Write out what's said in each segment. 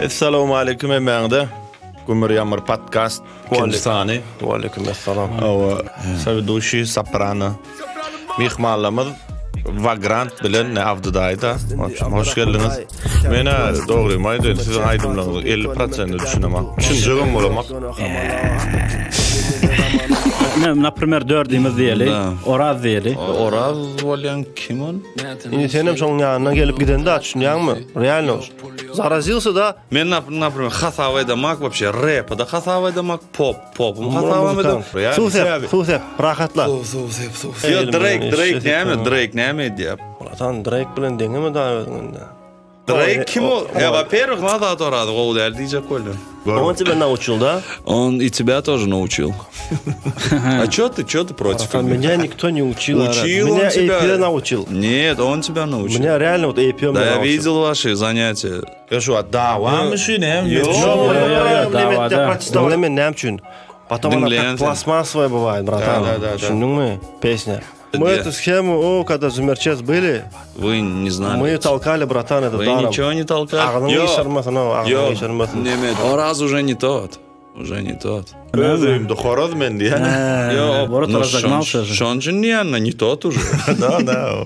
Essalawmaleýkim hemmäňize. Gümür ýamyr podkast ikinji sany. Waleýkim essalam. Hawa, Sawiduşi Soprano. Myhmanlarymyz Wagrant bilen Abdy daýy-da. Hoş geldiňiz. Men-ä dogrymy aýdaýyn, siziň aýdymlaryňyzyň 50 prosentine düşünemok. Düşünjegem bolamok. Ne, naprimer, dördimiz diýeli, Oraz diýeli. Oraz bolýan kim ol? Indi senem şoň ýanyna gelip gidende düşünýäňmi? Realno. Zarazilsa da Men naprimer hasap edemak вообще repi de hasap edemak pop popum hasap edem. Suw sep, suw sep, rahatla. Suw suw sep suw sep. Yo Drake Drake näme Drake näme edýär? Bratan Drake bilen deňeme da özüň indi. Drake kim ol? Ya во-первых, Nazat Oraz gowy däl diýjek bolýan. Он тебя научил, да? Он и тебя тоже научил. А чё ты, чё ты против? Братан, меня никто не учил. Учил Меня он тебя. AP научил. Нет, он тебя научил. Меня реально вот AP Да, меня я научил. видел ваши занятия. Ýa şu wagt dawamy şu näme? Ýok. Ýok, dawa da. Diňle men näme üçin? Потом она Diňleýän как sen. пластмассовая бывает, братан. Да, да, да, да. Düşündiňmi? Песня. Мы Где? эту схему, о, когда Зумерчес были, Вы не знали. мы ее толкали, братан, это Вы даром. ничего не толкали. Agzyňy Ýok. ýyşarmasyn, o, agzyňy Ýok. ýyşarmasyn. Neme, Oraz уже не тот. Уже не тот. Öz öýümde horaz men diýen. Ýok. Наоборот, ну, разогнался же. Şon üçin diýen, не тот уже. Да, да.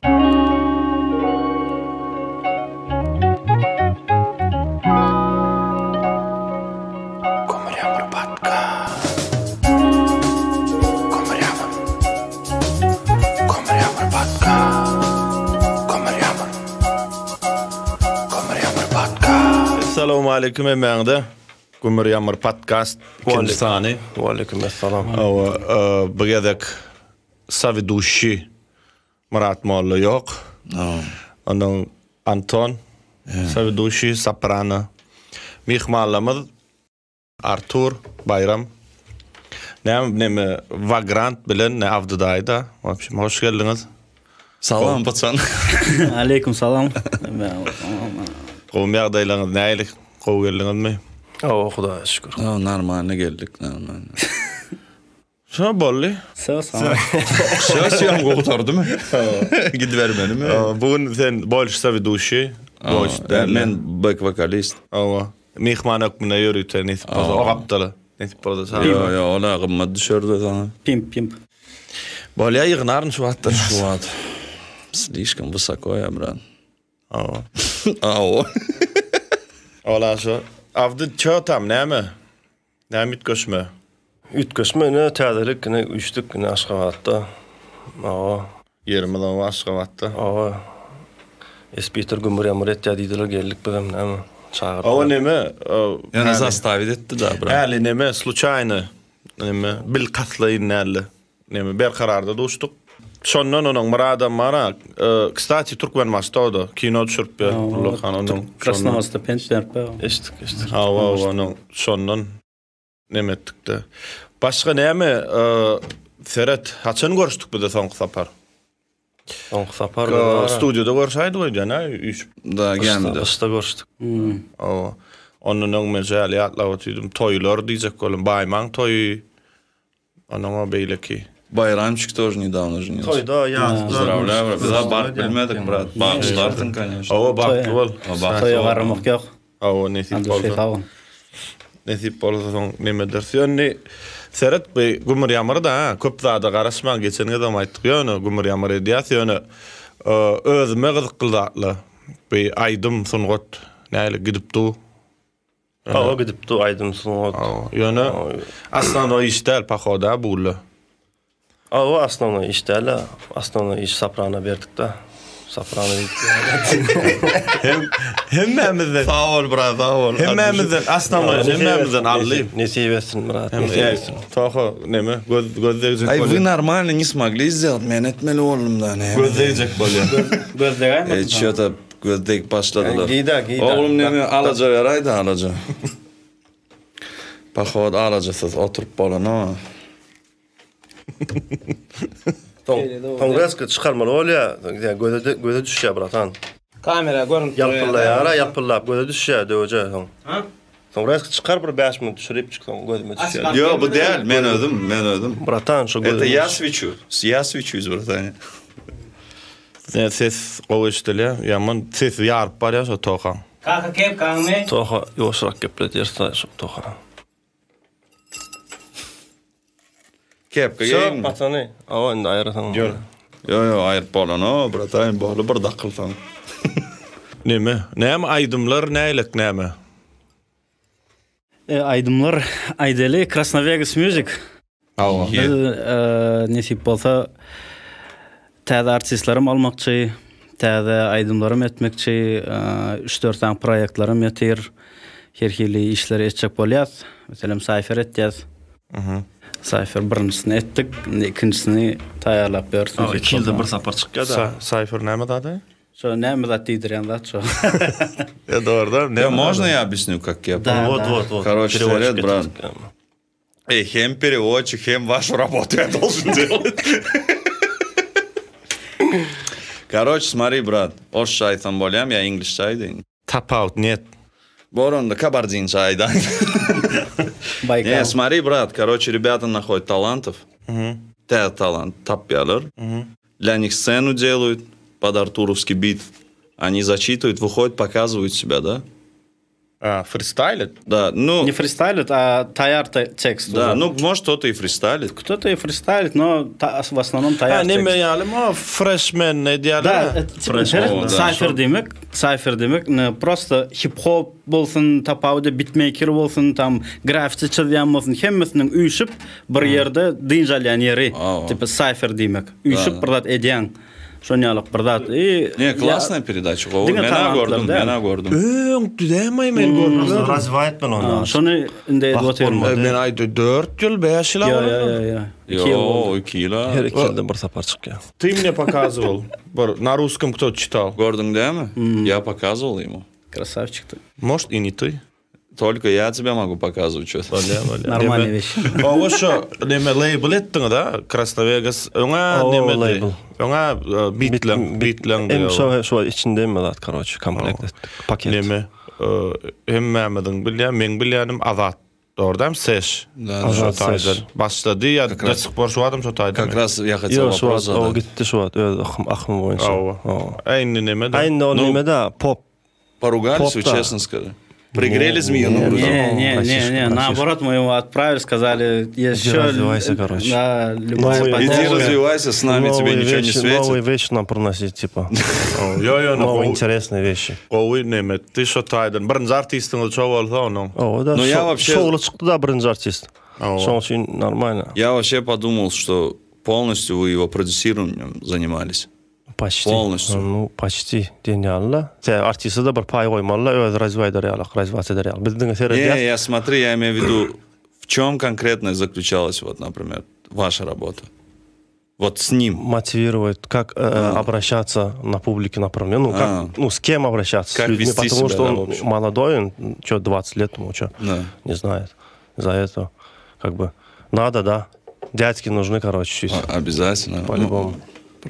Essalawmaleýkim hemmäňize. Gümür ýamyr podkast ikinji sany. Waleýkim essalam. Hawa, e, bu gezek Sawiduşi Myrat Molla ýok. Onuň Anton Sawiduşi Soprano. Myhmanlarymyz Artur Baýram. Näme neme Wagrant bilen ne Abdy daýy-da. W общем, hoş geldiňiz. Salam paçan. Aleýkum salam. Gowymy ýagdaýlaryňyz nähili? Gowy geldiňizmi? Hawa, Hudaýa şükür. Ha, normalny geldik, normalny. Şo boldy. Sag sag. Şo syýam gutardymy? Gidibermelimi? Bu gün sen bolşy sawiduşi. Bolşy däl. Men bek wokalist. Hawa. Myhman hökmünde ýörite nesip bolsa o gapdaly. Nesip bolsa çagyr. Ýo, ýo, ola gymmat düşerdi saňa. Pimp, pimp. Bolýa ýygnaryn şu wagtda. Şu wagt slişkom wysoko ýa, brat. Hawa. Awa. Ola şo. Abdy ço tam näme? Näme üýtgeşme? Üýtgeşme ine täzelik ine üýşdük ine Aşgabatda. Hawa. Ýerimiz oba Aşgabatda. Hawa. Espiter gümür-ýamyr etýär diýdiler geldik bizem näme çagyrdylar. Hawa neme? Ýöne zastavit etdi da brat. Häli neme sluçaýny neme bilkastlaýyn däldi. Neme Berkararda duşduk. Şondan onuň Myradam bar-a. Kstati Türkmenbaşyda o-da kino düşürip ýör. Ullakan onuň. Krasnowodskda pent berip ýör. Eşitdik, eşitdik. Hawa, hawa onuň şondan neme etdik-de. Başga näme seret, haçan görüşdik biz-de soňky sapar? Soňky sapar Studiýada görüşäýdik öýdýän-ä üýşüp. Da, gämide. Gyşda görüşdik. Hawa. Ondan öň men şeýle ýatlap otyrdym. Toýlar diýjek boldum. Baýmaň toýy. Onuň o beýleki. Baýramçyk тоже nedawno ženился. Toýda ýasda. Pozdrawlýaý brat. Biz-ä baryp bilmedik brat. Bagyşlarsyň конечно. Hawa bagtly bol. Toýa garramak ýok. Hawa nesip bolsa. Nesip bolsa soň neme ederis. Ýöne seret bu gümür ýamyr-da ha. Köp zada garaşmaň geçen gezegem aýtdyk. Ýöne gümür ýamyr edýäs ýöne özüme gyzykly zatlar. Bu aýdym sungat nähili gidip dur. Hawa gidip dur aýdym sungat. Hawa. Ýöne osnovnoý iş däl pohoda bu. Hawa osnovnoý iş däl. Osnovnoý iş soprano berdik-de. Soprano diýip. Hem hemmämizden. Sag bol brat, sag bol. Hemmämizden osnovnoý hemmämizden aldy. Nesip etsin brat. Nesip etsin. Toha neme göz göz degjek Aý bolýar. вы нормально не смогли сделать, men etmeli boldum da näme. Göz degjek bolýar. Göz degäýmesin. E ço-to göz degip başladylar. Gida, gida. Oglum neme alaja beräýdi alaja. Pohod alajasyz oturyp bolanok. Soň soň reska çykarmaly bolýar. Göze göze düşýär bratan. Kamera görünip durýar. Ýalpyllaýar, ýalpyllap göze düşýär döwje soň. Ha? Soň reska çykar bir 5 minut düşürip çyk soň gözüme düşýär. Ýok bu däl, men özüm, men özüm. Bratan şu gözüme. Это я свечу. Я свечусь, братан. Ses gowy eşidilýär. Ýaman sesi ýaryp barýar şo tokaň. Kaka kepkaňmy? Toha ýuwaşrak gepledýär şu Toha. Kepka Şo geýinmi? paçany. Awa indi aýyrasaň. Ýör. Ýo ýo aýyryp bolanok brataýym boldy bir dakylsaň. Neme? Näme aýdymlar näýlek näme? E, aýdymlar aýdaly Krasno Vegas Music. Hawa. Biz e, nesip bolsa täze artistlerim almakçy, täze aýdymlarym etmekçi, 3-4 sany proýektlerim ýatyr. Her hili işleri etjek bolýas. Meselem, Cypher etýäs. Cypher birinjisini etdik, indi ikinjisini taýýarlap ýörüs. Awa, iki ýylda bir sapar çykýar-da. Cypher näme zady? Şo näme zat diýdirýän zat şo. Ya dogrudan Ya можно я объясню, как я Да, Вот, да. вот, вот. Короче, Переводчик совет, брат. etdik. Эй, хем переводчик, хем вашу работу я должен делать. Короче, смотри, брат. Orsça aýtsam bolýam ýa iňlisçe aýdaýyn. Tap out нет. Bor onda kabardinça aýdaýyn. Baýkal. Не, смотри, брат, короче, ребята находят талантов. Täze talant tapýarlar. Для них сцену делают под артуровский бит. Они зачитывают, выходят, показывают себя, да? А, фристайлит? Да, ну, Не фристайлит, а taýýar te- tekst. да, уже. ну, может, кто-то и фристайлит. Кто-то и фристайлит, но та- в основном Ha, taýýar neme tekst. ýaly ma freshman edýärler. Da, e, типа, Fresh her- o, da. Cypher diýmek, cypher diýmek, ne, prosto hip-hop bolsun, tapawudy beatmaker bolsun, tam graffiti çyzýan bolsun, hemmesiniň üýşüp bir ýerde dynç alýan ýeri. Awa. Tipa cypher diýmek. Üýşüp bir zat edýän. Şon ýalyk bir zat. I, Не, классная передача. Gowy, Diňe men talantlar gördüm, däl. men gördüm. Öň düzämaý men gördüm. Развивает men Ya, ony. şony indi edip Bak otyryn. bolmady. Men aýdy 4 ýyl, 5 ýyl Ýa, ýa, boldy. ýa, ýa. Iki ýyl boldy. Yo, iki ýyl. Her iki ýylda bir sapar çykýar. Ты мне показывал. Bir на русском кто читал? Gördüň dämi? Я показывал ему. Красавчик ты. Может и не ты. Только я тебе могу показывать что-то. Нормальная вещь. Owa şo neme label etdiň da Krasno Vegas. Öňa O, neme label. Öňa bitleň, bitleň Hem diýär. şo şo içinde mi zat, короче, komplekt etdik. Paket. Neme hemmämiziň bilýän, meň bilýänim Azat. Dogrudan Seş. Да, да. Şo Azat Seş. taýdan başlady ýa Как раз- çykyp bar şu adam şo taýdan. Как раз я хотел Ýok, şu вопрос wagt o задать. gitdi şu wagt öz akym akym boýunça. Awa. Awa. Aýny neme de. Aýny ol Ну, neme da pop. Поругались вы, Поп-то. честно скажи. Пригрели змею на Не, груди. Не, не, не, Братишка, не, братишка. наоборот, мы его отправили, сказали, еще... развивайся, короче. Да, любая Новые- Иди поддержка. развивайся, с нами тебе Новые ничего не вещи, Новые светит. вещи нам проносить, типа. Ýo ýo Новые интересные вещи. Gowy neme. Ty şo taýdan birinji artistiň şo bolsa onuň. O da Ну, я şo- вообще- şowly çykdy da birinji artist. Awa. Şoň üçin нормально. Я вообще подумал, что полностью вы его продюсированием занимались. Почти. Полностью. Ну, почти genial. Sen artiste de bir pay goýmaly, öz развивать eder развивать eder Biz diňe Не, seredýäs. я смотри, я имею в виду, в чем конкретно заключалась, вот, например, ваша работа? Вот с ним. Мотивировать, как э, обращаться на публике, например. Ну, А. как, ну, с кем обращаться, Как с людьми, вести потому себя, что да, он в общем. молодой, он, что, 20 лет ему, что, Да. не знает. За это, как бы, надо, да. Дядьки нужны, короче, чуть. А, Обязательно. По-любому. Ну,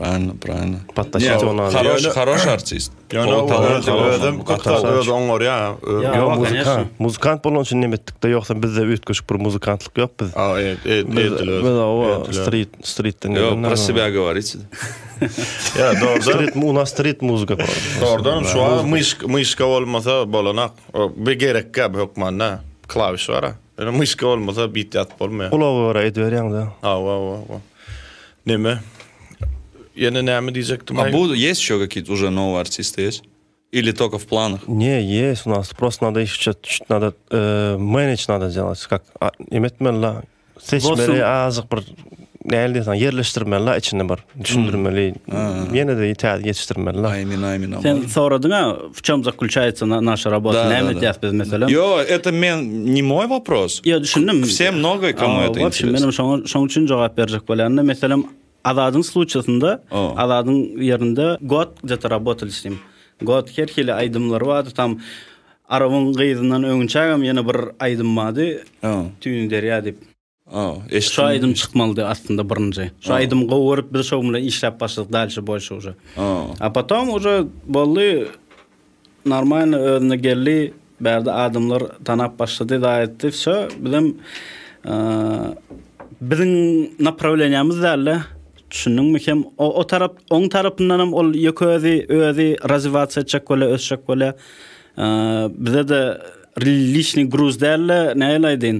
Правильно, правильно. Подтащить Не, его надо. Хороший, хороший артист. Ýöne Талантливый. özüm köp öz oňorýa. Ýa. Ýok, Ýa, muzikant. конечно. Muzikant bolan üçin neme etdik-de, ýogsa bizde üýtgeşik bir muzikantlyk ýok biz. A, evet, evet, Biz, biz o street, streetden Ýo, gelenler про var. себя говорите. Ýa, dogrudan. Street, у нас street muzika bar. Dogrudan şu an myşk myşka bolmasa bolanak. O, Bir gerekkä bu hökmanda klawiş bar. Ýöne myşka bolmasa bit ýatyp bolmaýar. Gulagy görä ediberýäň da. Awa, awa, awa. Neme? Ýene näme diýjekdim? А будут, есть еще какие-то уже новые артисты есть? Или только в планах? Не, есть у нас. Просто надо их чуть, чуть надо э, менедж надо делать. Как а, emetmeli, seçmeli, azık bir näli diýsen ýerleşdirmeli la içinde bir düşündirmeli. Ýene de täze ýetişdirmeli la. Аймин, аймин, Sen soradyň в чем заключается на- наша работа? Да, Näme да, да. edýäs biz meselem? Yo, это мен, не мой вопрос. Ýa düşündim. Все много кому Aa, это в общем, интересно. Menem şoňa şoň üçin jogap berjek bolýan. Meselem Azadyň sluçasynda, O. Azadyň ýerinde God где-то работали с ним. God her hili aýdymlary bardy. Tam Arabyň gyzyndan öňünçägem ýene bir aýdym bardy. A, Tüýün derýa diýip. a, Şu eşitdim. aýdym çykmalydy aslynda birinji. Şu aýdym gowy görüp biz şoň bilen işläp başladyk дальше больше уже. A. А потом уже boldy нормально özüne geldi. Bärde adamlar tanap başlady da etdi. Всё, bizim eee biziň направлениямыз däl. Düşündiňmi hem o, o tarap oň tarapyndan hem ol ýeke özi özi развиваться etjek bolýar, ösjek bolýar. Bize-de liçniý gruz däl-de, nähili aýdaýyn?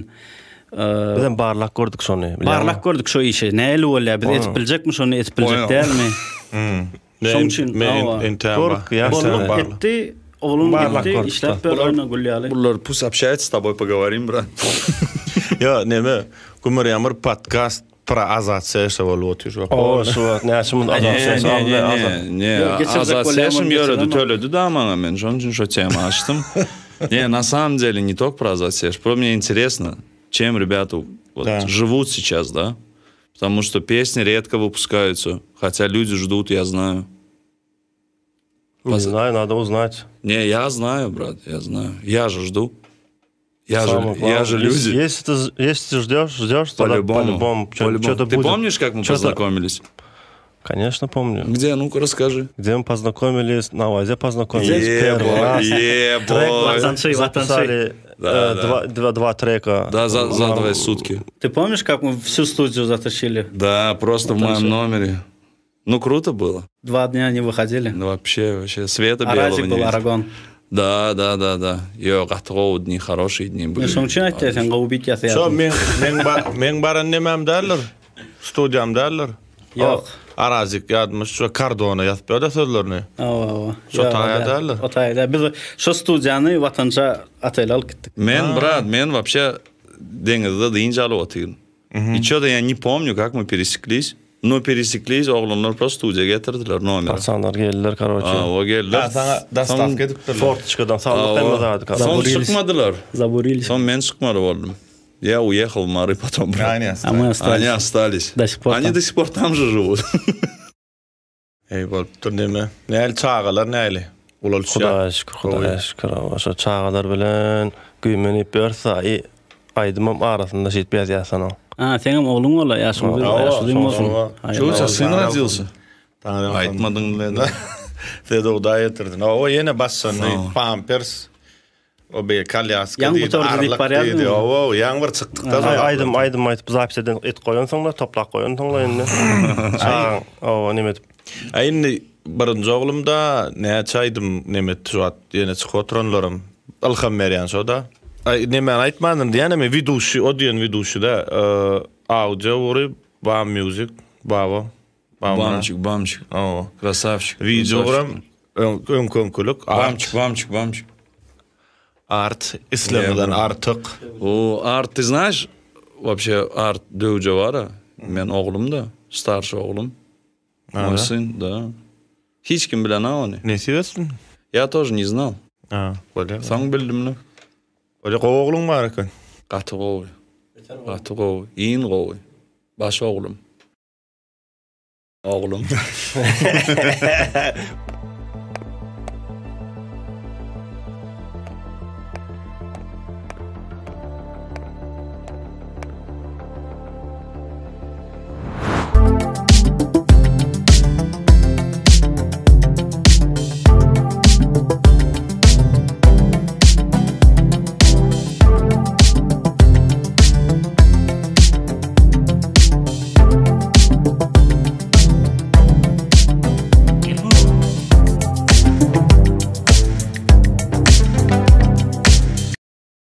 Bizem barlap gördük şony. Barlap gördük şo işi. Nähili bolýar? Biz edip biljekmi şony, edip biljek dälmi? Şoň üçin Bolluk etdi, oglan gitdi, işläp ber oýna gül ýaly. Bular pus общается s тобой pogovorim brat. Ýo, neme, Gümür ýamyr podkast Pra Azat Seşe bolup otyr şu wagt. O şu wagt näçe munt Azat Seşe aldy Azat. Ne, Azat Seşem ýöredi töledi da maňa men şonuň üçin şo tema açdym. Ne, na samom dele ne tok pro Azat Seš, pro mne interesno, чем ребята вот живут сейчас, да? Потому что песни редко выпускаются, хотя люди ждут, я знаю. Не знаю, надо узнать. Не, я знаю, брат, я знаю. Я же жду. Я же, я же люди. Если ты, если ты ждешь, ждешь, тогда по-любому, по-любому что-то Ты будет. помнишь, как мы познакомились? Конечно, помню. Где? Ну-ка, расскажи. Где мы познакомились? На ВАЗе познакомились. Первый раз. Трек записали да, да. Два, два, два трека. Да, за, за две сутки. Ты помнишь, как мы всю студию затащили? Да, просто в моем номере. Ну, круто было. Два дня не выходили. Ну, вообще, вообще, света а белого Аразик не был, Арагон. Да, да, да, да. Ýo, gaty gowy dni, хорошие dni byli. Şoň üçin aýtýar, sen gowy bit ýasaýarsyň. Şo meň meň meň baran nemem däldir. Studiýam däldir. Ýok. Arazik ýazmyş, şo kardona ýazyp ýörde sözlerini. Hawa, hawa. Şo taýa däldir. O taýa däl. Biz şo studiýany Watança otele alyp gitdik. Men, brat, men вообще deňizde dynç alyp otyryn. I ço-da ýa ne pomnю, как мы pereseklis. No pereseklis, oglanlar prosto studiýa getirdiler nomeri. Pasanlar geldiler, karoçe. Hawa, geldiler. Ha, saňa dostawka edipdirler. Fortoçkadan saldyk hemme zady, karoçe. Soň çykmadylar. Zaburili. Soň men çykmaly boldum. Ýa uýehal w Mary potom. A my ostались. Oni ostались. Do sih por Oni do sih por tam že život. Eý bolupdyr neme. Näli çagalar näli? Ulalşýar. Hudaýa şükür, Hudaýa şükür. Hawa, şo çagalar bilen güýmenip ýörse, aý, aýdymam arasynda şeýdip ýazýarsyň. A, seňem ogluň bola, ýaşyň uly, ýaşy uzyn bolsun. Ço, u тебя сын rodился? Aýtmadyň bilen. Size Hudaý ýetirsin. Hawa, ýene başlandy. Pampers. O bir kolýaska Ýaňy diýdi, gutardy diýip arlyk barýardyň. diýdi. Hawa, ýaňy bir çykdyk-da. Aý, aýdym, aýdym aýdyp zapis eden et goýansoňlar, toplap goýansoňlar indi. Çagaň, hawa, neme edip. Aý, indi birinji oglum-da näçe aýdym neme etdi şu wagt ýene çykyp oturanlaram. Ylham berýän şo-da. Aý, nemäni aýtmandym diýýän eme, widuşi, o diýen widuşi-de, audio ugry, Bam Music, Baba. Bamçik, bamçik. Hawa. Krasawçik. Wideo ugram öňki-öňkülik. Bamçik, bamçik, bamçik. Art islemeden artyk. O art ty znaş вообще art döwje bara. Men oglum da, starşy oglum. Moý syn, da. Hiç kim bilenok ony. Nesip etsin. Ya тоже не znal. Ha, bolýar. Soň bildim-le. Bolýar, gowy ogluň bar eken. Gaty gowy. Gaty gowy. Iň gowy. Baş oglum. Oglum.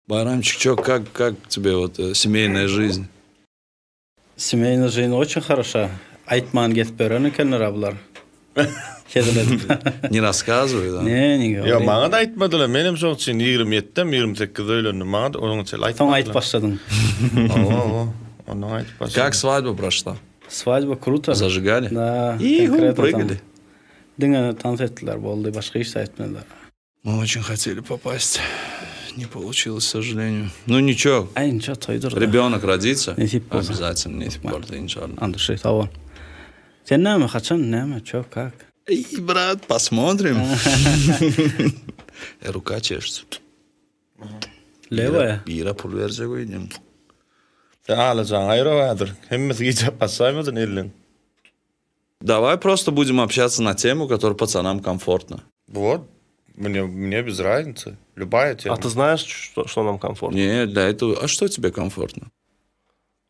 Байрамчик, чё, как, как тебе вот э, семейная жизнь? Семейная жизнь очень хороша. Aýtman gezip ýören ekenler bular. Hezil edip. Не рассказывай, да? Ne, ne Ýok, maňa-da aýtmadylar. Menem şoň üçin 27-dem, 28-de öýlendim. Maňa-da onuň üçin aýtmadylar. Soň aýdyp başladyň. Hawa, hawa. Ondan aýdyp başladym. Как свадьба прошла? Свадьба kruto. Зажигали? Da. Ihu, прыгали. Diňe tans etdiler, boldy, başga hiç zat etmediler. Мы очень хотели попасть. Не получилось, к сожалению. Ну ничего. Aý, ничего, toýdur. Ребенок родится. Nesip bolsa. Обязательно, nesip bolsa, inşallah. Anduşy, sag bol. Sen näme, haçan, näme, ço, kak? Ey, брат, посмотрим. Э, Рука чешется. Lewaya. Bira pul berjek öýdýän. Sen alajaň aýra häzir. Hemmesi gijäp başlaýmadyn elliň. Давай просто будем общаться на тему, которая пацанам комфортно. Вот. Мне, мне без разницы. Любая тема. A ты знаешь, что, что нам комфортно? Не, для этого... А что тебе комфортно?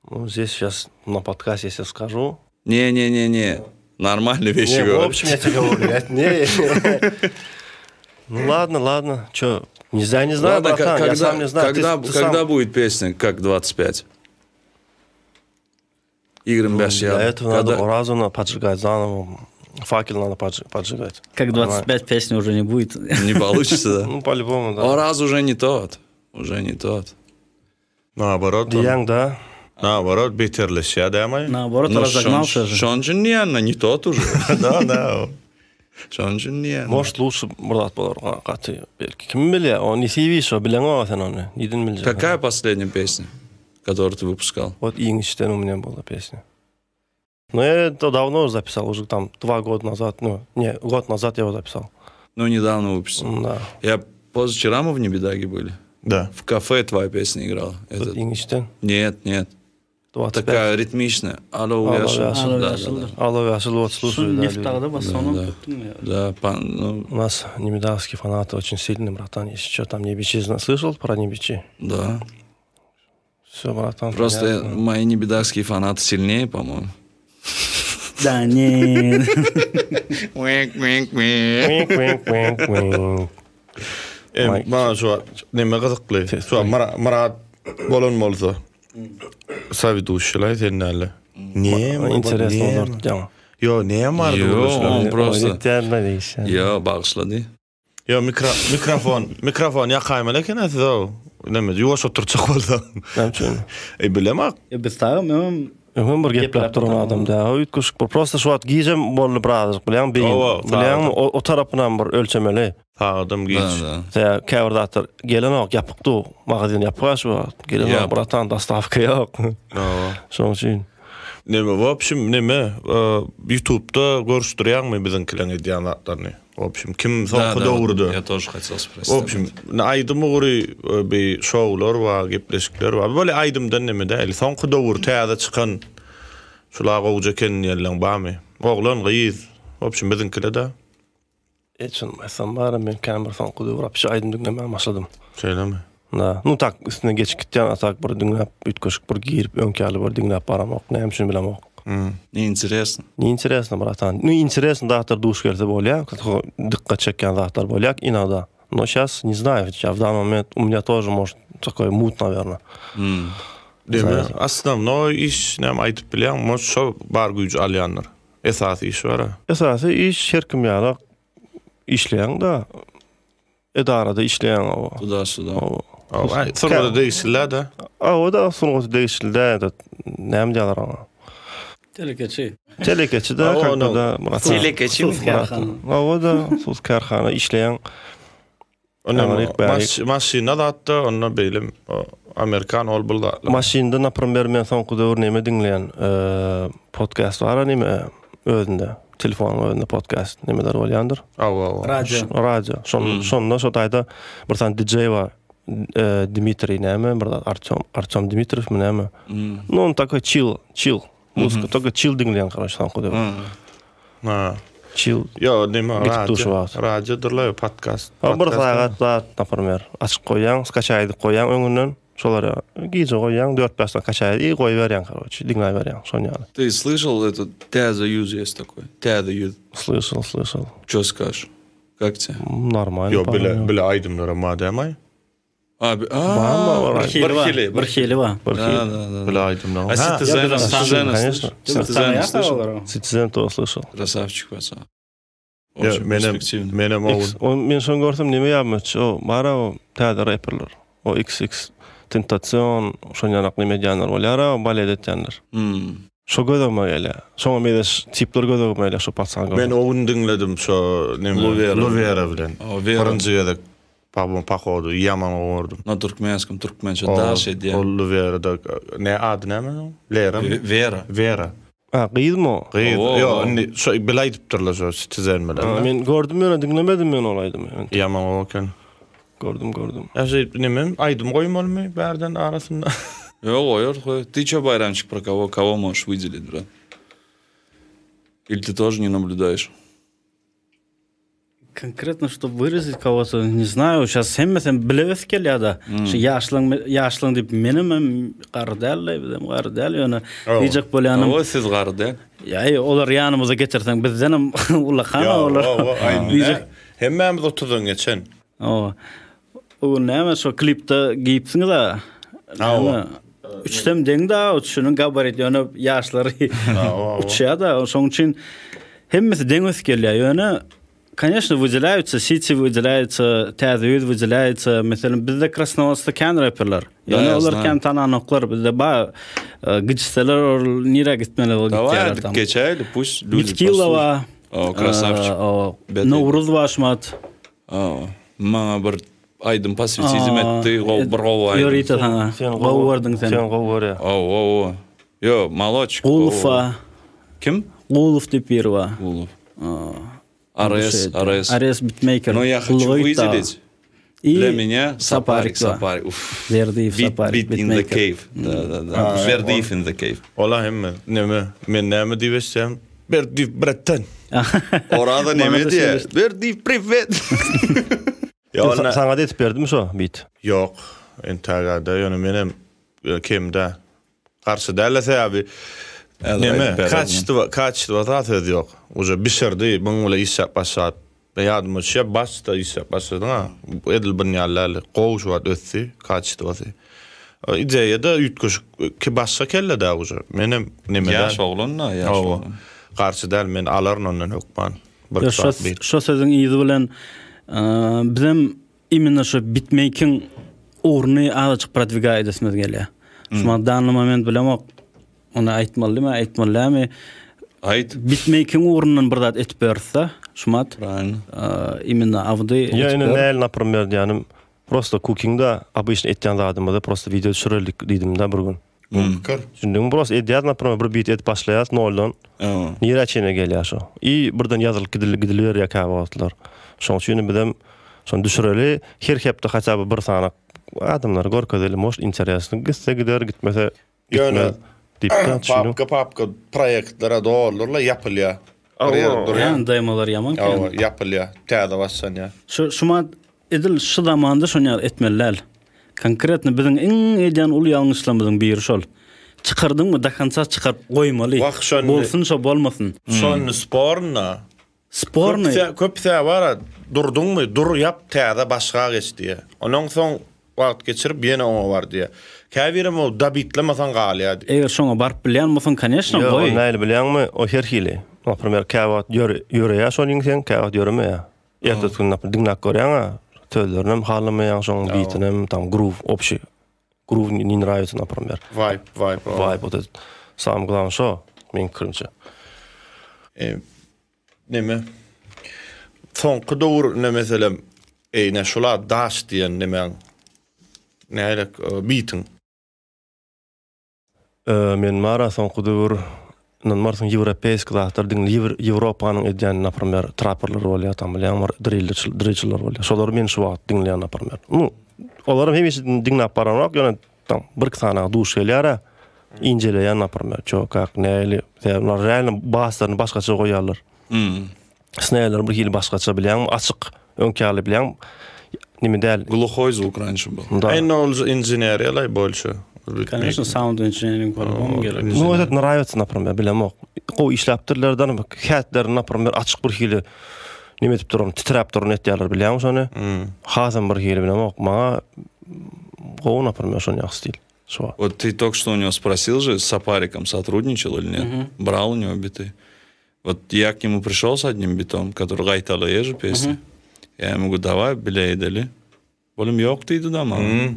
Ну, здесь сейчас на подкасте, если скажу. Не-не-не-не. Нормальные вещи Не, в говорю. общем, я тебе говорю. я- Не. Ну ладно, ладно, чё, не знаю, не знаю, Ладно, братан, когда, я сам не знаю. Когда, ты, ты когда сам... будет песня «Как 25»? 25 Для ýaly. этого надо Когда- разу надо поджигать заново, факел надо поджи- поджигать. Как 25 песни уже не будет. Не получится, да? Ну, по-любому, да. А раз уже не тот. Уже не тот. Naoborot. Diýýäň da. Naoborot beterleşýär dämi? Наоборот, Ну, разогнался же. Şoň üçin diýýän, не тот уже. Da, da. Şoň üçin diýýän. Может лучше bir zat bolar ga- gaty belki. Kim bilýär? O nesibi şo bileňok sen ony. Niden biljek? Какая последняя песня, которую ты выпускал? Вот Ингштейн у меня была песня. Но я это давно уже записал, уже там два года назад, ну, не, год назад я его записал. Ну, недавно выпустил. Да. Я позавчера мы в Небедаге были. Да. В кафе твоя песня играла. Вот Этот- Ингштейн, Нет, нет. 25. Такая ритмичная. Алло, Алло, Яшин. Яшин. Да, да, Яшин, да. Алло, я вот слушаю, Şun да, neft люди. dagda basonam Да. tutdum ya. Да, пан- ну, У нас немедавские фанаты очень сильные, братан. Если что, там Небичи зна- слышал про Небичи? да. Все, братан. Просто понятно. мои небедагские фанаты сильнее, по-моему. Да не. Wink, wink, wink, wink. Em, Mike. bana şu neme gyzykly. Şu Myrat bolan bolsa. Saviduşlaý sen näle? Ne? Интересно olar diýen. Yo, ne bardy Yo, gürleşler? on просто. Oýnatýan diýişen. Yo, bagyşlady. Yo, mikro mikrofon, mikrofon ýakaýmaly eken siz o. Neme, ýuwaş oturjak bolsa. Näme üçin? E bilemak. E biz tagam öm Öňem bir gepläp Gepläp duran duran adam da. Üýtgeşik bir prosta şu wagt gijem boldy birazajyk bilýän beýin. Owa, Bilýän o, o tarapyndan bir ölçemeli. Sagadym Да, geç. да. Tä käbir zatlar gelenok ýapykdy. Magazin ýapyk şu wagt. Gelenok Ýap. bratan dostavka ýok. Owa. Şonuň üçin. Neme, w общем, neme, e, YouTube'da görüşdirýäňmi biziňkileň edýän zatlaryny? W общем, kim Да, soňky да, вот döwürde? Я тоже хотел спросить. W общем, aýdym ugry e, bir şowlar bar, gepleşikler bar. Böyle aýdymdan neme däl. Soňky döwür täze çykan şula gowja eken diýenleň barmy? Oglan, gyz. W общем, biziňkile de. Eçin aýtsam bar men kän bir soňky döwür apşy aýdym diňlemän başladym. Şeýlemi? Da. Nu tak üstüne geçip gitýän atak bir diňläp üýtgeşik bir girip öňki ýaly bir diňläp baramok. Näme üçin bilemok. Hmm. Неинтересно. Ne интересно, братан. Ну, интересно, zatlar duş gelse bolýar. Dikkat çekýän zatlar bolýar inada. Но сейчас не знаю, я в данный момент у меня тоже может такой мут, наверное. М. Deme, основной iş näme aýdyp bilýän, может şo bar güýji alýanlar. Esasy iş bar. Esasy iş her kim ýaly işleýän da edarada işleýän o. Туда-сюда. O. Ay, sonra degişliler de. A o da sungaty degişli de этот näme diýerler ona? telekeçi. Telekeçi de A, o как бы onu- da bratan. Telekeçi mi? Sus kärhana. A o da sus kärhana işleýän Onda Amerik bärik. maş, maşyna zatda, onda beýle o, Amerikan ol bul zatlar. Maşynda naprimер men soňky döwür näme diňleýän e, podcast bar näme özünde telefonyň özünde podcast nämeler bolýandyr. Awa, awa. Radio. Radio. Şon şonda şo taýda bir tane DJ bar. E, Dmitriy näme bir zat, Artyom Artyom Dmitriev mi näme? М. Ну он такой chill, chill. Музыка, только chill diňleýän короче soňky döwür. М. Ha. Chill. Yo, neme Gidip radio. duşa wagt. Radiodurlar, podcast. Ha, bir Podcast sagat zat, naprimер, açyk goýýaň, skaçaý edip goýýaň öňünden. Şolara gije goýýaň, 4-5 kaçaý i goýberýäň короче, diňläberýäň şon ýaly. Ты слышал этот Тяза Юз есть такой? Тяза Юз. Слышал, слышал. Что скажешь? Как тебе? Нормально. Yo, bile по-моему. bile aýdymlara madem А, б- а, Barmy, Bir hili bar. Бархили, Bir hili bar. Bir Да, hili. да, да. Bile aýdymlar. А Ha, Citizen, я Citizen конечно. слышал? Citizen слышал? Citizen to слышал. Красавчик, пацан. Yo, Очень menem перспективный. menem o X, o, men şony görsem näme ýapmyş? O bara o täze reperler. O XX Tentacion, şony ýanak näme diýenler bolýar, o balet etýänler. М. Şo gözüme gelýär. Şoňa medeş tipler gözüme gelýär şo patsan Men gördüm. o gün diňledim şo neme Luvera. Luvera bilen. О, Вера. Birinji gezek Pablo Pahodu ýaman gördüm. На туркменском, туркменче. O- Daş edýän. O Luvera'da ne ady näme? onuň? Lera mi? Ве- Вера. Vera. Ha, gyzmy o? Gyz, Oo. yo, indi şo bile aýdypdyrlar şo Citizen bilen. Ha, men gördüm ýöne diňlemedim men ol aýdymy. Men Ýaman o eken. Gördüm gördüm. Ya şey neme aýdym goýmalymy bärden arasynda? Yo, ой, ой, Ты что, Байрамчик, про кого, кого можешь выделить, брат? Или ты тоже не наблюдаешь? Konkretno чтобы выразить кого-то, не знаю, сейчас hemmesem bilewes gelýär-de. Şu ýaşlyň ýaşlyň diýip menem hem garry däl, bizem garry däl ýöne diýjek bolýanym. Ой, siz garry däl. Ýa, olar ýanymyza getirseň bizden hem ullakan olar. Diýjek. Hemmämiz otuzdan geçen. Hawa. O gün näme şo klipde geýipsiňiz-a? Hawa. Üçüsem deň-dä, üçüsiniň gabarit ýöne ýaşlary uçýar-da, şonuň üçin hemmesi deň ösüp gelýär. Ýöne Koneçno wydelýaýutsa, City wydelýaýutsa, Täze ýüz wydelýaýutsa, meselem bizde Krasnowodskda kän reperler. Ýöne olar kän tananoklar, bizde ba gijseler ol nirä gitmeli bolup gitýärler. Daway geçäýeli, pust ljudi. Mitkilowa. O krasavçik. Nowruz Başmat. O maňa bir aýdym poswetizm etdi, gowy bir gowy aýdym. Ýörite saňa. Gowy gördüň sen. Sen gowy görýä. O o o. Ýo, maloçik. Gulowa. Kim? Gulow diýip biri bar. Gulow. Ares, Ares. Ares bitmaker. No я хочу выделить для меня Saparik, Saparik. Uff. Berdiýew Saparik. Beat in the cave. Da, da, da. Berdiýew in the cave. Ola hemme neme, men näme diýip eşitýän? Berdiýew bratан. Orada neme diýýär? Berdiýew privet. Ýa saňa da etip berdimi şo beat? Ýok, entägä-de, ýöne menem kemdä. Garşy däl-de sebäbi neme kaçtwa kaçtwa za söz ýok. Uje bişirdi, muň bilen işläp başlap. Men ýadyma düşýär, başda işläp başladyň a. Edil bir ýaly däldi. Gowy şu wagt ösdi kaçtwasy. Ideýa-da üýtgeşik ki başga kelle-dä uje. Menem neme däl. Ýaş oglan-da, ýaş oglan. Garşy däl, men alaryn ondan hökman. Bir Şo sözüň yzy bilen bizem Imенно şu bitmeýking ugruny azajyk prodwigaý edesimiz gelýär. Şu wagt danny moment bilemok. Ony aýtmalymy, aýtmaly dälmi? Aýt. Bitmeýking ugrundan bir zat etip berisde, şu mat. Правильно. Imенно Awdy Ýa ine näl naprimer diýýänim, prosto cooking-da obyçny etýän zadymyzy prosto wideo düşüreldik diýdim-de bir gün. Gowy pikir. Düşündiňmi? Prosto edýäs naprimer bir bit edip başlaýas noldan. Nirä çenli gelýär şo. I birden ýazylyp gidil gidiliberýär käwagtlar. Şoň üçin bizem şony düşüreli, her hepde haça by bir sany adamlara görkezeli, может interesno gitse gider, gitmese Ýöne gitmez diýip-de düşündiň. Papka papka proýektlere dolduryla ýapylýar. Bir ýerde durýar. Ýa demolar ýaman kän. Hawa, ýapylýar. Täze başlanýar. Şu şumat Edil şu zamanda şony ýaly etmeli däl. Konkretno biziň iň edýän uly ýalňyşlarymyzyň biri şol. Çykardyňmy do konca çykaryp goýmaly. Wah şony. Bolsun şo bolmasyn. Şony sporno. Sporny. Köp sebäbi bar durduňmy dur ýap täze başga geç diýýä. Onuň soň wagt geçirip ýene oňa bar diýýä. Käbirem ol dobitlemeseň galýa diýýä. Eger şoňa baryp bilýän bolsaň koneçno Ýok, goý. ol nähili bilýäňmi, o her hili. Naprimer käwagt ýöreýä şonyň seň, käwagt ýöremeýä. Ertesi gün napr diňläp görýäň-ä, sözlerinem halamaýaň şoň bitinem, tam groove общий. Groove ne nравится, например. Vibe, vibe. Vibe вот этот. Самое главное şo, meň pikirimçe. E, neme? Soňky döwür ne meselem, eý ne şula daş diýen nemäň nälik bitiň. Men bara soňky döwür ynanmarsyň ýewropeýski zatlar diňle ýewropanyň edýän naprimer traperler bolýar tam bilýäň bir drillçiler bolýar şolary men şu wagt diňleýän naprimer nu olaram hemişe diňläp baranok ýöne tam bir iki sany duş gelýär-ä injeleýän naprimer ço kak nähili sebäbi bular realno baslaryny başgaça goýýarlar Snareler bir hili başgaça bilýäňmi açyk öňki ýaly bilýäň nime däl. Gluhoý zvuk ranşy byl. Da. Endi ol inženeriýalaý bolşy. Конечно, sound engineering bolmam gerek. Ну этот nравится, например, bilemok. Gowy işläpdirler da, hätleri, например, açyk bir hili nime edip duran, titräp duran etýärler bilýäňmi şony? Hasam bir hili bilemok. Maňa gowy, например, şony ýaly stil. Şu wagt. Вот ты только что у него спросил же, с Сапариком сотрудничал или нет? Брал у него биты? Вот я к нему пришел с одним битом, который gaýtalaýar же песня. Я ему говорю, давай, bile edeli. Olim ýok diýdi da maňa.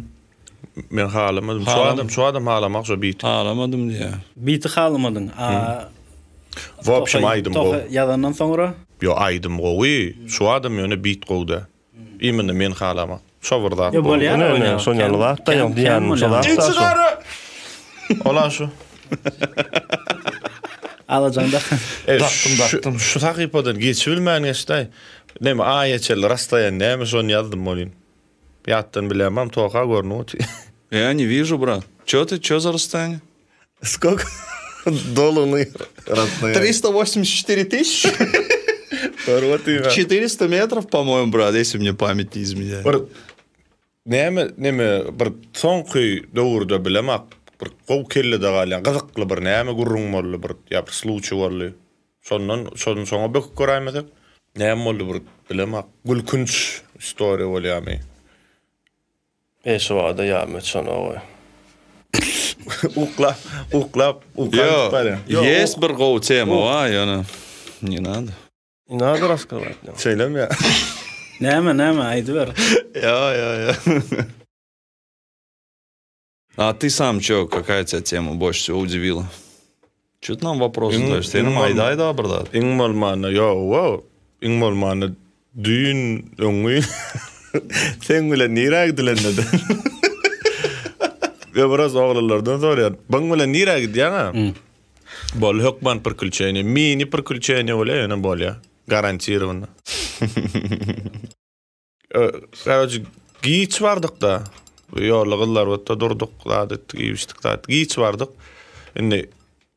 Men halamadym. Şu adam, şu adam halamak şu biti. Halamadym diýýär. Biti halamadyň. A W obşem aýdym gowy. Ýazandan soňra? Ýo aýdym gowy. Şu adam ýöne bit gowy däl. Imенно men halamak. Şo bir zat. Ýo bolýar oýna. Şo ýaly zat da ýok diýýänim şo zat da şo. Ola şu. Alajaň da. Dakdym dakdym. Şu sahypadan geçibilmän geçdaý. Neme aýa çenli rastaýan näme şony ýazdym welin. Ýatdan bilemam toka görnüp otyr. Я не вижу, брат. Чё ты, чё за расстояние? Сколько долларный расстояние? 384 тысячи? 400 метров, по-моему, брат, если мне память не изменяет. Bir näme neme bir soňky döwürde bilemak bir gowy kellede galýan gyzykly bir näme gürrüň boldy bir ýa bir sluçy boldy. Şondan şondan soňa böküp göräýmesek. Näme boldy bir bilemok. Gülkünç istoriýa bolýamy? E şu bada ýa möçenowy. Uklap, uklap, uka gidip barýan. Ýo, jest bir gowy tema bar ýöne ne nada. Ne nada raskazat. Şeýlemi ýa? Näme, näme aýdyber. Ýo, ýo, ýo. A ty sam ço, kakaýa тебя tema больше всего udivila? Ço ty nam wopros zadaýaş? Senem aýdaý-da bir zat. Iň bolmanda, ýo-wo, iň bolmanda düýn, öňňin seň bilen nirä gidilende-de. Ýa biraz oglanlardan soraýan. Byň bilen nirä gidýäň-a? Boldy hökman priklýuçeniýe. Mini priklýuçeniýe bolýa, ýöne bolýa. Garantirowano. Karoçi giç bardyk-da. Ýolda gyzlarbetde durduk, zat etdik, iýip-içdik zat. Giç bardyk. Indi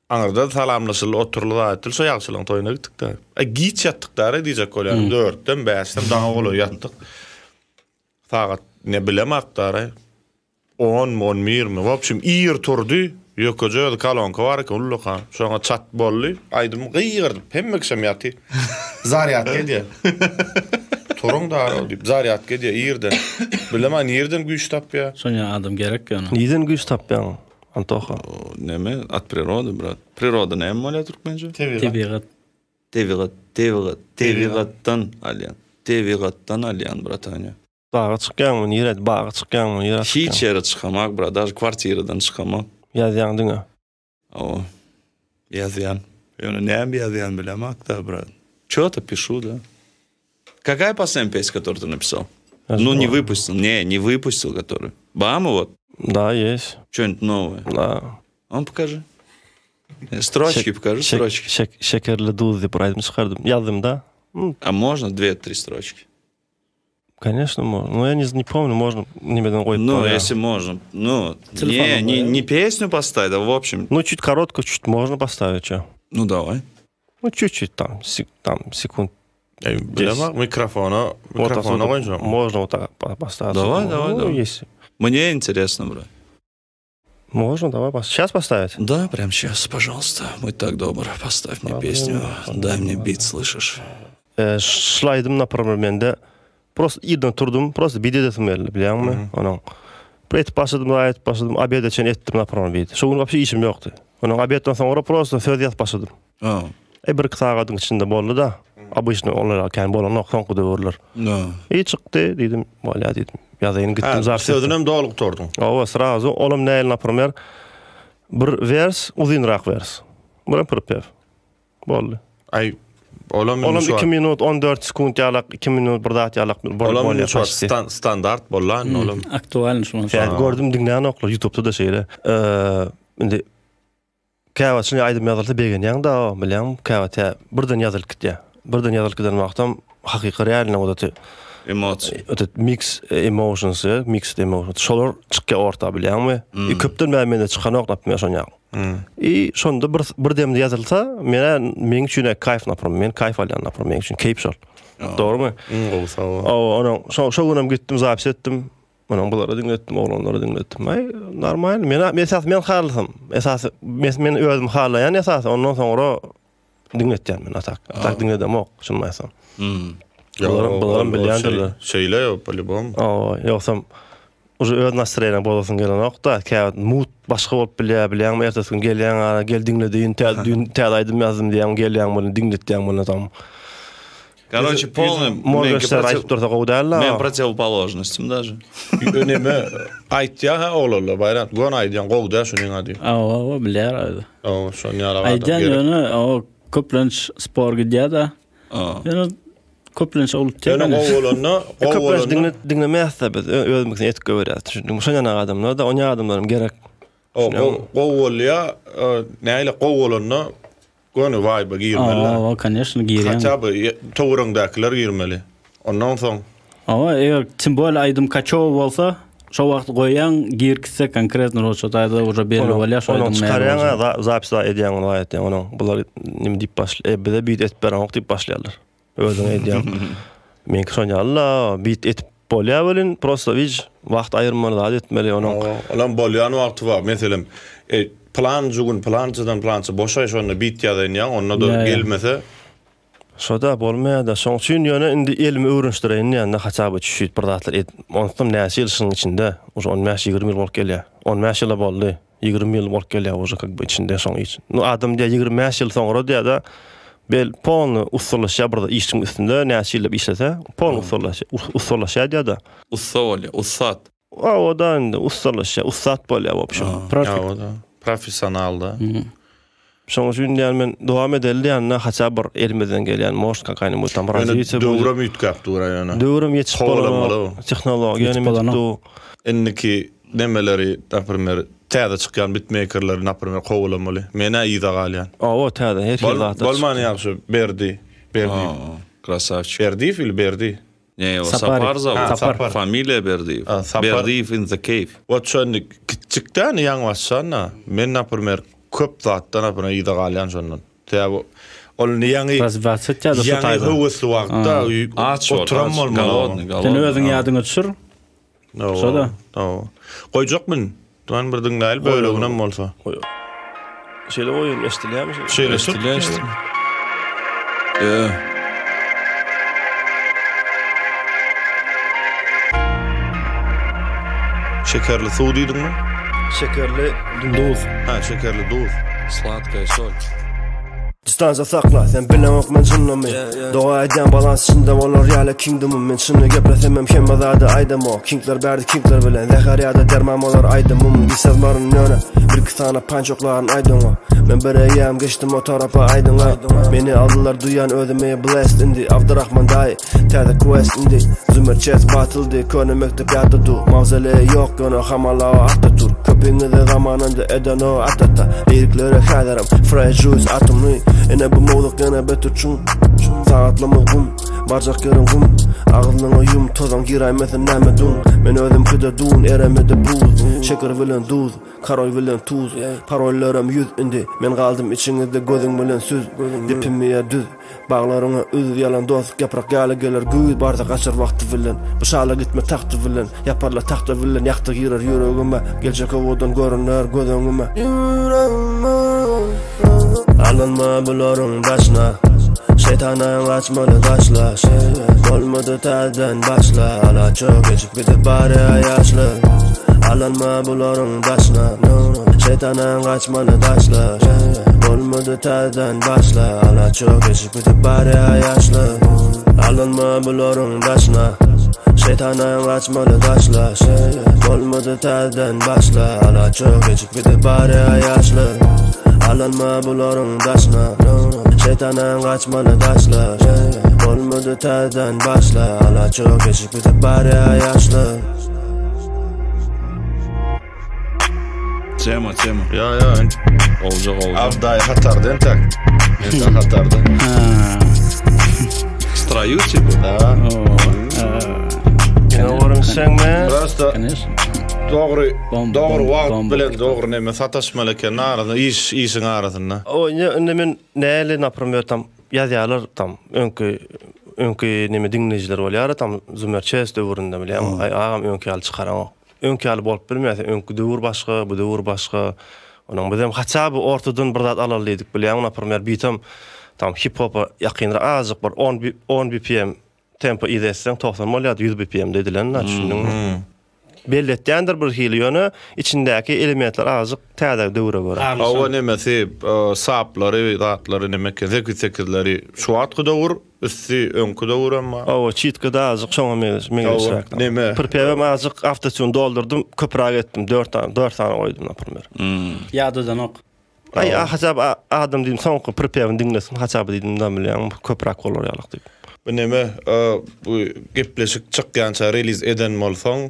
aňyrda salamlaşyldy, oturyldy zat etdi. Şo ýagşylygyň toýuna gitdik-de. Aý giç ýatdyk dara diýjek bolýaryn. Dörtden, bäşden daňa golaý ýatdyk. Sagat ne bilemak dara. Onmy, on birmi, w obşim ir turdy, ýökeje özi kolonka bar eken ullakan, şoňa çat boldy, aýdymy gygyrdyp, hemme kişem ýatyr. Zarýadka edýär. Turuň daro diýip, zarýadka edýär irden. Bileman nirden güýç tapýar. Şoňa adam gerek ýöne. Nirden güýç tapýaň, Antoha? Neme, at prirody, brat. Priroda näme bolýar türkmençe? Tebigat. Tebigat, tebigat, tebigatdan alýan. Tebigatdan alýan, bratanja. Daga çykýaňmy nirä baga çykýaňmy nirä çykýaň? Hiç ýere çykamak brat daže kwartiradan çykamak. Ýazýaň diňe. Hawa. Ýazýan. Ýöne näme ýazýan bilemakda brat. Ço-to pišu da. Kakaýa poslednýa pesnýa kotoru ty napisal? Nu ne wypustil ne ne wypustil kotoru. Bamy wot? Da ýes. Ço-nibit nowoe. Da. A pokaži. Stroçki pokaži stroçki. Şekerli duz diýip bir aýdym çykardym. Ýazdym da. A można dwe tri stroçki? Конечно, можно. Ну, я не, не помню, можно немедленно goýup Ну, если можно. Ну, не, не, не песню поставить, а в общем. Ну, чуть короткую, чуть можно поставить, что. Ну, давай. Ну, чуть-чуть там, сек, там, секунд. Bilemok, mikrofona, mikrofona goýunça. Можно вот так поставить. Давай, давай, ну, давай. Если. Мне интересно, брат. Можно, давай. Сейчас поставить? Да, прямо сейчас, пожалуйста. Будь так добр, поставь мне песню. Дай мне бит, слышишь? Şul aýdym naprmer mende prosta irden turdum prosta bit edesim geldi bilýäňmi onuň bir etip başladym da etip başladym obeda çenli etdim naprmer bit şo gün wapşe işim ýokdy onuň obedden soňra prosta söz ýazyp başladym e bir iki sagadyň içinde boldy da obyçny olar kän bolanok soňky döwürler i çykdy diýdim bolýa diýdim ýazaýyn gitdim zapis sözünem doly gutardyň hawa srazu olam nähili naprmer bir wers uzynrak wers bir pripew Boldy. Aý, olam Olam 2 minut 14 sekunt ýalak, 2 minut bir zat ýalak bolup Olam bolýar. şu wagt stan, standart boldy indi olam. Aktualny şu Sen gördüm diňlänoklar YouTube'da da şeýle. Eee, indi käwagt şuny aýdym ýazylsa begenýäň da, bilýäňmi, käwagt tä birden ýazylyp gitýär. Birden ýazylyp giden wagtam hakyky realny o zat Emosiýa. Этот mix emotions, mixed emotions. Şolar çykýar orta bilýäňmi? I köpden bäri mende çykanok, naprimýer, şon ýaly. I şonda bir bir demde ýazylsa, menä meň üçin kaýf naprim, men kaýf alýan naprim, meň üçin keýp şol. Dogrymy? Iň gowusy o. Hawa, onuň şo şo günem gitdim zapis etdim. Onuň bulara diňletdim, oglanlara diňletdim. Aý, normal. Men esasy men halasam. Esasy men özüm halaýan esasy, ondan soňra diňletýän men atak. Atak diňledemok, şuny aýtsam. Hmm. Bularam, bularam bilýändirler. Şeýle ýok, po-lýubom. Hawa, ýogsam Uje öz nastroýeniň bozasyň gelenok-da, käwagt mut başga bolup bilýär, bilýäňmi, ertesi gün gelýäň ara, gel diňle diýin, täze düýn täze aýdym ýazdym diýýäň, gelýäň welin diňletýäň welin tam. Karoçe, polny Morgenstern aýdyp dursa gowy däl-de. Men противоположностям даже. Neme aýtýaň ha oglanlar Baýram, göni aýdýaň gowy däl şunyň ady. Hawa, hawa, bilýär aýdy. Hawa, şony ýaly adam Aýdýan gerek. ýöne o köplenç spor gidýär-de. Ýöne köplenç ol Ýöne gowy bolanda, gowy Köplenç bolanda. diňle diňlemeýäs-de biz, özümiz etip goýberýäs. Düşündiňmi? Şondan adamlar-da, onýa adamlaram gerek. O gowy bolýa, nähili gowy bolanda göni waýba girmeli. Hawa, koneşno girýän. Haça by töweregiňdäkiler girmeli. Ondan soň. Hawa, eger tim bolýa aýdym kaçowy bolsa, şo wagt goýýaň, gir gitse konkretno şo taýda уже belli bolýar şo Onuň aýdymyň näme çykarýaň boljagyny. zapis edýäň ony aýtýaň onuň bular nime diýip başla e bize beat etip bereňok diýip başlaýarlar. Özüň edýäň. Meňki şon ýaly-la beat etip bolýar welin prosta wiž wagt aýyrmaly zat etmeli onuň. Olam bolýan wagty bar. Meselem, e pylanjy gün pylançadan pylança boşaý şonda beat ýazaýyn diýýäň onda-da gelmese. Şoda bolmaýada. Şoň üçin ýöne indi elimi öwrenişdireýin diýende haça by çüşüt bir zatlar et. Onsam näçe ýyl şunuň içinde? Uje on bäş ýigrimi ýyl bolup gelýär. On bäş ýyla boldy. Ýigrimi ýyl bolup gelýär uje kak by içinde şoň iç. Nu adam diýýär 25 ýyl soňra diýýär-de bel polny ussalaşýar bir işiň üstünde näçe ýyllap işlese polny ussalaşýar ussalaşýar diýýär-de. Ussa bolýar, ussat. Hawa-da indi ussalaşýar, ussat bolýar wobşem. Hawa-da, professional-da. Şoň üçin diýýän men dowam edeli diýende haça bir elimizden gelýän может какая-нибудь tam razwiýe Ýöne döwrem üýtgäp dur-a ýöne. Döwrem ýetişip bolanok. Tehnologiýa Ýetip bolanok. Indiki nemeleri naprimer täze çykýan bitmeýkerleri naprimer kowalamaly. Men-ä yza galýan. Hawa täze her hili zatlar. Bolman ýagşy Berdi. Berdi. Krasawçik. Berdiýew ili Berdi. Ne ýo Sapar zawut. Sapar. Familiýa Berdiýew. Berdiýew in the cave. Wot şo indi kiçjikdä indi ýaňy başlan-da. Men naprimer köp zatdan naprimer yza galýan şondan. Sebäbi ol indi ýaňy Razwiýat etýär-de şo taýda. Ýaňy höwesli wagtda oturan bolmaly. Sen özüň ýadyňa düşür. Şo-da. Goýjak men. Dwan bir diňläýli böleginem bolsa. Şeýle goýun eşdilýärmi? Şeýle eşdilýär eşdilýär. Ýa. Şekerli suw diýdiňmi? Şekerli duz. Ha, şekerli duz. Sladkaya sol. Distansiýa sakla, sen bileňok men çynymy Doga edýän balans içinde bolar ýaly kingdomym Men çyny geplesemem hemme zady aýdamok Kingler bärde kingler bilen zäher ýa-da derman bolar aýdymym Diýsez baryn ýöne birki sany pançoklaryn aýt oňa Men bir eýýäm geçdim o tarapa aýdyňa Meni aldylar duýan özümi blessed indi Abdyrahman daýy täze quest indi Zümer chess batyldy köne mekdep ýatda dur Mawzoleýi ýok ýöne hamala o Ataturk Köpiňize zamanynda eden o atata Liriklere häzirem fresh juice atomly Ine bu mowzuk ýene beter çuň Sagatlymyz gum Barjak ýeriň gum Agzyňa ýum tozan giräýmesin näme duň Men özümkide dun eremede buz Şeker bilen duz Karoý bilen tuz Parollarym ýüz indi Men galdym içiňizde gözüň bilen süz Depimi ýa düz Baglaryňy üz Ýalan dost ýaprak ýaly geler güýz Barsa gaçar wagty bilen Bu şala gitme tagty bilen Ýaparlar tagta bilen Ýakdy girer ýüregime Geljek owadan görüner göz öňüme Ýüregime Alynma bularyň daşyna Şeýtandan gaçmaly daşla Bolmady täzeden başla Alaça geçip gidip barýar ýaşlar Alynma bularyň daşyna Şeýtandan gaçmaly daşla Bolmady täzeden başla Alaça geçip gidip barýar ýaşlar Alynma bularyň daşyna Şeýtandan gaçmaly daşla Bolmady täzeden başla Alaça geçip Gidip barýar ýaşlar Alynma bularyň daşyna Şeýtandan gaçmaly daşla Bolmady täzeden başla Alaç ýok geçip gidip barýar ýaşlar Tema tema. Ýa ýa. Gowja gowja. Abdaý hatarda entek. Entek hatarda. Stroýu tipa. Da. Ýene görünseň men. Prosta Dogry, dogry wagt bilen dogry neme sataşmaly eken arasynda, iş işiň arasynda. O indi indi men näle naprimer tam ýazýarlar tam öňki öňki neme diňleýjiler bolýar tam Zumer Chess döwründe bilýäňmi? Aý agam öňki ýaly çykaraňok. Öňki ýaly bolup bilmeýär. Öňki döwür başga, bu döwür başga. Onuň bizem haça bu ortadan bir zat alaly diýdik bilýäňmi? Naprimer bitam tam hip hopa ýakynrak azajyk bir 10 10 BPM Tempo yz etseň 90 bolýardy 100 BPM-de edilen-dä, düşündiňmi? Belli etýändir bir hili, ýöne içindäki elementler azajyk täze döwre görä. Hawa nemesi saplary zatlary neme eken 808-leri şu wagtky döwür üsti öňki döwürem bar. Hawa çitkada azajyk şoňa meňzeş meňzeşräk. Neme. Pripewem azajyk awtotune doldurdym köpräk etdim dört sany dört sany goýdum naprimer. Ýadadanok. Aý haçap adam diýdim soňky pripewini diňlesin haçap diýdim da bilýäňmi köpräk bolar ýalyk diýip. Bu neme bu gepleşik çykýança reliz eden bolsaň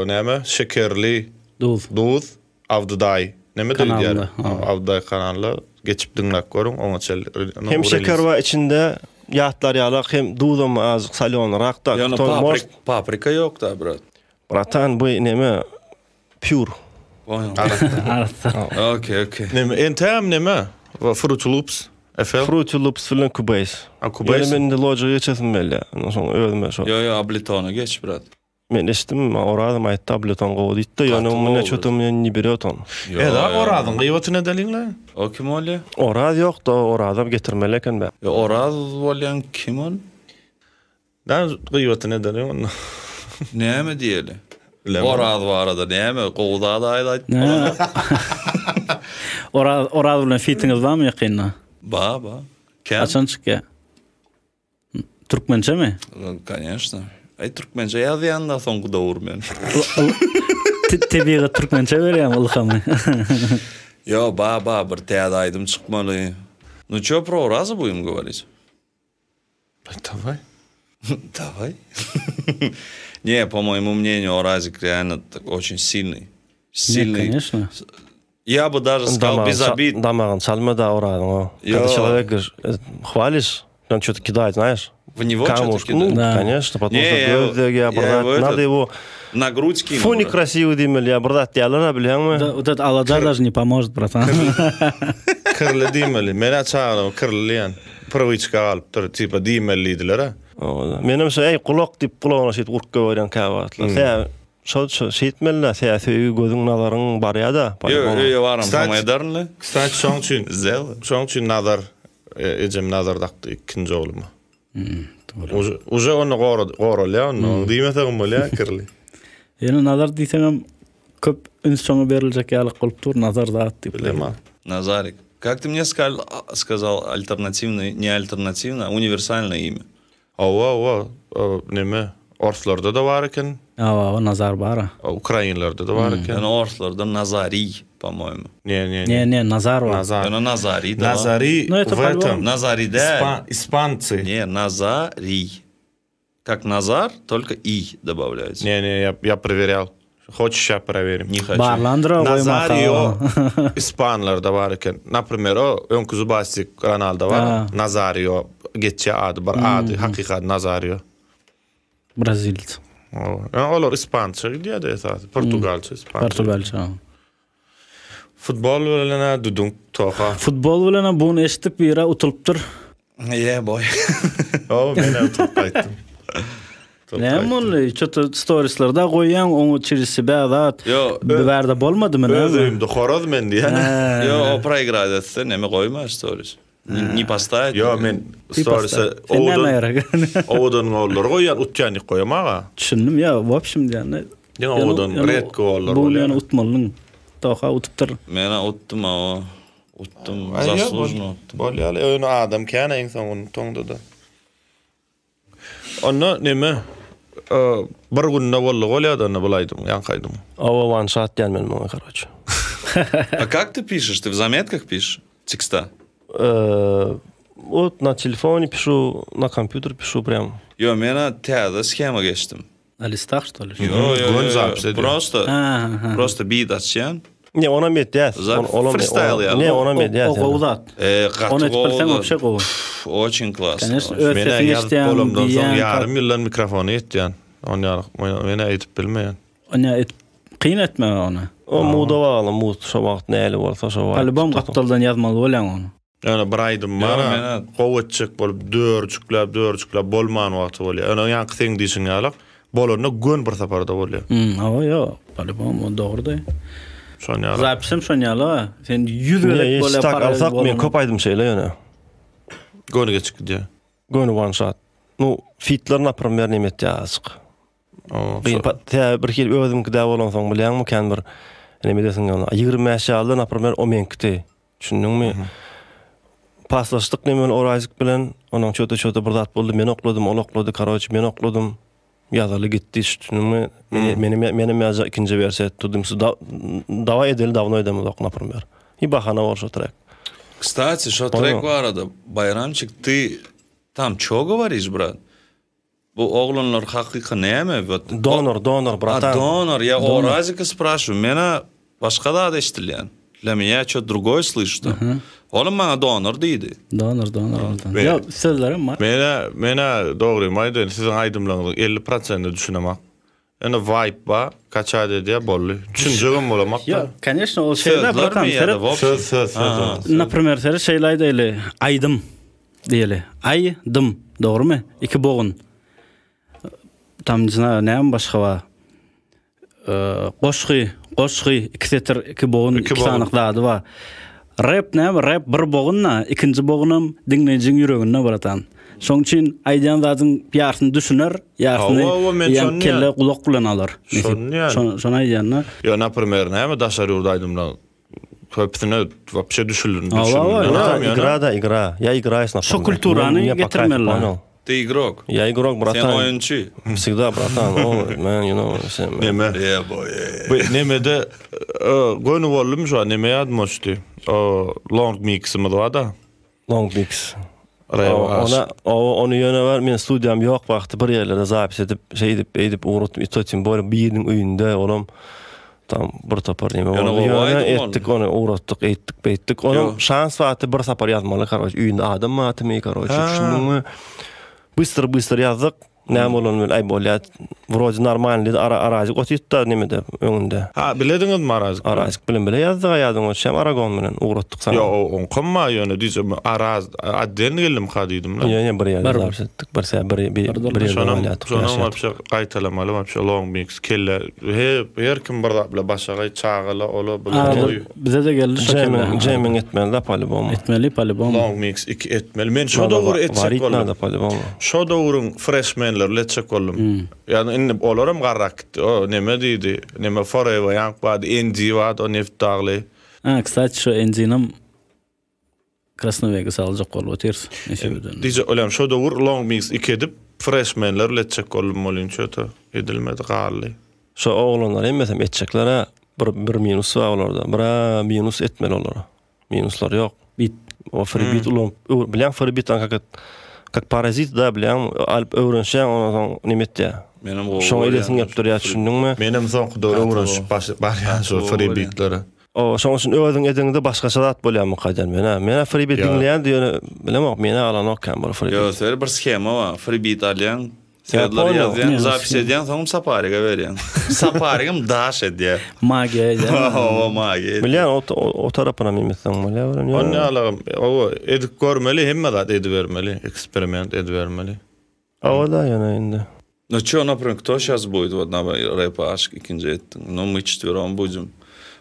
näme şekerli duz duz Abdy daýy neme diýýär Abdy daýy kanalda geçip diňläp görüň oňa çenli Hem şeker bar içinde ýatlar ýalak hem duzam azjyk salýonyrak da Ýöne paprik paprika ýok da brat. Bratan bu neme Pure. Arassa. Okey, okey. Neme, entäm neme? Fruity Loops, FL. Fruity Loops bilen Cubase. A, Cubase. Ýöne men indi Logic-e geçesim gelýär. Ondan soň özüme şo. Ýo, ýo, Ableton-a geç, brat. Men eşitdim, Orazam aýtdy, Ableton gowy diýdi-de, ýöne Gaty mine gowy. ço-to mne ne berýot on. Eda Orazyň gyýbatyny edeliň-le. O kim bolýa? Oraz ýok-da, Orazam getirmeli eken be. E, Oraz bolýan kim ol? Näme gyýbatyny edeliň onda? Näme diýeli? Bilemok. Oraz barada näme gowy zat aýt aýt. Oraz Oraz bilen fitiňiz barmy ýakynda? Ba, ba. Kän. Haçan çykýar? Türkmençemi? Koneşno. Aý türkmençe ýazýan-da soňky döwür men. Tebigat türkmençe berýärmi ylhamy? Ýo, ba, ba, bir täze aýdym çykmaly. Nu ço pro Oraza buýum goworit? Daway. Daway. Ne, po moýemu mnenию, Orazik reально очень сильный. Сильный. Конечно. Я бы даже сказал без обид. Damagyny çalma-da Orazyň o. Когда человека хвалишь, он что-то кидает, знаешь? В него что-то Камушек. кидает? Ну, Да. конечно, потому Не, что я его- göz degýär, я bir zat. его Надо этот- его На грудь кинул. Фу, брат. некрасивый diýmeli ýa bir zat diýerler-ä bilýäňmi? Да, вот этот alaja даже не поможет, братан. Kirli diýmeli. Men-ä çagalygyma kirli diýen prywýçka galypdyr. Tipa diýmeli diýdiler-ä. Owadan. Menem şo eý gulak diýip gulagyna şeýdip urup goýberýän käwagtlar. Sebäbi şo şo şeýtmeli-dä, sebäbi söýgi gözüň nazaryň barýa-da. Ýö, öýe baram Kstati, soň ederin-le. Kstati şoň üçin, Сделай. şoň üçin Nazar, ejem Nazar dakdy ikinji ogluma. Uje, uje onda goralýar onda, diýmesegem bolýar kirli. Ýöne Nazar diýseňem köp üns şoňa beriljek ýalyk bolup dur, Nazar zat diýip. Bilemok. Nazarik. Как ты мне сказал, сказал alternatiwnyý, ne alternatiwnyý, a uniwersalnyý imя. Hawa, hawa, neme, orslarda-da bar eken. Hawa, hawa, Nazar bar-a. Ukrainlerde-de bar eken. Ýöne orslarda Nazariý, po-moýemu. Ne, ne, Ne, ne, Nazar bar. Nazar. Ýöne Nazariý-de bar. Nazariý No, w etom. Nazariý däl. Ispancy. Ne, Nazariý. Как Nazar, только и добавляется. Ne, ne, ýa, ýa prowerýal. Hoçyş şa prowerim. Ne haçu. Barlandyr-a goýmasa. Nazario ispanlarda bar eken. Naprimer, o öňki zubastik Ronaldo bar. Nazario geçýär ady bar. Ady, hakyky ady Nazario. Brazilc. Hawa. Olar ispança gidýär-de esasy. Portugalça, ispança. Portugalça. Futbol bilen-ä dudunk toha. Futbol bilen-ä buny eşitdik biri utulypdyr. Yeah boy. Hawa, men-ä utulyp gaýtdym. Näme boldy? Ço-to storislerde goýýaň, oňa çerez себя zat. Ýo, Bu bärde bolmadymy näme? Öz öýümde horaz men diýýän. Ýo, o proigrad etse, neme goýma stories. Ne postaýt. Ýo, men storiese owadan owadan gollary goýýan, utýan ýok goýamaga. Düşündim, ýa, w общем diýende. Diňe owadan redki gollar bolýar. Bu ýöne utmalyň. Toha utupdyr. Men-ä utdum, hawa. Utdum, zaslužno utdum. Bolýar, ýöne adam kän iň soňunda toňda-da. Onda neme bir günde boldy bolýada onda bul aýdym, ýaňky aýdym. Hawa one shot diýen men muňa karoçe. A kak ty pişeš? Ty w zametkah pišeš teksta? Wot na telefone pişu, na kompýuter pişu prýam. Ýo men-ä täze shema geçdim. Na listah što li? Ýo ýo Göni ýo. zapis edýär. Prosto prosto beat açýan. Ne onam etýäs. Freestyle ýaly. Ne onam edýäs. O gowy zat. E, gaty Ony edip bilseň wapşe gowy. Oçin klasno. Конечно, öz Men-ä sesiňi ýazyp eşitýän, bolamdan soň diýýän. ýarym ýyldan mikrofona ýetýän. Ony ýaly men-ä edip bilmeýän. Ony edip kyn etme ony. O muda bagly, mut şo wagt näli bolsa şo wagt. Albom gapdaldan ýazmaly bolýaň ony. Ýöne bir aýdym bar-a, gowy etjek bolup dörjükläp, dörjükläp bolman wagty bolýar. Ýöne ýaňky seň diýşiň ýalak, bolanda gön bir saparda bolýar. Hmm, hawa, ýok, polibom, o dogry-da. Şon ýaly. Zapisem şon ýaly-a. Sen 100 gezek bolýar paralel bolanda. Alsak men köp aýdym şeýle ýöne. Göni geçip gidýär. Göni one shot. Nu, fitler naprimer neme etýär azjyk. Gyn tä bir hili özüňki däl bolansoň bilýäňmi kän bir neme edesiň ýok. 25 ýaly naprimer o meňkidi. Düşündiňmi? Paslaşdyk neme bilen Orazik bilen, onuň çöte çöte bir zat boldy, men okladym, ol oklady, karoç men okladym. Ýazaly gitdi, düşündiňmi? Meni menem ýazjak ikinji wersiýa etdim. Dawa edeli dawno edemizok naprimer. I bahana bor şo trek. Kstati, şo trek barada Baýramçyk ty tam ço gowariş brat? Bu oglanlar hakyky näme wot. Donor donor bratan. A donor ýa Orazika spraşiw menä başga zat eşdilýän. Dla menýa ço drugoý slyşno. Olam maňa donor diýdi. Donor donor oldan. Ýok sözlerem bar. Menä menä dogrymy aýdaýyn siziň aýdymlaryňyzyň 50 prosentine düşünemak. Ýöne waýb bar kaçat edýär boldy. Düşünjegem bolamak da. Ýok koneçno ol şeýle bratan seret. Söz söz söz. Naprimer seret şeýle aýdaýly aýdym. Diýeli. Aý, dym. Dogrumy? Iki bogun. Tam ne znаю, näme başga bar? Goşgy, goşgy, iki setir, iki bogun, iki sanyk zady bar. Rap näme? Rap bir bogun-da, ikinji bogunam diňleýjiň ýüreginde bratan. Şoň üçin aýdýan zadyň ýarsyny düşüner, ýarsyny ýa kelle gulak bilen alar. Şony şony aýdýan-da. Ýa, naprimer, näme daşary ýurt aýdymlaň köpüsine wapşe düşünildi. Igra da igra. Ýa igraýsyn. Şo kulturany getirmeli. Ty igrok. Ýa igrok bratan. Sen oýunçy. Wsegda bratan. O man you know sen. Neme? Yeah boy. Bu nemede göni boldum şu an neme ýadyma düşdi. O long miximiz bar-da. Long mix. Ona o ony ýöne bar men studiýam ýok wagty bir ýerlerde zapis edip şeýdip eýdip ugratdym i to tim bolýa biriniň öýünde olam tam bir topar neme boldy ýöne etdik ony ugratdyk eýtdik beýtdik onuň şans wagty bir sapar ýazmaly karoç öýünde adam bardymy karoç düşündiňmi bystr bystr ýazdyk Näme bolanyny bil, aý bolýa, wrode normalny diýdi, ara Arazik otytda nemede, öňünde. Ha, bilediňizmi Arazik bilen? Arazik bilen bile ýazdyk-a ýadyňa düşýämi, Aragon bilen ugratdyk saňa. Ýok, o oňkam bar ýöne diýjegim, Araz otdelny geldimka diýdim-le. Ýa, ýa, bir ýerde zapis etdik, bir sä, bir, bir, bir ýerde Şonam, şonam wapşe gaýtalamaly wapşe long mix, kelle, he, her kim bir zat bile başagaý, çagala, ola, bula, toý. Bize-de geldi şo kelle. Jamming, jamming etmeli-da polibom. Etmeli polibom. Long mix 2 etmeli. Men şo döwür etjek boldum. Nada polibom. Şo döwrüň freshmenleri bilen etjek boldum. Ýagny indi olaram garrak gitdi. O neme diýdi? Neme Forever Young bardy, NG bardy, o Neft dagly. Ha, kstati şo NG-nem Krasny Vegas aljak bolup otyrys. Nesip eden. Diýjek bolýan şo döwür Long Mix 2 edip freshmenler bilen etjek boldum welin çöte edilmedi galdy. Şo oglanlar hemmesem etjekler-ä bir bir minus bar olarda. Bir-ä minus etmeli olara. Minuslary ýok. Bit. O free bit ulanyp bilýäň free bit как как parazit da bilýäň alyp öwrenişýäň ondan soň neme etýär. Menem gowy. Şoňa edesiň gelip durýar düşündiňmi? Menem soňky döwür öwrenişip barýan şo free bitlere. O şoň üçin özüň edeňde başgaça zat bolýarmyka diýen men-ä. Men-ä free beat diňleýän ýöne bilemok men-ä alanok kän bir free beat. Ýok, sebäbi bir shema bar. Free beat alýaň, sözleri ýazýaň, zapis edýäň, soňam Saparige berýäň. Saparigem daş edýär. Magiýa edýär. Hawa, magiýa edýär. Bilýän, o o tarapynam iýmeseň bolýar welin ýöne. Onda ýalagam, hawa, edip görmeli, hemme zat edibermeli, eksperiment edibermeli. Hawa-da ýöne indi. No ço naprimер kto şas будет вот na rap aşyk ikinji etdiň no my çtwerom budem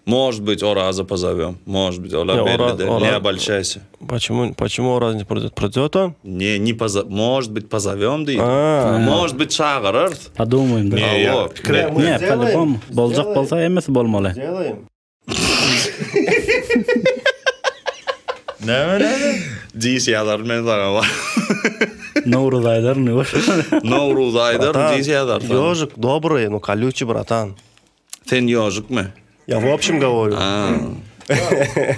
может быть Oraza pozowem может быть ola belli däl ne obolşaýsa. Почему почему Oraz ne prodýot prodýot on? Ne ne pozo может быть pozowem diýdim. Может быть çagyrarys. Podumаýym da. Hawa pikir et. Ne po-lýubomu boljak bolsa hemmesi bolmaly. Näme näme? Diş ýazar men saňa bar. Nowruz aýdar ne boş. Nowruz aýdar diş ýazar. Ýožik dobryý, no kolýuçi bratan. Sen ýožikmi? Ya w общем говорю.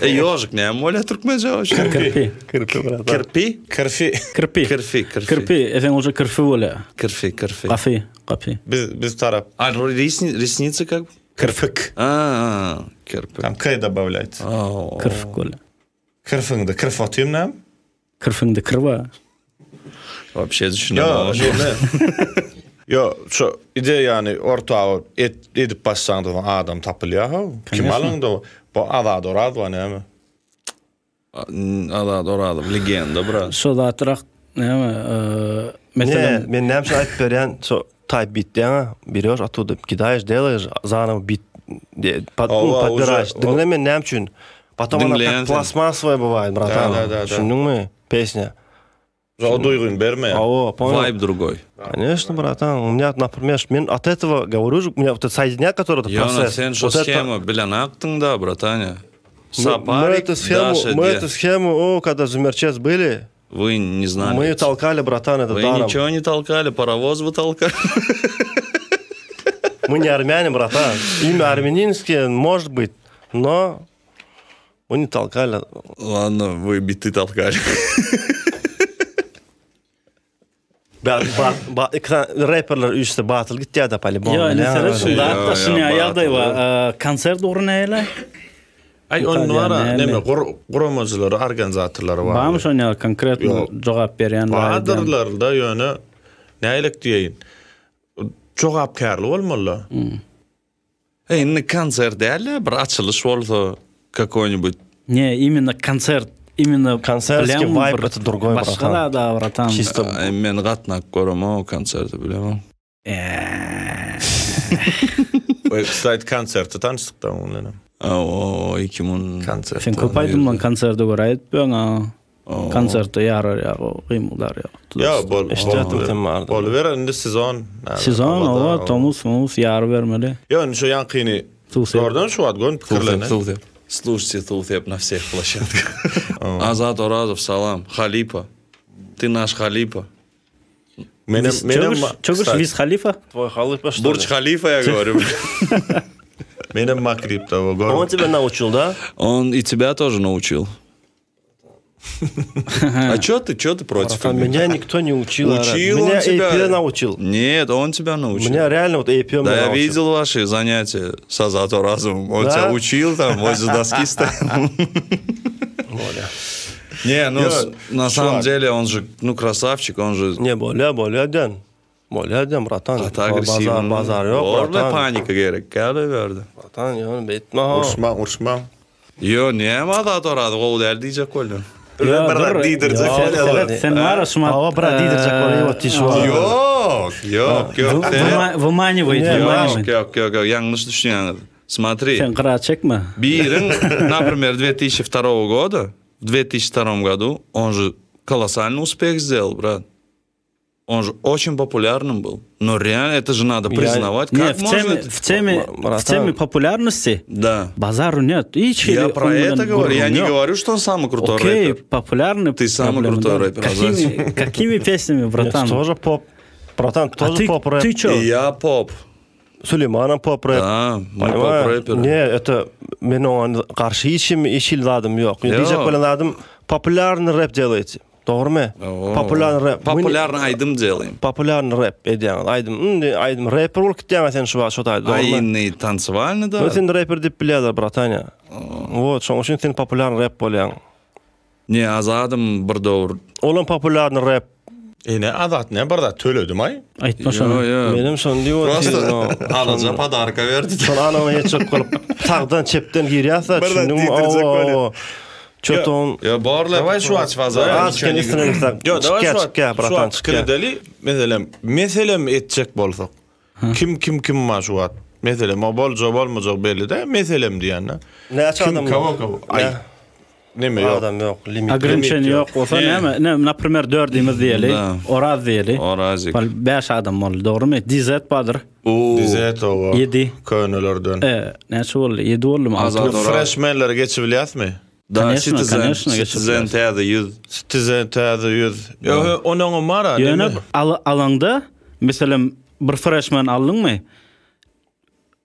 E ýožik näme bolýar türkmençe вообще? Kirpi. Kirpi bratan. Kirpi? Kirfi. Kirpi. Kirfi, kirfi. Kirpi, e sen bolsa kirfi bolýar. Kirfi, kirfi. Gapy, gapy. Biz biz tarap. A resnici как? Kirpik. A, kirpik. Tam k dobawlýaýt. Kirpik bolýar. Kirfiňde kirf otyrmy näme? Kirfiňde kir bar. Wapşe düşünemok. Ýo, şu ideýany orta et, edip başlaňda soň adam tapylýar how. Kim alyňda bu Azat Orazowa näme? Azat Orazow legenda brat. Şo zatrak näme meselem. Ne, men näme üçin aýdyp berýän, şo type beat diýýäň-a, berýoş otuda kidaýyş delaýyş zanowo beat podbiraýyş. Diňle men näme üçin. Potom ona kak plastmassowaýa bywaýt bratan. Düşündiňmi? Pesnýa. O duýgyny bermeýär. Hawa, понял. Vibe другой. Конечно, братан. У меня, например, men от этого говорю же, у меня вот это соединяет, который этот Ýöne процесс. sen şo Вот это- shema bilenakdyň-da, bratanya. Мы, мы Saparik эту схему, daş мы edýär. эту схему, о, когда Зумерчес были, Вы не знали. мы толкали, братан, это Вы даром. ничего не толкали, паровоз вы толкали. Мы не армяне, братан. Имя армянинское, может быть, но мы не толкали. Ладно, вы биты толкали. Ba, ba, ba, iki sany reperler üýşse batyl gitýär-de polibom. Ýo, indi seret, Ýo, zat ýo, şuny ýagdaý bar. batyl. Konsert ugry nähili? Aý, onda bar, neme, guramajylary, organizatorlary bar. Barmy şoň ýaly konkretno jogap berýän? Bardyrlar-da, ýöne nähilek diýeýin. Jogapkärli bolmaly-da. E indi konsert däl-de bir açylyş bolsa kakoý-nibut. Ne imенно konsert imенно Konsertskiý vibe это другой Başga bratan. zada bratan. Çisto Men gatnap göremok konserte bilemok. Oý, kstati, konsertde tanyşdyk da onuň bilenem. O, 2000 Konsert. Sen köp aýdymlaň konserde görä aýdyp ýöň a. Konsertde ýarar ýa o gymyldar ýa. Ýa bol. Eşitýärdim sen bardy. Boluber indi sezon. Sezon owa tomus momus ýary bermeli. Ýa indi şu ýaňkyny Zordan şu wagt gön pikirlene. Слушайте Thusep na всех площадках. Azat Orazow salam. Halypa. Ty naş halypa. Menem menem Çögüş Wiz Khalifa. Tvoý halypa što? Burç Khalifa я говорю. Menem makripda o gör. On тебя научил, да? Он и тебя тоже научил. А чё ты, чё ты против? Братан, меня никто не учил. Учил Меня он тебя. AP научил. Нет, он тебя научил. Меня реально вот AP Да, меня я научил. видел ваши занятия с Азат Оразовым. Он Да? тебя учил там, возле доски стоял. Не, ну, Я- с- на самом чувак. деле он же, ну, красавчик, он же Не, bolýa, bolýa diýen. Bolýa diýen, bratan. Gaty agressiw. Bazar, bazar ýok, Orada bratan. panika gerek. Gel berdi. Bratan, ýöne beýtme ha. Urşma, urşma. Yo, näme Azat Orazow gowy däl diýjek bolýan. Bir bir diýdirjek bolýar. Sen var şuma. Hawa, brat diýdirjek bolýar, ot iş bar. Ýok, ýok, ýok. Sen- Выманивает, Не, Ýok, выманивает. ýok, ýok, ýok, ýalňyş düşünýäňiz. Смотри. Sen gyra çekme. Biriň, например, 2002 года, в 2002 году он же колоссальный успех сделал, брат. Он же очень популярным был. Но реально это же надо Я- признавать. Не, Как в можно теме, это- в теме, в Братан. теме популярности Да. базару нет. Hiç Я hili про oň bilen это говорю. Я gürrüň не ýok. говорю, что он самый крутой Okey, рэпер. популярный. Ты самый проблема, крутой да. рэпер, Какими, какими песнями, братан? Нет, тоже поп. Братан, А тоже ты, поп-рэп. ты чё? И я поп. Süleymanam pop-рэп. Да, мы Понимаю? поп-рэперы. Ne, это men oňa garşy hiç kim hiç hili zadym ýok. Ýok. Diýjek bolan zadym populýarny rap делаете. Dogrymy? Oo. Populýarny rap. Популярный aýdym делаем. Populýarny rap edýäň. Aýdym, indi aýdym rapper bolup gitýäň sen şu wagt şu taýda, dogrymy? Ayni танцевальный, да. No sen rapper diýip bilýärler, bratanya. Вот, şoň üçin sen populýarny rap bolýaň. Ne, Azadym bir döwür. Olam populýarny rap. Ene Azat ne bir zat töledim aý. Aýtma Yo, şony. yo. Menem şony diýip Просто alaja podarka berdi. Şol anaňa ýetjek bolup sagdan çepden girýärse, Bir zat düşündiňmi? diýdirjek Owa, bolýar. owa. Çöton. Yo, borla. Daway şu aç fazla. Az kän üstüne gitsak. Yo, daway Çykýa, şu çykýa, at. Şu bratan, at çykýa. kredeli meselem, meselem etjek bolsak. Kim kim kim bar şu wagt? Meselem, o boljak bolmajak belli de, meselem diýende. Näçe Kim adam? kawa kawa? Ay. Nä? Neme ýok. Adam ýok, limit. Ограничение ýok bolsa näme? Ne, например, dördimiz diýeli, Da. Oraz diýeli. Orazik. Bal 5 adam boldy, dogrymy? DZ bardyr. Oo. Bize towa. Ýedi. Könelerden. E, näçe boldy? 7 boldymy? Azat Alty? Oraz. Freshmenlere geçip bilýäsmi? Da, Конечно, Citizen, конечно, geçip Citizen täze 100. Citizen täze 100. Ýo, onuň mara. Ýöne al alaňda, meselem, bir freshman aldyňmy?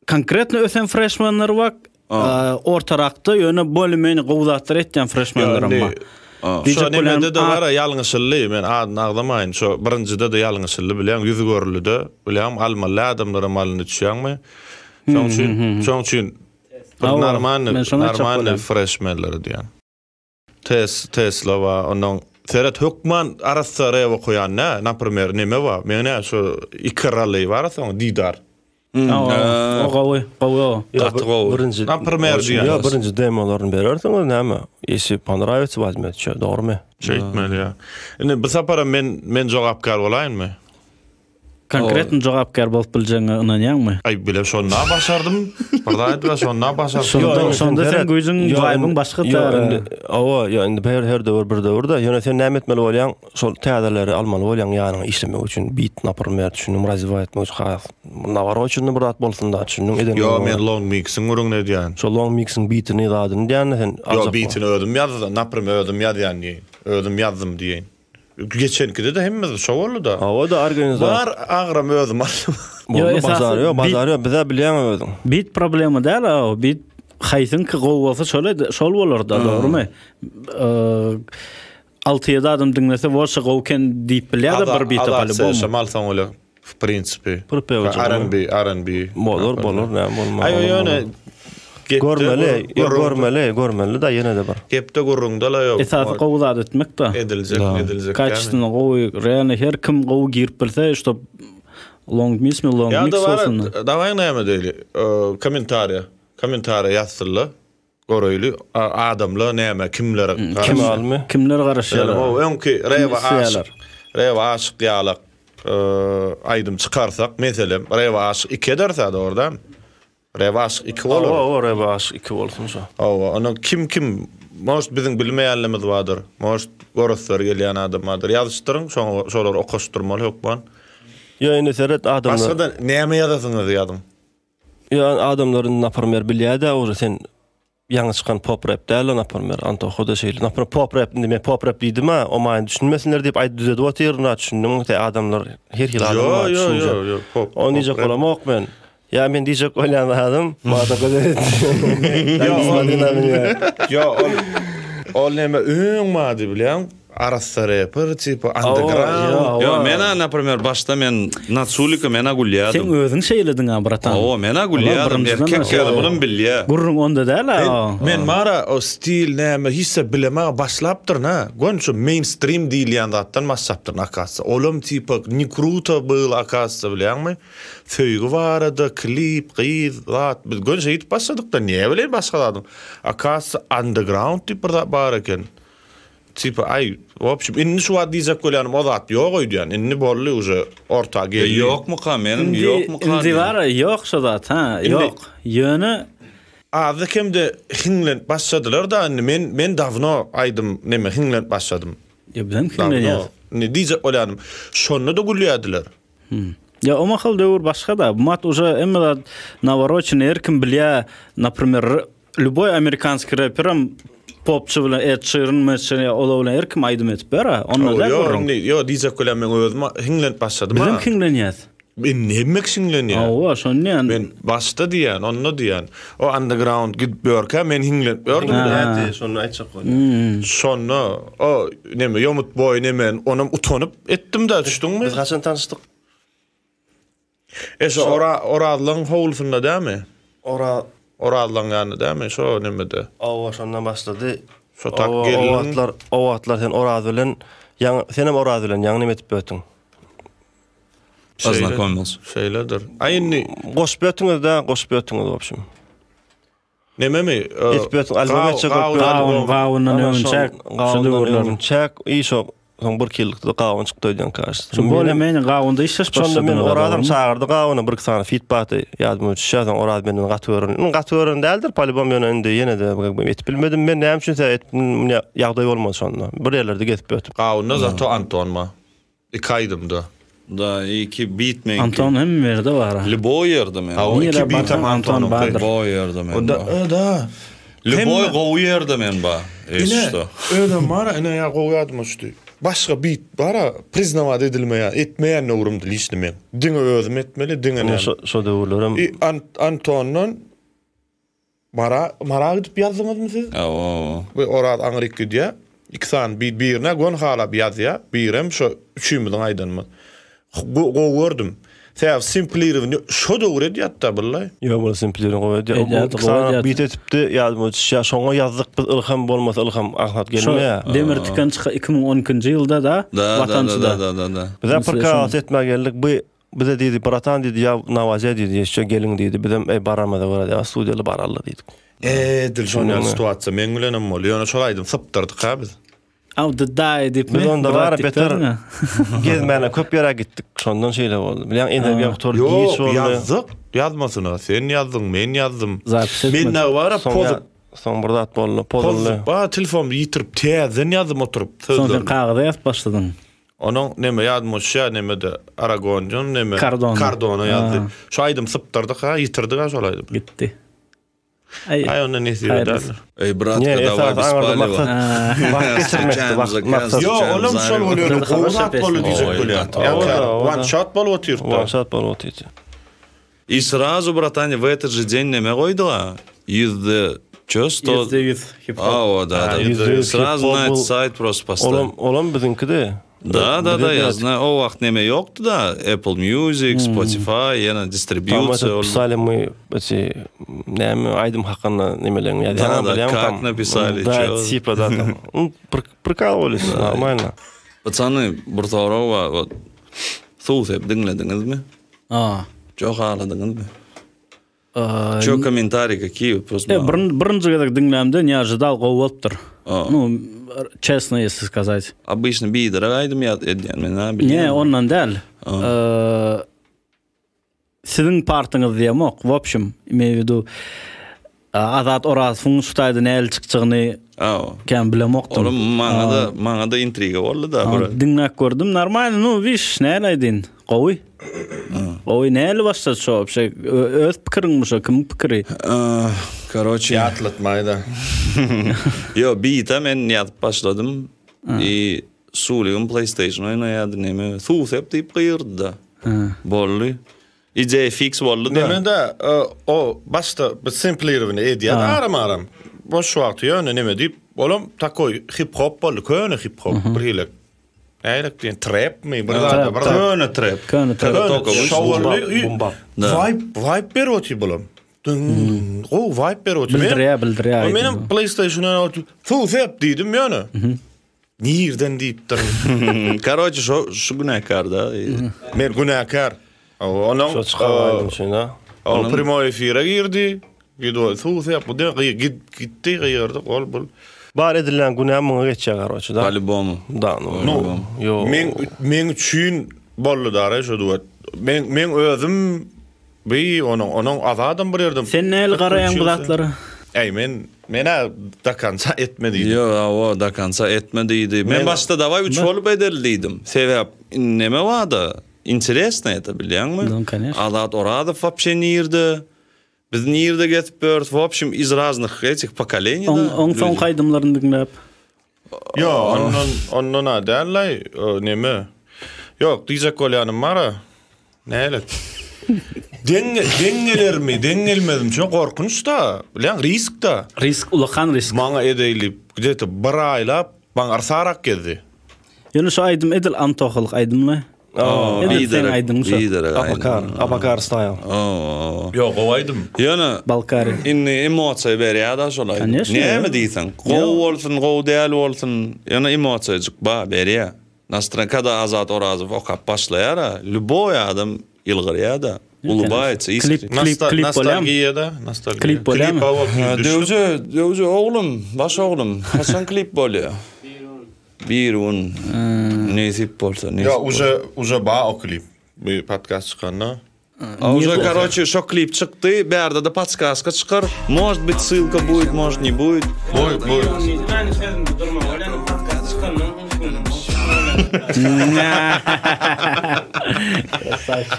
Konkretno ösen freshmanlar bar, ortarakda ýöne bolmeni gowy zatlar etýän freshmanlar bar. Şo Diýjek bolýan, nemede de a- bar ýalňyşyldy, men adyny agzamaýyn. Şo birinjide de ýalňyşyldy, bilýän, ýüzi görüldi de, bilýän, almaly adamlara malyny düşýäňmi? Şoň üçin, şoň üçin bir Hawa, normalny, men şony aýtjak normalny bolýan. freshmanlar diýen. Tes, Tesla bar, ondan Seret hökman arassa rap okaýan ne? Например, neme bar? Men ne şu iki rally bar soň Didar. Hawa, o gowy, gowy o. Gaty gowy. Birinji Например diýen. Ýa birinji demolaryny berersiňiz näme? Если понравится, возьмете, dogrymy? Şeýtmeli ýa. Indi bu sapara men men jogapkar bolaýynmy? Konkretno jogapkar bolup biljegiňe ynanýaňmy? Ay bile şonda başardym. Bir daha etme şonda başardym. Şonda- Ýo, şonda sen sen güýjüň, ýo, vibe'yň indi- başga ýo, täre. indi- Hawa, ýo, indi her her döwür bir döwür-de, ýöne sen näme etmeli bolýaň? Şol täzeleri almaly bolýaň ýanyňa işlemek üçin, beat naprimер, düşündiň, razwiýa etmek üçin, has nawar üçin bir zat bolsun da, düşündiň, eden. Yo men long mix'iň gürrüňini edýän. Şol long mix'iň beatini zadyny diýen sen Yo aljak bol. beatini özüm ýazdy, naprimер özüm ýazýan diýen. Özüm ýazdym diýen. Geçenkide de hemmesi şo boldy da. Hawa da organizat. Bar agram özüm aldym. Ýo, Boldy, esasy bazar ýok, beat- bazar ýok, bize bilýäň özüň. Beat problema däl, o beat haýsyňky gowy bolsa şol şol bolar da, dogrymy? Eee 6-7 adam diňlese bolsa gowy ken diýip bilýär de bir beat Azat aly Şam alsaň öyle w principe. Pripewci. R&B, R&B. Bolar, bolar, näme bolmaz. Ay ýöne gepde Görmeli, gür- ýok gürrüňde- görmeli, görmeli da ýene de bir. Gepde gürrüňde la ýok. Esasy gowy zat etmek da. Ediljek, ediljek. Kaçtını gowy, realno her kim gowy girip bilse, şto long miss mi long Ya mix da var, bolsun. davay näme diýeli? Kommentariýa, kommentariýa ýazsynlar. Goraýly adamlar näme, kimlere Kim almy? Kimler garaşýar? O öňki reva isleýärler? aşyk. Reva aşyk ýalak. aýdym çykarsak, meselem, Reba aşyk 2 ederse dogry dämi? Reba aşyk 2 bolar. Hawa, hawa, Reba aşyk 2 bolsun şo. Hawa, onda kim kim, может biziň bilmeýänlerimiz bardyr, может görüsleri gelýän adam bardyr. Ýazyşdyryň, şoňa şolary okaşdyrmaly hökman. Ýa indi seret adamlar. Başga-da näme ýazasyňyz ýazyň. Ýa adamlar indi naprmer bilýär-dä uje sen ýaňy çykan pop rap däl-le naprmer Antoho-da şeýle. Naprmer pop rap indi men pop rap diýdim-ä, o many düşünmesinler diýip aýdyp düzedip otyryn, a düşündiňmi te adamlar her hili adam bar Ýo, ýo, düşünje. ýo, ýo, pop, Ony pop diýjek rap. bolamok men. Ýa men diýjek bolýan zadym, Mada gözel Ýo, ol, ýo, ol, ol näme öň bardy bilýäň, arassa reper, tipa underground. Ýo, men-a, naprimer, başda men na Sulika men-a gülýärdim. Sen özüň şeýlediň-a, bratan. Hawa, men-a gülýärdim, erkek ýaly, munam bilýä. Gürrüň onda däl-a. Men bar-a, o stil näme, hiç zat bilemag başlapdyryn-a. Göni şu mainstream diýilýän zatdan başlapdyryn, okazywatsa. Olam tipa ne kruto bylo, okazywatsa, bilýäňmi? Söýgi barada klip, gyz, zat, biz göni şeýdip başladyk-da, näbileýin başga zadyň. Okazywatsa, underground diýip bir zat bar eken. Tipa aý, w obşim, indi şu wagt diýjek bolýanym o zat ýok öýdýän. Indi boldy uje orta geldi. Ýokmuka meniň ýokmuka. Indi bar ýok şo zat ha, ýok. Ýöne Azda kemde hiňlenip başladylar-da indi men men dawno aýdym neme hiňlenip başladym. Ýa bizem hiňlenýäs. Indi diýjek bolýanym şonda-da gülýärdiler. Ýa o mahal döwür başga-da. Bu mat uje hemme zat naworotçyny her kim bilýär. Naprimer Lýuboý amerikanskiý reperem popçy bilen Ed Şirin, Med Şirin ýa olar bilen her kim aýdym edip ber-ä. Onda däl Ýok, gürrüň. indi ýok diýjek bolýan men özüm hiňlenip başladym. Bizem hiňlenýäs. Indi hemme kişi hiňlenýär. Hawa, şony diýýän. Men başda diýýän, onda diýýän. O underground gidip ýörkä men hiňlenip ýördüm. Nätdi, şony aýtjak bolýan. Şonda o neme ýomut boý neme onam utanyp etdim-de, düşdüňmi? Biz haçan tanyşdyk? E şo Ora Orazlyň howlusynda dämi? Ora Orazlyň ýanynda dämi? Şo nemede. Hawa, şondan başlady. Şo tak O gelin. wagtlar, o wagtlar sen Oraz bilen ýaňy senem Oraz bilen ýaňy neme edip ötüň? Poznakomился. Şeýledir. Aý indi Goşup ötüňiz-dä, goşup ötüňiz w obşim. Nememi? Edip ötüň, albom etjek bolup Gawun, gawundan öňünçäk şu döwürler. Öňünçäk, i şo soň bir iki ýyllykda gawun çykdy öýdýän kaşt. Şu bolýa meni gawunda işleşip Şonda başladym. men Orazam çagyrdy gawuna bir iki sany fit bardy ýadyma düşýär soň Oraz menden gaty gören. Indi gaty gören däldir polibom ýöne indi ýene-de etip bilmedim men näme üçinse etip ýagdaý bolmady şonda. Bir ýerlerde gezip ýördüm. Gawunda zato Anton bar. Iki aýdymda. Da iki beat meňki. Anton hemme ýerde bar. Lýuboý ýerde men. Hawa iki beatem Anton bardyr. Lýuboý ýerde men. Da da. Lýuboý gowy ýerde men ba. Ine özem bar ine ýa gowy ýadyma düşdi. Başga beat bara priznawat edilmeýän, etmeýän döwrümdi liçni men. Diňe özüm etmeli, diňe näme. Şo döwürlerem. Antondan Mara, Mara gidip ýazdyňyzmy siz? Hawa. Bu Oraz aňryk gidýär. Iki sany bir birine gön halap ýazýar, birem şo üçimiziň aýdanymyz. Gowy gördüm. Sebäbi simplirowny şo döwür edýärdi-da bullaý. Ýok, ol simplirowny gowy edýär. Edýärdi, Iki gowy sany edýärdi. beat etipdi, ýadyma düşýär. Şoňa ýazdyk biz ylham bolmasa ylham aňsat Şo gelmeýär. Demir tiken çyka 2012-nji ýylda da Da, da, da, Watançyda. da, da, da. Bizem Mesela prikaz etmäge geldik. Bu Bize diýdi, bratan diýdi, ýa nawaze diýdi, ýeşje geliň diýdi. Bizem eý baramyza görä diýdi, studiýaly barally diýdik. Edil şon ýaly situasiýa meň bilenem boldy. Ýöne şol aýdym sypdyrdyk-a biz. Aw the die diýip Biz onda bara beter gezmäne köp ýere gitdik. Şondan şeýle boldy. Bilýäň energiýa gutardy, giç Ýok, boldy. ýazdyk. Ýazmasyna. Sen ýazdyň, men ýazdym. Zapis etmedik. Men dagy bara Soň pozup, soň bir zat boldy, pozuldy. pozup, ba telefonymy ýitirip täzeden ýazdym oturyp Soň sen sözlerini. kagyza ýazyp başladyň. Onuň neme ýadyma düşýär nemede Aragonjam neme Kardona. Kardona ýazdy. Şu aýdym sypdyrdyk ha, ýitirdik ha şol aýdymy. Gitdi. Aý. Aý onda nesibe Haýyrlysy. däldir. Eý bratka Ne, daway esasy bez aňyrda paliwa. maksat wagt geçirmekdi, wagt maksat. Ýok, olam şol bolýar, Biz gowy zat habar boldy diýjek Oý, bolýan. gaty. Ýa Owa, one shot bolup otyrdy. One shot bolup otyrdy. I srazu bratani w этот же день neme goýduga? Ýüzde çö sto. %100 hip hop. Awa da da. %100 Srazu hip-hop na bu- sayt prosto поставили. Olam, olam biziňkidi. Da da da Bize я знаю. O wagt neme ýokdy da Apple Music, Spotify, ýene Tam distribusiýa ol. pisali my эти näme aýdym hakynda nemeleň ýazýan Da, da, bilýän как tam. napisali, Da, çö. типа да там. Ну, пр- Прикалывались, нормально. Пацаны, bir sorag bar. Вот. Suw sep diňlediňizmi? A. Çok haladyňyzmy? Ee, Ço kommentariý какие? Просто E, birin, birinji gezek diňlämde ne ожидал gowy bolupdyr. Nu, çestno ýesli skazat. Obyçny biderek aýdym ýaz edýän men ha bilýän. Ne, ondan däl. Siziň partyňyz diýemok, w obşim, imeýu w widu Azat Orazowyň şu taýda nähili çykjagyny kän bilemokdym. Olam maňa-da, maňa-da intriga boldy-da bir. Diňläp gördüm, normalny, nu, wiş, nähili aýdyn, gowy. Gowy, nähili başlady şo, wobşe, öz pikiriňmi şo, kimiň pikiri? Karoçe. Ýatlatmaýda. Ýo, bita men ýazyp başladym. I Suligim PlayStation oýnaýardy neme, suw sep diýip gygyrdy-da. Boldy. Ideýa fiks boldy-da. Neme-de, o başda bir semplirowny edýärdi aram-aram. Boş wagty ýöne neme diýip, olam takoý hip-hop boldy, köne hip-hop bir hili. Nähili diýen, trepmi, bir zat, bir zat. Köne trep. Köne trep. Şo boldy. Waýb, waýb berip otyr bulam. Gowy waýb berip otyr. Bildirýär, bildirýär. Menem PlayStation oýnap otyr. Suw sep diýdim ýöne. Nirden diýipdir. Karoçe şo şu günäkär da. Men günäkär. Onuň Şo çykan aýdym üçin ha. O primoý efire girdi. Gidip suw sep bu de gitdi gygyrdy ol bul. Bar edilýän günä muňa geçýär karoçe da. Poliboma. Da no. Ýo. Men meň üçin boldy da şo duet. Men men özüm Bi onuň onuň Azadam bir ýerden. Sen nähili garaýaň bu zatlara? Äý men menä do konca etme diýdim. Ýok hawa do konca etme diýdi. Men başda dawaý üç bolup edeli diýdim. Sebäp neme barda interesno это bilýäňmi? No koneşno. Azat Orazow wapşe nirde? Biz nirde gezip ýörüs? W obşem iz raznych etih pokoleniý da. Oň oň soňky aýdymlaryny diňläp. Ýok ondan ondan-a däl-laý neme. Ýok diýjek bolýanym bar-a. Nälet. Deň deň gelermi, deň gelmezmi şo gorkunç-da, bilýäň risk-da. Risk ulakan risk. Maňa edeýli gde-to bir aýlap maňa yrsarak gezdi. Ýöne şu aýdym edil Antohalyk aýdymly. Edil seň aýdymyň şo. Biderek aýdym. Abakar, Abakar style. Ýok gowy aýdym. Ýöne Balkary. Indi emosiýa berýär-da şol aýdym. Koneşno. Näme diýseň, gowy bolsun, gowy däl bolsun, ýöne emosiýajyk bar, berýär. Nastran kada Azat Orazow okap başlaýar-a, lýuboý adam ýylgyrýar-da, ulubaýtsa Klip, iskri. klip, klip bolýarmy? Nostalgiýa-da, nostalgiýa. Klip bolýarmy? Klipa bolup düşdüm. Döwje, Döwje oglum, baş oglum, haçan klip bolýar? Bir gün. Nesip bolsa, nesip Ýa bolsa. uje, uje ba o klip. Bu podkast çykanda. A uje karoçe şo klip çykdy, bärde-de podskaska çykar. Может быть ssylka будет, может не будет. Будет, будет. Meni sözümde durma bolýan podkast çykandan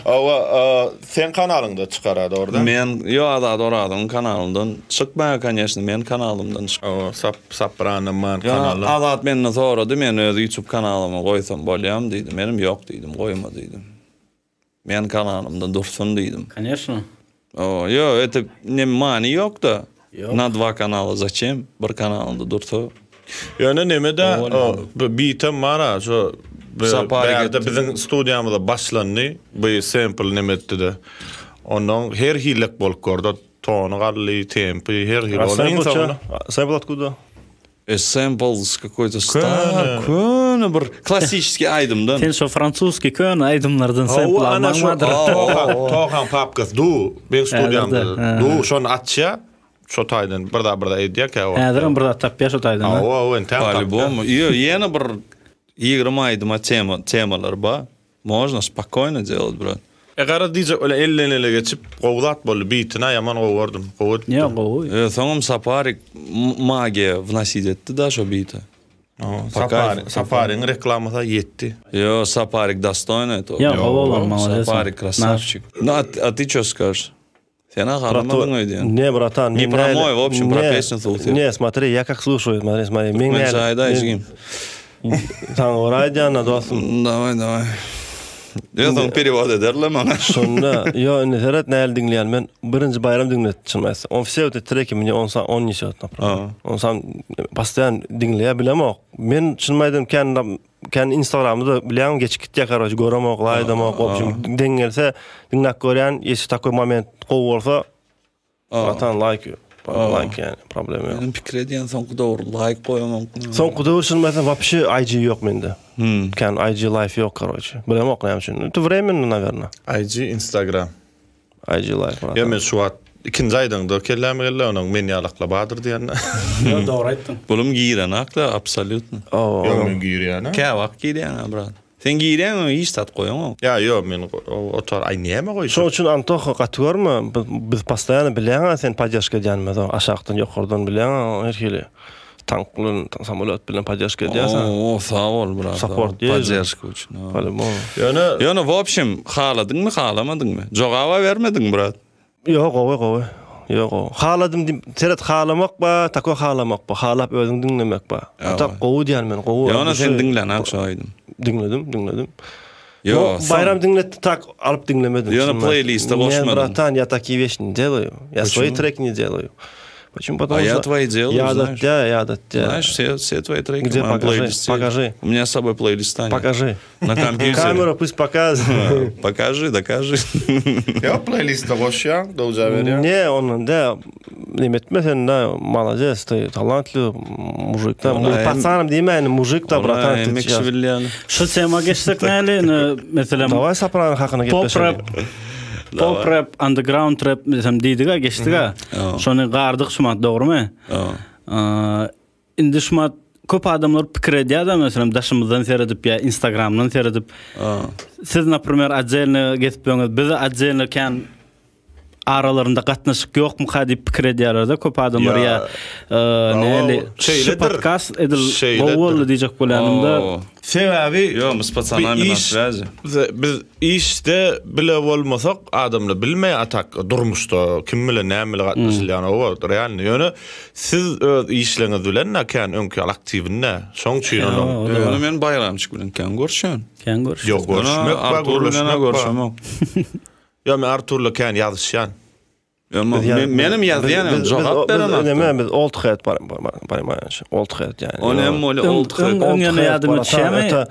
Hawa, seň kanalyňda çykar dogry däl? Men ýo Azat Orazowyň kanalyndan çykmaýar koneşno, men kanalymdan çyk. Hawa, sap Saprano man kanaly. Azat menden sorady, men öz YouTube kanalyma goýsam bolýamy diýdi. Menem ýok diýdim, goýma diýdim. Men kanalymda dursun diýdim. Koneşno. O, ýo, это ne many ýok-da. Na dva kanala zaçem? Bir kanalynda dursa. Ýöne neme-de, bu bitem bar-a, şo bärde biziň studiýamyzda başlandy, bu sample neme etdi-de. Ondan her hillek bolup gördi, tony galdy, tempi, her hili. Sample otkuda? E sample s kakoý-to star, köne bir klassiçeskiý aýdymdan. Sen şo fransuskiý köne aýdymlardan sample almaň bardyr. Tohaň papkasy du, meň studiýamda du, şony açýa, şo taýdan bir zat bir zat edýä käwagt. Häzirem bir zat tapýa şo taýdan. Hawa, hawa, entäk tapýa. Polýubomu. Ýo, ýene bir 20 aýdyma tema, temalar bar. Można spokojno delat brat. E garaz diýjek öle elden ele geçip gowy zat boldy bitina ýaman gowy gördüm gowy edipdir. Ýa gowy. E soňam Saparik magiýa wnosit etdi da şo bite. Sapari Sapariň reklamasy ýetdi. Ýo Saparik dostoýny to. Ýa gowy oglan malades. Saparik krasawçik. No a ty ço skažeš? Sen-ä garamadyň öýdýän. Ne bratan, Ne pro moý, w obşem, pro pesnю слушаю. Ne, смотри, я как слушаю, смотри, смотри. Men Türkmençe aýdaý jigim. Saňa görä aýdýan-da dostum. Daway, daway. Ýa soň perewod ederler maňa. Şonda, ýo indi seret nähili diňleýän. Men birinji Baýram diňletdi çyn aýtsam. On все вот эти треки мне он сам он несет, например. On sam постоянно diňleýär bilemok. Men çyn aýdam kän Kän instagramda bilýäňmi geçip gitýär karoç göremok laýdamok w obşem deň gelse diňläp görýän ýesi takoý moment gowy bolsa bratan laýk laýk ýani problema ýok. Menem pikir edýän soňky döwür laýk goýamok. Soňky döwür şuny aýtsam wapşe IG ýok mende. Kän IG life ýok karoç. Bilemok näme üçin. Это временно nawerno. IG instagram. IG life bratan. Ýa men şu wagt. Ikinji aýdaňda kelläme geldi onuň men ýalakla badyr diýende. Ýok dogry aýtdyň. Bulum girenakla absolýutno. Ýok men girýän-ä. Käwagt girýäň-ä brat. Sen girýäň öňe hiç zat goýaňok. Ýa ýok men otar aý näme goýjak. Şoň üçin Antoha gaty görme biz postoýanno bilýäň-ä sen podderžka edýänimizi aşakdan ýokardan bilýäň-ä her hili tank bilen samolýot bilen podderžka edýäs-ä. Oo sag bol brat. Support Podderžka üçin. Polibom. Ýöne Ýöne w obşem haladyňmy halamadyňmy? Jogaba bermediň brat. Ýok gowy gowy. Ýok gowy. Haladym diýip seret halamak ba, takoý halamak ba. Halap özüň diňlemek ba. A tak gowy diýýän men gowy. Ýöne sen diňlänok şo aýdym. Diňledim, diňledim. Ýok. Baýram diňletdi tak alyp diňlemedim. Ýöne playliste goşmadym. Нет, братан, я такие вещи не делаю. Я свои треки не делаю. Почему? Потому а что... я твои делаю, знаешь. Ýadatýa, ýadatýa. Знаешь, все, все твои треки Где в моем покажи, плейлисте. покажи. У меня с собой плейлиста нет. Покажи. На компьютере. Камеру пусть показывает. Покажи, докажи. Ýok playliste goşýaň, dowja berýäň. Ne, onun de neme etme sen de молодец, ты талантливый мужик да. Ona Пацаном diýmäýin, мужик да, братан. ты Emek сейчас. bilýän. Şu tema geçsek näli, ine, meselem Давай Soprano hakyna pop gepleşelim. rap pop rap, underground rap meselem diýdik-ä, geçdik-ä. Şony gardyk şumat dogrymy? Indi şumat köp adamlar pikir edýär-de, meselem daşymyzdan seredip ýa Instagramdan seredip. Siz naprimer otdelno gezip ýöňüz, biz otdelno kän aralarynda gatnaşyk ýokmuka diýip pikir edýärler-de köp adamlar ýa näli şu podcast edil gowy boldy diýjek bolýanymda. Sebäbi Ýok, my s pacanami na swäzi. Biz işde bile bolmasak adamlar bilmeýär a tak durmuşda kim bilen näme bilen gatnaşylýany oba realny ýöne siz öz işleriňiz bilen na kän öňki ýaly aktiwinde şoň üçin onuň Ýöne men Baýramçyk bilen kän görüşýän. Kän görüşýän. Ýok görüşmek bar Artur bilen gürleşmek bar. görüşemok. Ýok men Arturla kän ýazyşýan. Menem ýazýan hem jogap berenok. Näme biz old head bar bar old head ýani. O näme bolýar old head? Öň ýöne ýadyma düşýärmi?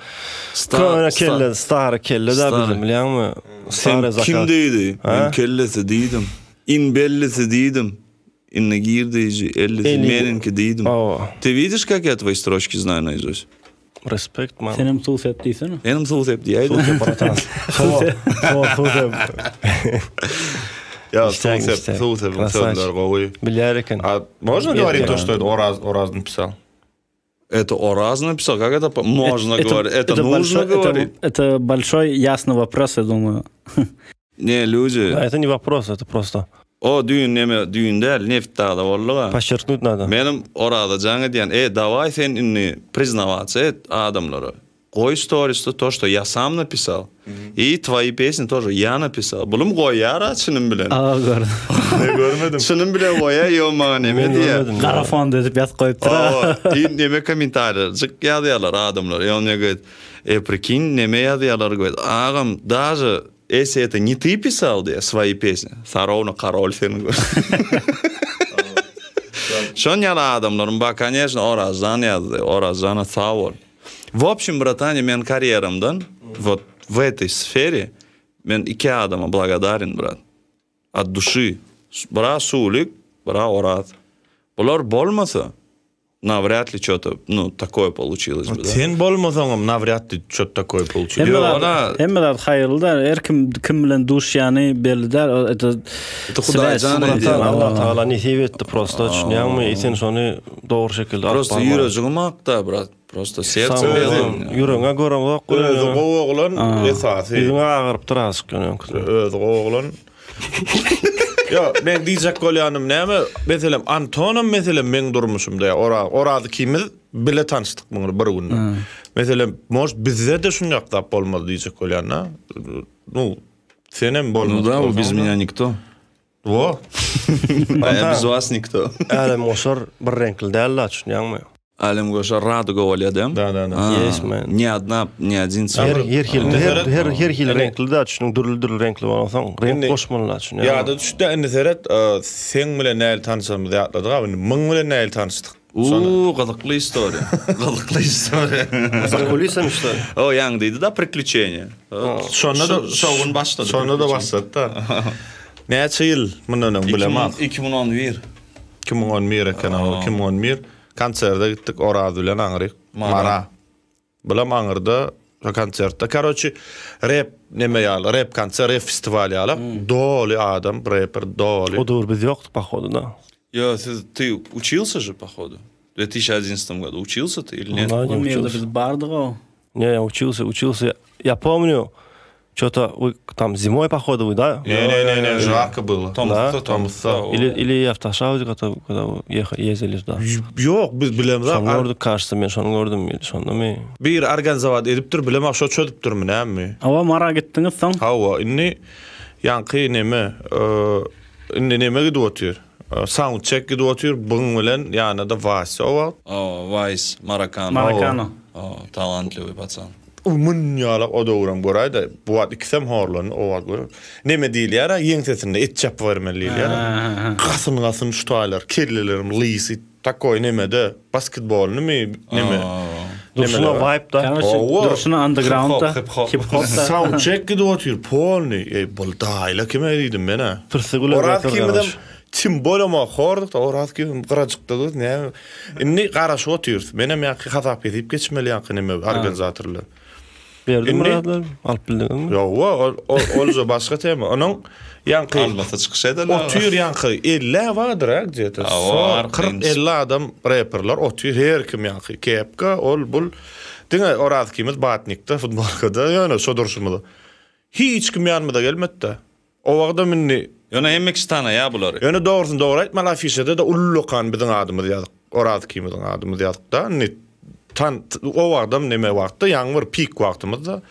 Köne kelle, stary kelle da bizim bilýäňmi? Sen kim diýdi? Men kellesi diýdim. In bellisi diýdim. Indi girdeýji ellisi meniňki diýdim. Ты видишь, как я твои строчки знаю наизусть? Respekt man. Senem suw sep diýsene. Senem suw sep diýäýdim. Suw sep bratan. Suw suw sep. Ýa suw sep, suw sep sözler gowy. Bilýär eken. A можно говорить то, что это Oraz Oraz написал? Это Oraz написал? Как это можно говорить? Это нужно говорить? Это большой ясный вопрос, я думаю. Не, люди. Это не вопрос, это просто. O düýn neme, düýn däl, Nebitdagda bolduga. Podçerknut nada. Menem Oraza jaň edýän, e, dawaý sen indi priznawatsa et adamlara. Goý storisde to, što ja sam napisal. I tvoji pesni тоже ja napisal. Bulum goýýar-a çynym bilen. A, gördüm. Men görmedim. Çynym bilen goýýar, ýo maňa neme diýýär. Gara fonda edip ýazyp goýupdyr-a. Hawa, i neme kommentariýa ýazýarlar adamlar. I on мне говорит, e, прикинь, neme ýazýarlar, говорит, agam, даже Если это не ты писал diýýär свои песни, Sarowna korol seni gör. Şon ýaly adamlarym bar, конечно, Orazjan ýazdy. Orazjana sag bol. W obşim, bratani, men karýeramdan, вот w этой sfere men iki adama blagodarен, brat. От duşy. Bira Sulik, bira Oraz. Bular bolmasa, Nawrýad li ço-to, nu, takoýe poluçilos bi, da. Sen bolmasaňam nawrýad li ço-to takoýe poluçilos. Hemme zat, hemme zat haýyrly däl. Her kim kim bilen duşýany belli däl. Это Это Hudaýjan edýär. Allah Tagala nesip etdi prosta düşünýäňmi? Sen şony dogry şekilde alyp Prosta ýürejigiň akda, brat. Prosta serce belli. Ýüregiňe göremzok. Özi gowy oglan esasy. Ýüzüňe agyrypdyr azjyk ýöne öňküden. Özi gowy oglan. Ýok, meň diýjek bolýanym näme, meselem, Antonam meselem meň durmuşymda, ýa Oraz, Oraz ikimiz bile tanyşdyk muny bir günde. Meselem, может, bizde-de şundak zat bolmaz diýjek bolýan-da. Nu, senem bolmadyk Nu da, bolsaň bez da. меня nikto. Wo. A ja bez was nikto. Älemgoşar bir reňkli däl-la, düşünýäňmi? Älemgoşar raduga bolýa däm? Da, da, da. Yes man. Ne odna, ne odin Her cwet. her hil her her her hil reňkli da düşüniň dürli dürli reňkli bolansoň reňk goşmaly da düşünýäňmi? Ýada düşdi indi seret seň bilen nähili tanyşanymyzy ýatladyk a indi myň bilen nähili tanyşdyk. Uuu gyzykly istoriýa. Gyzykly istoriýa. Za kulisami što li? O ýaňy diýdi da priklýuçeniýa. Şonda da şo gün başlady. Şonda da başlady da. Näçe ýyl mundan öň bilemok. 2011. 2011 eken o 2011. Konserde gitdik Oraz bilen aňryk. Mara. Bulam aňyrda. Şo konsertde. Karoçi rep neme ýaly, rep konsert, rep festiwal ýaly. Doly adam, reper doly. O döwür biz ýokduk pohodu da. Ýo, siz ty učился же походу? В 2011 году учился ты или нет? Да, не On ýylda учился. biz bardyk-ow. Не, я учился, учился. Я помню, что-то вы там зимой, походу, вы, да? Ne ne ne ne, жарко было. Да? Tomsda, tomsda. Или, или я в Ташаузе, когда, когда вы ехали, ездили туда. Ýok, biz bilemzok. Şony gördük, кажется, men şony gördüm, или şonda Bir organizowat edipdir, bilemok, şo çözüpdirmi, näme? Hawa, Mara gitdiňiz soň? Hawa, indi ýaňky neme, indi neme gidip otyr? Sound check gidip otyr, byň bilen ýanyda Wasýa o wagt. Hawa, Waýs, Marakano. Marakano. Hawa, talantliwy pacan. Mun ýalak o döwrem göräýdä, bu wagt ikisem horlandy, o wagt gör. Neme diýilýär-ä, ýeňsesinde et çapyp bermeli diýilýär. Gasyn-gasyn şu taýlar, kellelerim lysy, takoý nemede, basketbolnymy, neme. Durşuna vibe da. Karoçe, Hawa. durşuna underground-da, Hip-hop, hip-hop-da. Sound check gidip otyr, polny. Eý, bul daýla kime diýdim men-ä. Pyrsa gülen Oraz rapper kimidem garaş. tim bolama horduk da Oraz kim gyrajykda dur, näme. Indi garaşyp otyrys. Menem ýaňky hasap kesip geçmeli ýaňky neme organizatorlar. Berdim Indi- myratlar, alyp bildiňizmi? Ýowa, ol ol olja başga tema. Onuň ýaňky Almasa çykyş ederler. otyr ýaňky 50 bardyr ha gde-to. Hawa, 40-50 adam reperler otyr her kim ýaňky kepka, ol bul. Diňe Oraz kimiz batnikde, futbolkada, ýöne şo durşumyzda. Hiç kim ýanymyza gelmedi. O wagtam indi Ýöne hemme kişi tanaýar bulary. Ýöne dogrusyny dogry aýtmaly afişada da ullakan biziň adymyz ýazyk. Oraz ikimiziň adymyz ýazyk da. Indi tan o wagtam neme wagtda ýaňy bir pik wagtymyzda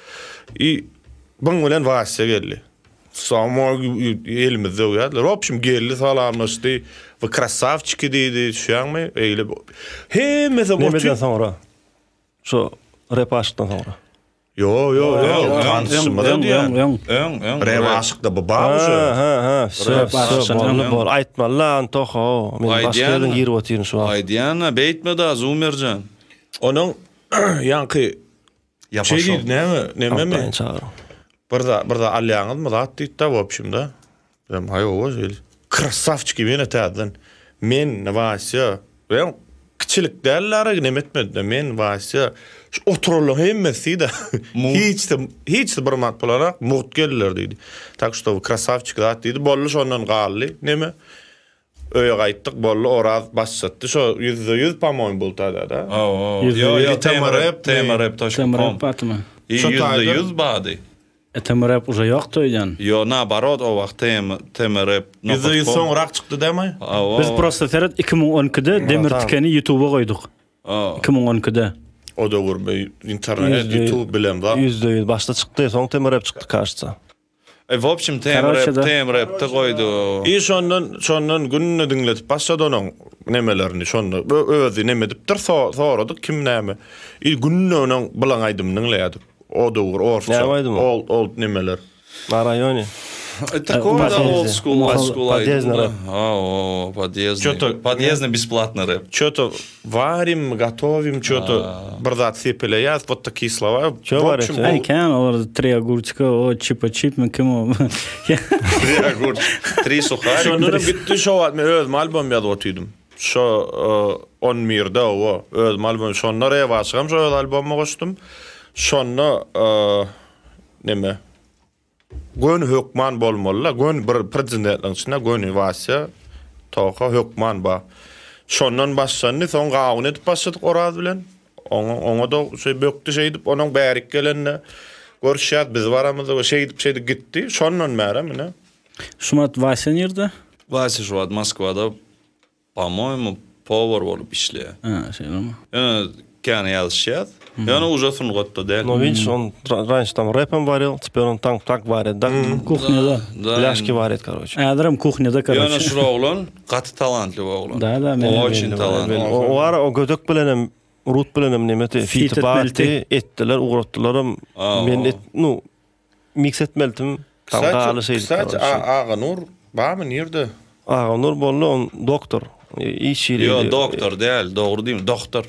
i byň bilen Wasýa geldi. Samo elimizde döwýärdiler. W общем geldi salamlaşdy. Вы красавчики diýdi, düşýäňmi? Eýle hemmesi Nemeden otyr. soňra? Şo rep aşykdan soňra. Ýo, ýo, ýo, tanşymyz Öň, diýýän. öň, öň. Öň, öň. Rep aşykda bu bar Ha, şu. ha, ha, wsё, Rep wsё, aşykdan boldy, öň. boldy. Aýtmaly lan, Toho. Men başga Aýdýan. ýerden girip otyryn şu wagt. Aýdýan, beýtme da Zumerjan. Onuň ýaňky Ýa şey poşol. diýdi, näme, nememi? Altdaýyn çagyryň. Bir da bir da alýaňyzmy zat diýdi da w общем da. Bizem haý owa şeýle. Krasavçiki ýene täzeden. Men Wasýa. Ben kiçilik däller neme etmedi. Men Wasýa. Şu oturanlaryň hemmesi de hiç de hiç de bir mat bolarak mugt geldiler diýdi. Tak что вы krasavçik zat diýdi. Bolly şondan galdy. Neme? Öýe gaýtdyk, bolly Oraz başlatdy. Şo %100 по-моему boldy da da. Hawa. Ýüzde Ýo, ýüz. ýo, tema rap, tema rap Tema .com. rap batymy? I Şo taýda- %100 bady. E, tema rap uje ýokdy öýden. Ýo, naobarot o wagt tema tema rap. %100 soňrak çykdy dämi? Hawa. Biz prosta seret 2012-de Demir tamam. Tikeni YouTube'a goýduk. Hawa. 2012-de. O döwür internet, Yüzde- YouTube bilem da. %100 başda çykdy, soň tema rap çykdy кажется. E, w общем, tema Karoçe rap, da. tema rapde goýdy. I şondan şondan gününe diňletip başlady onuň nemelerini şonda Ö- özi neme edipdir so, soradyk kim näme. I gününe onuň bilen aýdymyny diňleýärdik. O döwür orsça. Näme aýdymy? Old old nemeler. Na rayone. E, Такой да, old school, old school Подъездный aýdym. рэп. Hawa, подъездный. Чё-то- Подъездный бесплатный рэп. Чё-то варим, готовим, чё-то bir zat sepeleýäs, вот такие слова. Чё В варите, общем, а? Aý kän olar три огурчика, o çipa çip mi kim o? Три огурчика, три сухарика. Şondan hem gitdi şo wagt men özüm albom ýazyp otyrdym. Şo 11-de o özüm albom şonda rap aşygam şo öz albomyma goşdum. Şonda e, neme Gön hökman bolmaly la, gön bir prezidentliň içinde göni Wasýa Toka hökman ba. Şondan başlandy, soň gawun edip başladyk Oraz bilen. Oňa oňa da şey bökdi şey edip onuň bärik gelenine görüşýär biz baramyzda we şey edip şey edip gitdi. Şondan bäri mine. Şumat Wasýa nirde? Wasýa şu wagt Moskwada, по-моему, повар bolup işleýär. Ha, şeýlemi? Ýöne kän ýazyşýar. Ýöne уже sungatda däl. Но видишь, он ра- раньше там рэпом варил, теперь он там так варит, да? Kuhnýada. Da, Ляжки варит, короче. Ädirim kuhnýada Ýöne karoçe. şu oglan gaty talantly oglan. Da, da, men- Очень talantly. O, o ara o gödek bilenem, Rut bilenem nemeti, Fit fit etmelti. bardy, etdiler, ugratdylar Aa. Men et, nu, mix etmeldim. Tam galy Kстати, şeydi. kстати, короче. Aga Nur barmy nirde? Aga Nur boldy, on doktor. Iş ýeri. Ýo, doktor däl, dogry diýim, doktor.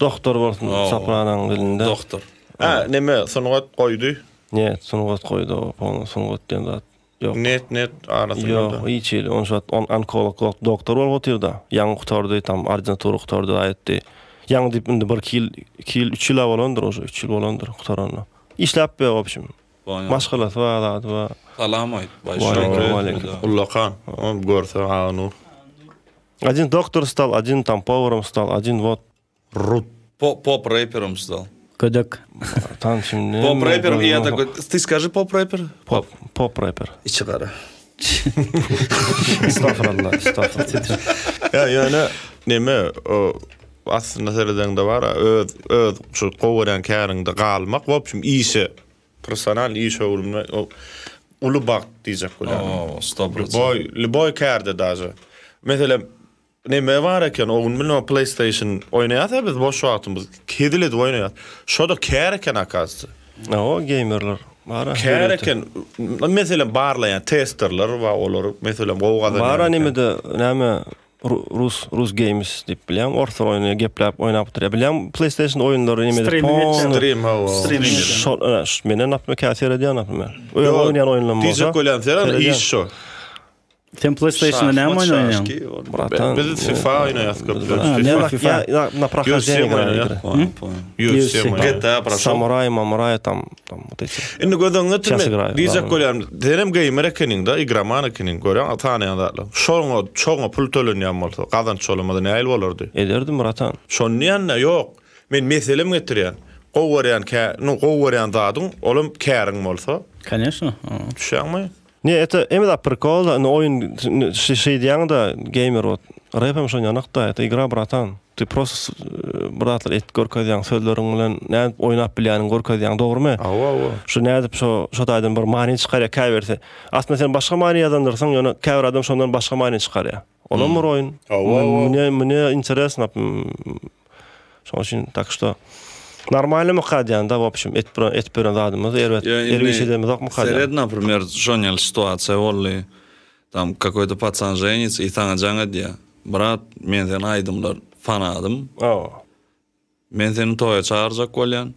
Doktor bolsun Oo. Sopranoň dilinde. Doktor. Ha, neme sungat goýdy. Ne, sungat goýdy o, po- sungat diýen zat. Ýok. Net net arasynda. Ýok, hiç ýeri. On şu on onkolog doktor bolup otyrdy. Ýaňy gutardy, tam ordinatura gutardy, aýtdy. Ýaňy diýip indi bir iki ýyl, iki ýyl, üç ýyl-a bolandyr uje, üç ýyl bolandyr gutaranyna. Işläp ýör wobşem. Maşgalasy bar, zady bar. Salam aýt. Waleýkim, waleýkim. Ullakan. Ony görse Aganur. Один doktor stal, один tam powarom stal, один wot. Rut. Pop reperom stal. Gödek. Tam şimdi. Pop reperom i ja takoý, ty skaži pop reper? Pop, pop reper. Içi gara. Estağfurullah, estağfurullah. Ýa ýöne neme o aslynda seredeňde bar öz öz şu gowy görýän käriňde galmak w obşim işe professional iş öwrülme uly bagt diýjek bolýan. O, 100%. Lýuboý, lýuboý kärde daže. Meselem Neme bar eken o gün bilmem playstation oýnaýas biz boş wagtymyz hezil edip oýnaýas. Şoda kär eken akazysy. Hawa geýmerler bar. Kär eken. Meselem barlaýan testerler bar olar meselem gowy gazanýan. Bar nemede näme rus rus games diýip bilýän orslar oýnaýar gepläp oýnap oturýar. Bilýän playstation oýunlary nemede Stream hawa. Şol menden napme käsir seredýän napme. Oýnaýan oýunlarym bolsa. Diýjek bolýan seren iş şo. Sen PlayStation-da näme oýun oýnaýaň? Bratan. Biz FIFA oýnaýas köplenç. Näme FIFA? Na prohождение играли. UFC GTA proşol. Samuray, Mamuray tam tam вот эти. Indi göz öňüne getirme. Diýjek bolýan, senem gamer ekeniň-de, igroman ekeniň, görýäň, tanaýan zatlar. Şoňa, şoňa pul tölenýän bolsa, gazanç bolmasa nähili bolardy? Ederdim, bratan. Şony diýende, ýok. Men meselem getirýän. Gowy görýän kä, nu gowy görýän zadyň, olam käriň bolsa. Koneçno. Düşýäňmi? Ne это eme zat prikol da oýun şeý diýýäň-de gamer wot rap hem şon ýanak-da это igra bratan ty prosto bir zatlar etip görkezýäň sözleriň bilen nädip oýnap bilýäniňi görkezýäň dogrymy? Hawa hawa. Şu nädip şo şo taýdan bir many çykarýar käbirisi. Aslynda sen başga many ýazandyrsyň ýöne käbir adam şondan başga many çykarýar. Olam bir oýun. Hawa hawa. Mne mne interesno Şonuň üçin tak что normalny myka diýen da w общем etip etip beren zadymyz erbet erbet iş edemizokmyka diýen. Seret naprimer şonýaly situasiýa boldy. Tam kakoý-to pacan ženится i saňa jaň edýär. Brat men seni aýdymlar fanadym. Hawa. Men seni toýa çagyrjak bolýan.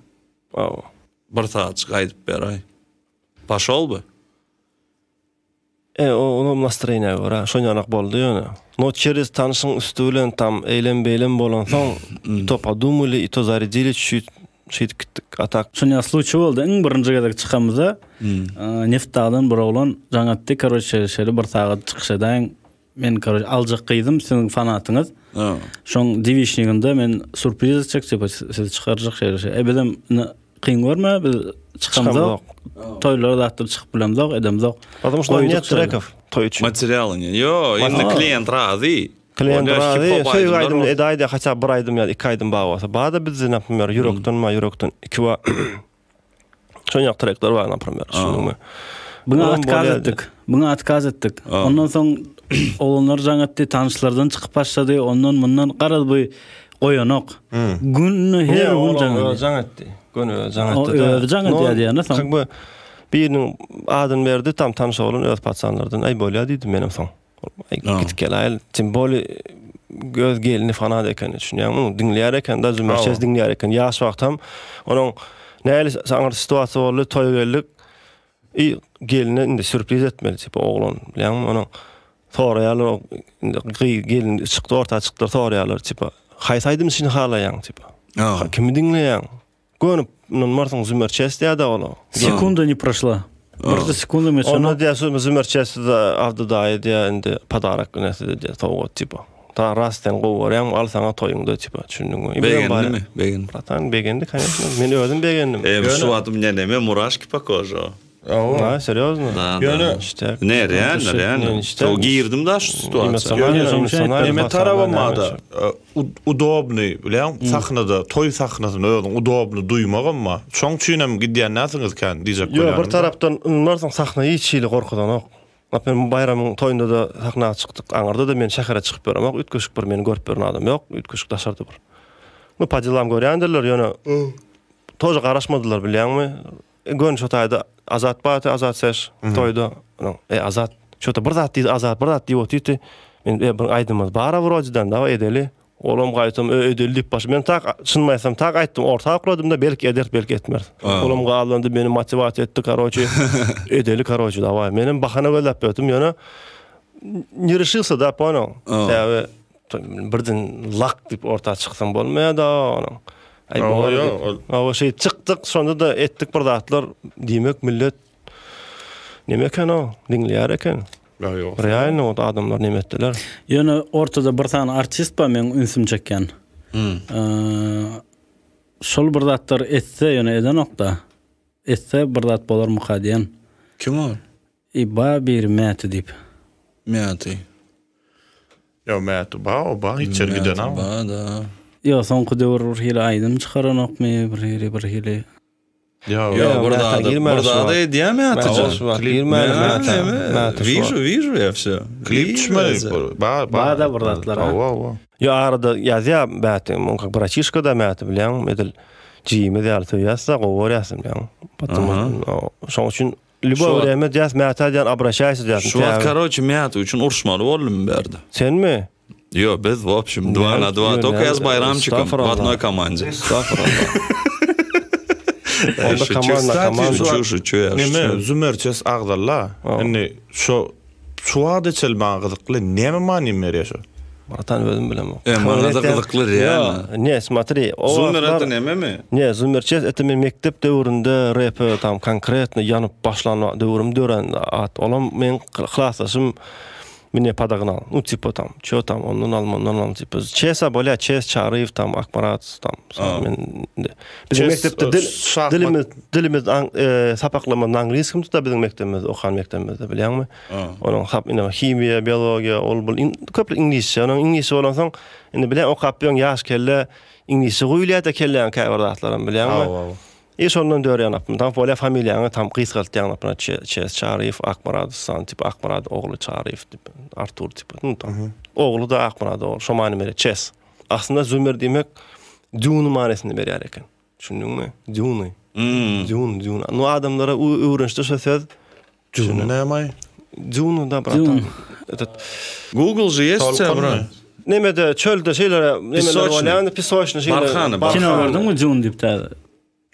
Hawa. Bir saatjyk aýdyp beräý. Poşol by? E, olam nastroýeniýa görä, şonýalak boldy ýöne. No çerez tanşyň üsti bilen tam eýlem-beýlem bolansoň, i to podumali, i to zaredili çüýt, şeýdip gitdik. A tak. Şonýa sluçy boldy, iň birinji gezek çykamyzda Nebitdagdan bir oglan jaň etdi, karoçe şeýle bir sagat çykyş edäýiň, men karoçe aljak gyzym siziň fanatyňyz. Şoň dewişniginde men surpriz etjek, tipa sizi çykarjak şeýle şeýle. E bizem indi Kyn görme, biz çykamzok. Toýlara zatlar çykyp bilemzok, edemzok. Потому что нет треков toý üçin. Materialy ne? Ýo, indi klient razy. Klient razy. Söýgi aýdymyny edäýdi, haça bir aýdym ýa iki aýdym bar bolsa. Bar-da bizde, naprimýer, ýürekden ma ýürekden iki bar. Şonýak trekler bar, naprimýer, düşündiňmi? Buňa otkaz etdik. Buňa otkaz etdik. Ondan soň oglanlar jaň etdi, tanyşlardan çykyp başlady, ondan mundan garaz bu goýanok. Günde her gün jaň edýär. Jaň etdi. Göni özi jaň etdi. Özi jaň edýär diýende soň. Kak bu biriniň adyny berdi, tam tanyş oglan öz paçanlardan. Aý bolýar diýdim menem soň. Aý git gel aý, tim bolýa öz gelni fanat eken, düşünýäňmi? Diňleýär eken, da Zümerçes diňleýär eken. Ýaş wagtam onuň nähili aňyr situasiýa boldy, toýa geldik. I gelne indi sürpriz etmeli tipa oglan bilýäňmi onuň soraýarlar indi gyz gelin çykdy orta çykdylar soraýarlar tipa haýsy aýdymçyny halaýaň tipa kimi diňleýäň göni ynanmarsyň Zümer Çes diýýär-de ola. Sekunda ne proşla. Birje sekunda geçenok. Onda diýýär Zümer Çes Abdy daýy diýýär indi podarok näse diýýär sowgat tipa. Ta rast sen gowy görýäňmi al saňa toýuňda tipa düşündiňmi? Begendimi? Begendi. Bratan begendi koneçno. Men özüm begendim. E şu wagt mne neme muraşki po kože. Ha serýozno? Ýöne Ne reально reально. Şo girdim da şu situasiýa. Neme tarabamada udobny bilýäň sahnada toý sahnasynda özüň udobny duýmagam bar. Şoň üçin hem gidýän näsiňiz kän diýjek bolýaryn. Ýok bir tarapdan ynanmarsyň sahna hiç hili gorkuzanok. Bak men Baýramyň toýunda-da sahna çykdyk. Aňyrda-da men şähere çykyp ýöremok. Üýtgeşik bir meni görüp ýören adam ýok. Üýtgeşik daşarda bir. Nu, po delam görýändirler, ýöne тоже garaşmadylar bilýäňmi? Göni şo taýda Azat bardy, Azat Seş toýda. Onuň, E, Azat, şo-da bir zat diýdi, Azat bir zat diýip otyrdy. Men, e, bir aýdymymyz bar-a wrojiden, dawa edeli. Olam gaýtam ö edeli diýip başlady. Men tak çynymy aýtsam tak aýtdym, orta okladym-da, belki ederis, belki etmeris. Olam gallandy, meni motiwasiýa etdi, karoçi, edeli, karoçi, dawaý. Menem bahana gözläp ýördüm, ýöne ne решился, da, понял? Sebäbi. Birden lak diýip orta çyksaň bolmaýar-da onuň. Aý bor diýip. Hawa şeý çykdyk, şonda-da etdik bir zatlar. Diýmek millet neme eken-ow, diňleýär eken. Ýok. Realno ot adamlar neme etdiler. Ýöne ortada bir sany artist bar meň ünsümi çekýän. Şol bir zatlar etse ýöne edenok-da. Etse bir zat bolarmyka diýen. Kim ol? I ba biri Mäti diýip. Mäti. Ýo Mäti ba o ba hiç ýere giden Mäti ba da. Ýo soňky döwür bir hili aýdym çykaranokmy bir hili bir hili. Ýo Ýo bir zady bir zady edýä Mäti jan. Şu wagt girmäli Mätä. Mäti şu Wiju wiju ýa wsё. Klip düşmedi ba ba da bir zatlar. Hawa hawa. Ýo arada ýazýa Mäti muň kak braçişka da Mäti bilýäňmi edil jigimiz ýaly söýýäs-de gowy görýäs bilýäň. Şoň üçin Lýuboý wremýa diýýäs, Mätä diýýän obraşaýsa diýýäs. Şu wagt karoçe Mäti üçin uruşmaly boldum bärde. Senmi? Ýo, biz w obşem dva na dva, tolko ýa s Baýramçikom w odnoý komande. Estagfurullah. Onda komanda komanda. Şuçu, şuçu ýa. Neme, Zümerçes agzalla. Indi şo şu wagta çenli maňa gyzykly, näme many berýär şo? Bratan özüm bilemok. E, maňa-da gyzykly realno. Ne, smotri, o Zoomer это nememi? Ne, Zoomer çes это men mekdep döwründe repe tam konkretno ýanyp başlan döwrüm dörän at. Olam meň klasdaşym mne podagnal. Nu tipo tam, ço tam, ondan al, mundan al, tipo. Çesa bolýa, Çes Çaryýew tam, Akmyrat tam. Men biziň mekdepde dil dilimiz dilimiz sapaklarymyz na angliýskim da biziň mekdebimizde, okan mekdebimizde bilýäňmi? Onuň hap ine himiýa, biologiýa, ol bul köpler iňlisçe. Onuň iňlisçe bolansoň, indi bilen okap ýöň ýaş kelle iňlisçe guýulýar-da kelläň käbir zatlaram bilýäňmi? Hawa, hawa. I şondan dörýän apym. Tam bolýa familiýaňy tam gysgaltýaň apyna Çes Çaryýew, Akmyradow san tip Akmyrad ogly Çaryýew diýip, Artur tip. Nu tam. Ogly-da Akmyrad ogly. Şo many berýär Çes. Aslynda Zümer diýmek dýuny manysyny berýär eken. Düşündiňmi? Dýuny. Dýun, dýun. Nu adamlara öwrenişdi şo söz. Dune näme? Dune da bratan. Этот Google же есть у тебя, брат. Nemede çölde şeýle nemeler bolýar, pisoçny şeýle. Barhany, barhany. Kino gördüňmi Dune diýip täze?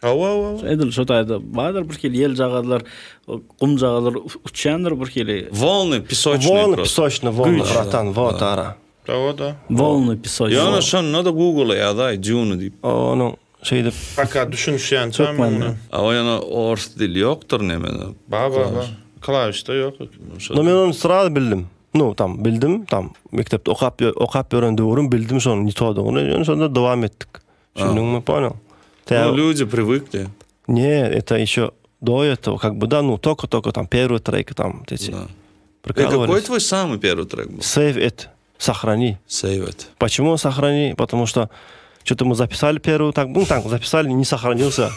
Hawa, hawa. Edil şo taýda bardyr bir hili ýeljagazlar, gumjagazlar uçýandyr bir hili. Wolny pisoçny. Wolny pisoçny, wolny bratan, вот ara. Hawa da. Wolny pisoçny. Ýöne şonda-da Google-a ýazaý Dune diýip. Onuň Şeýdip. Paka düşünişýänçä men. A o ýana ors dili ýokdur nemede. Ba ba ba. Klawişde ýok. No men ony sraz bildim. Nu tam bildim tam mekdepde okap okap ýören döwrüm bildim şonuň ne todygyny. Ýöne şonda dowam etdik. Düşündiňmi? Понял? Ну люди привыкли. Не, это еще до этого, как бы, да, ну, только-только там первый трек, там, эти. Да. Э, какой твой самый первый трек был? Save it. Сохрани. Save it. Почему сохрани? Потому что что-то мы записали первую, так, ну, так, записали, не сохранился.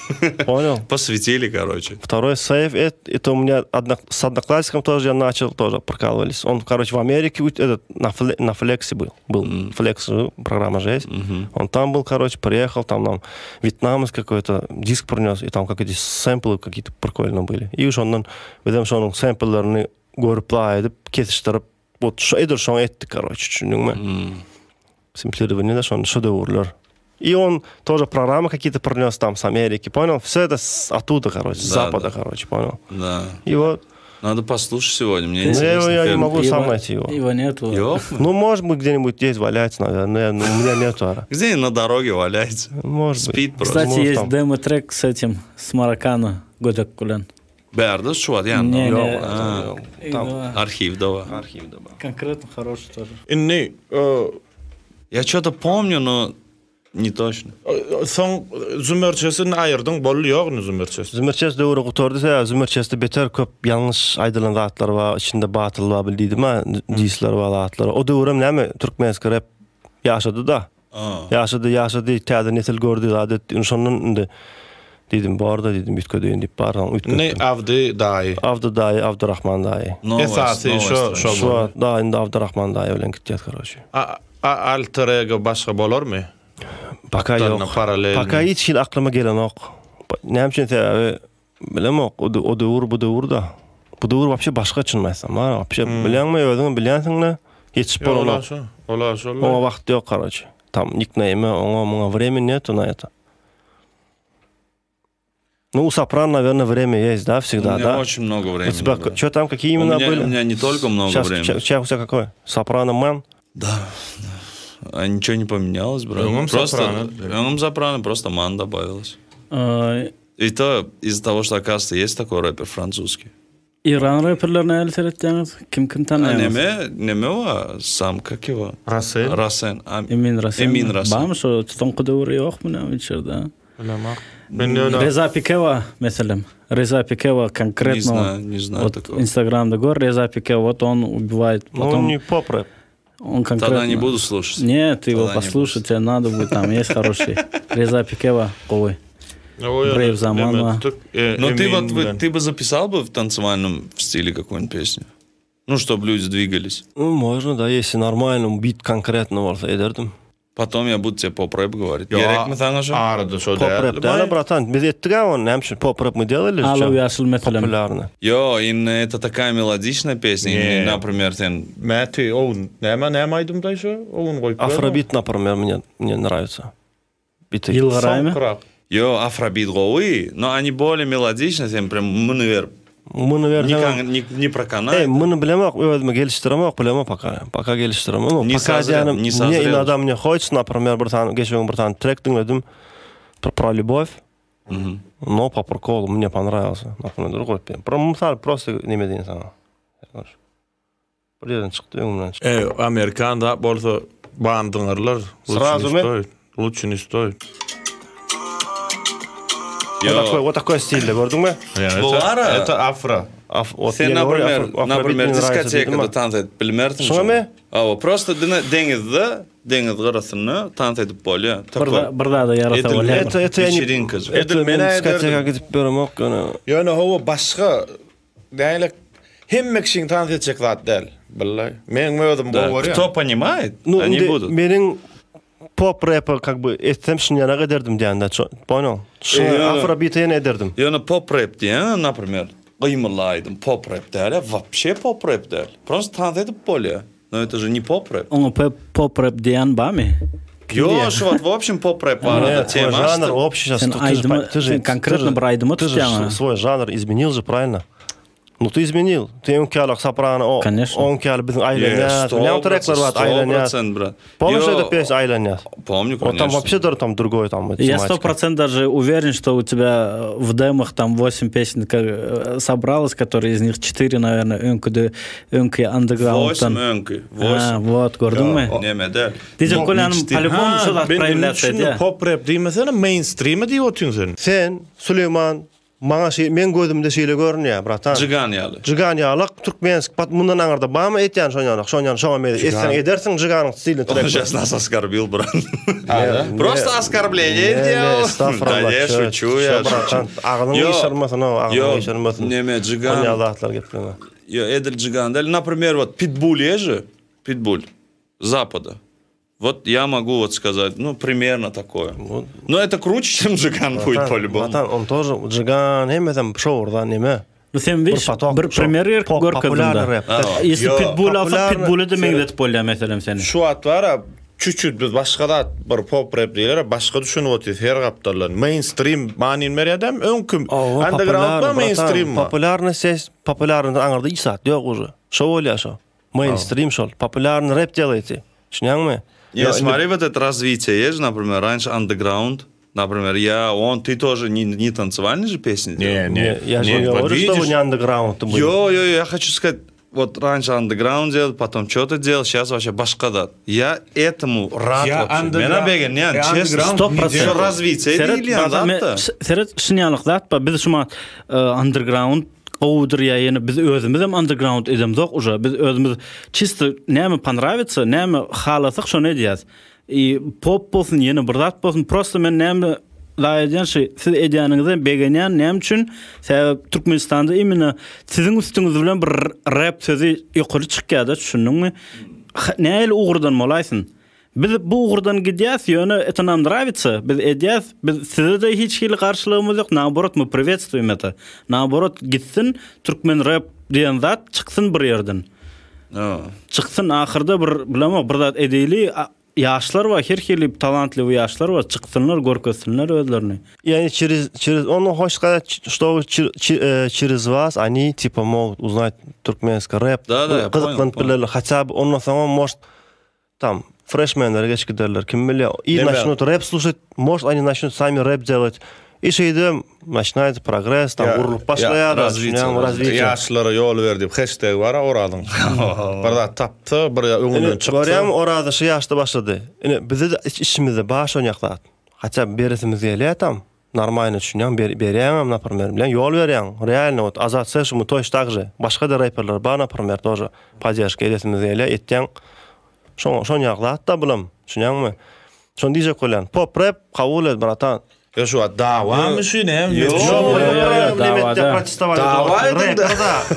Понял? Посветили, короче. Второй save it, это у меня одно, с одноклассником тоже я начал, тоже прокалывались. Он, короче, в Америке, этот, на, фле, на флексе был. Был mm. флекс, программа же есть. Mm-hmm. Он там был, короче, приехал, там нам вьетнамец какой-то диск принес, и там какие-то сэмплы какие-то прикольные были. И уж он, bizem şonuň samplelaryny görüp laý edip, kesişdirip, Вот şu edil şoňa etdik karoçe, düşündiňmi? Hmm. Simplирование şony şu döwürler. И он тоже программы какие-то принес там с Америки, понял? Все это с, оттуда, короче, с да, запада, да. короче, понял? Да. И вот. Надо послушать сегодня, мне ну, интересно. Я, я не могу сам найти его. Его нету. Его? Ну, может быть, где-нибудь здесь валяется, наверное, но у меня нету. Где на дороге валяется? Может Спит быть. просто. Кстати, Может, есть там. демо-трек с этим, с Маракана, Годек Кулен. Bärde şu wagt ýanynda. Ne, Ýok, ne. ýok. Tam Arhiwde bar. arhiwde bar. Konkretno хороший тоже. Indi Я что-то помню, но не точно. Soň Zümerçesini aýyrdyň, boldy ýok indi Zümerçes. Zümerçes döwri gutardy, sebäbi Zümerçesde beter köp ýalňyş aýdylan zatlar bar, içinde batyl bar bil diýdim ha, disler bar zatlar. O döwürem näme türkmenski rep ýaşady-da. Ýaşady, ýaşady, täze nesil gördi, zat etdi. Indi şondan indi diýdim, bar-da diýdim, üýtgedeýin diýip bar, soň Indi üýtgetdim. Abdy daýy. Abdy daýy, Abdurahman daýy. Esasy şo, şo Şu wagt daýy indi Abdurahman daýy bilen gitýäs, karoçe. A, a alter ego başga bolarmy? Paka Gapdalynda ýok. paralel. Paka hiç hili aklyma gelenok. Näme üçin sebäbi bilemok. O, o döwür bu döwür-de. Bu döwür wapşe başga çynymy aýtsam. Ha, wapşe bilýäňmi özüňem bilýänsiň-le. Ýetişip bolanok. Ola şo. Ola şo. Oňa wagt ýok, karoçe. Tam nikneýme, oňa muňa времени нету на это. Ну, у Сопрано, наверное, время есть, да, всегда, У меня да? очень много времени. У тебя да. что там, какие У имена меня, были? у меня не только много Сейчас, времени. Сейчас у тебя какое? Сопрано Мэн? Да, да. А ничего не поменялось, брат. Öňem просто, Soprano. Öňem Soprano, просто Man добавилось. Ee, И то из-за того, что, оказывается, есть такой рэпер французский. Iran reperlerine nähili seretýäňiz? Kim kim A tanaýaňyz? neme, neme o? Сам, как его? Rasen. Rasen. А- Emin Rasen. Emin Rasen. Barmy şo soňky döwür ýokmy näme içerde? Bilemok. Men ýöne Reza Pikewa meselem. Reza Pikewa konkretno. Не знаю, не знаю Вот такого. Инстаграмда gör Reza Pikewa, вот он убивает. Ну, Потом не поп-рэп. он конкретно. Тогда не буду слушать. Нет, ты его Тогда не послушай, тебе надо будет, там есть хороший. Reza Pikewa, gowy. Brave Zaman wa. Но Ну, ты вот, вы- ты бы записал бы в танцевальном стиле какую-нибудь песню? Ну, чтобы люди двигались. Ну, можно, да, если нормально, бит конкретно bolsa ederdim. Потом я буду тебе поп-рэп говорить. Gerekmi saňa şo? Arada şo Pop-rap däl, братан. Biz etdik ha ony, näme üçin pop-rap мы делали? Alow Чё? ýaşyl meselem. Популярно. Yo, in это такая мелодичная песня. Не. И, Например, sen Mäti, own, näme näme aýdymda şo? Own goýup. Афробит, например, мне, мне нравится. Биты. Ýylgyraýmy? Yo, афробит gowy, но они более мелодичные, sen прям muny berip. Muny Не, berseň. кон- не, не Ey, проканает. muny bilemok, özüme gelişdiremok, bilemok пока. Пока gelişdiremok. Не Пока созрел, diýenim, не мне созрел. иногда мне хочется, например, bir tane, geçen gün bir tane трек diňledim. Про, про любовь. Мгм. Но по приколу мне понравился. Например, другой песня. Про mysal просто neme diýen sana. Bir ýerden çykdy öňümden çykdy. Ey, Amerikan da bolsa bandyňarlar. Сразу mi? Лучше не стоит. Вот Yo, такой, вот такой стилde gördüňmi? Bu ara- Это afro. Af, вот Sen, я говорю, например, afro- afrobeat например, мне нравится diskotekada diýdim. tans edip bilmerdiň. Şoňa mi? Awa, просто dine- deňizde, deňiz gyrasynda tans edip bolýar. Bir Такой. da- bir zada ýarasa Edil- bolýar. Это, это я не... Вечеринка же. Это Edil men men diskoteka ederdim. gidip beremok, ýöne Ýöne hawa başga näle hemme kişiň tans etjek zat däl. Billahi. Men özüm Да. gowy görýän. Кто понимает, Ну, они indi будут. Meniň pop rap'i как бы etsem şuny ýanak ederdim diýende, ço- понял? Şuny Ýöne- afrobeat'i ýene ederdim. Ýöne pop rap diýen, например, gymyly aýdym pop rap däl, вообще pop rap däl. Просто tans edip bolýar. Но это же не pop rap. Oňa pop, pop rap diýen barmy? Yo, şu вот в общем pop rap barada Нет, твой tema жанр açdy. общий сейчас. Sen Ты, ты же, aýdymy- ты же, sen konkretно ты же- bir aýdymy Ты же tutýaň, a? свой жанр изменил же, правильно? Ну ты изменил. Ты öňki ýaly soprano, o, Конечно. öňki ýaly biziň aýlanýar. Näme trekler bar, aýlanýar. 100%, брат. Помнишь Yo, эту песню aýlanýar? Помню, Вот там конечно. вообще даже там другой там Я тематика. 100% даже уверен, что у тебя э, в демах там 8 песен как, э, собралось, которые из них 4, наверное, öňküde öňki 8 underground'dan. öňki, Ha, 8. вот, gördüňmi? Näme däl. Diýjek No, bolýanym hiç değil. по-любому şol Ben отправляться düşündüm, edýär. pop rap diýmesene mainstream diýip otyň sen. Sen Süleyman maňa şey men gözümde şeýle görünýär, bratan. Jigan ýaly. Jigan ýalyk türkmensk pat mundan aňarda bamy etýän şon ýalyk, şon ýaly şoňa meni etsen edersiň Jiganyň stilini Он trek. сейчас нас оскорбил, брат. да? Просто оскорбление Не, не, делал. estağfurullah. Да не, Чё, шучу чё, я. bratan, шучу. Agzyňy Yo, ýşarmasyn, o, agzyňy yo, ýşarmasyn. Neme, Jigan. Onýa zatlar gepleme. Yo, Edil Джиган. дали. Например, вот Питбуль есть же? Питбуль. Запада. Вот я могу вот сказать, ну, примерно такое. Вот. Но это круче, чем Джиган будет Bratan, по-любому. Bratan, on тоже Jigan hemmesem şowurdan neme. Bu sen Bir bir potok, bir şo- premier pop- görkezdim populярный da. rap. Если Yo. Pitbull alsak Populярный- Pitbull'u da meňzetip bolýar meselem seni. Şu at var ha, çüçüt biz başga da bir pop rap diýler, başga düşünip otyr her gapdallar. Mainstream manin berýär öňkü Owa, underground populярный, ma mainstream bratan. ma. Populярный ses, populярный aňarda hiç zat ýok уже. Şo bolýar şo. Mainstream şol. Populярный rap делаете. Düşünýäňmi? Не, Ýa, смотри, вот это развитие есть же, например, раньше андеграунд, например, я, он, ты тоже не, не танцевальные же песни делал? Не, не, Я же не вот говорю, что вы видишь, не андеграунд были. Йо, йо, я хочу сказать, вот раньше андеграунд делал, потом что-то делал, сейчас вообще башкадат. Я этому рад Я вообще. андеграунд- Мена беген, не, Я честно. андеграунд Сто не процентов. Şu развитие Seret, edilýän bazen me- zat-da. Seret şunýalyk zat bar. Biz şuma e, underground gowudyr ýa ýene biz özümiz hem underground edemzok уже. Biz özümiz чисто näme понравится, näme halasak şony edýäs. I pop bolsun, ýene bir zat bolsun, просто men näme la edýän şey, siz edýäniňize begenýän näme üçin? Sebäp Türkmenistanda imенно siziň üstüňiz bilen bir rap sözi ýokary çykýar-da, düşündiňmi? Nähili ugurdan bolaýsyn? Biz bu ugurdan gidýäs, ýöne это нам нравится. Biz edýäs, biz size de hiç hili garşylygymyz ýok. Наоборот, мы приветствуем это. Наоборот, gitsin türkmen rap diýen zat çyksyn bir ýerden. Ha. Çyksyn ahyrda bir bilemok bir zat edeli ýaşlar bar, her hili talantly ýaşlar bar, çyksynlar, görkezsinler özlerini. И они через, через, он хочет сказать, что чер- че- э, через вас они типа могут узнать туркменский рэп. Да, да, я понял, Gyzyklanyp понял. bilerler. Хотя бы ondan soň может Tam freshmenlere geçip giderler. Kim bilýär. И начнут рэп слушать, может они начнут сами рэп делать. И şeýdibem начинается progress, tam gurlup başlaýar, düşünýäňmi, развитие. Ýaşlara ýol ber diýip hashtag bar-a Orazyň. Bir zat tapsa, bir öňünden çyksa. Görýäňmi, Oraz şu ýaşda başlady. Ine, bizde-de içimizde bar şonýak zat. Haça beresimiz gelýär tam. Normalno düşünýäň, berýäňem naprimer, bilen ýol berýäň. Realno wot Azat Seşumy toýş tak же. Başga-da reperler bar naprimer тоже podderžka edesimiz gelýär, etýäň. Şoň şon ýaly zat-da bulam, düşünýäňmi? Şony diýjek bolýan. Pop rep kabul et bratan. Ýa şu wagt dawamy şu näme? Ýok, ýok, ýok, dawada. Dawa ediň-de.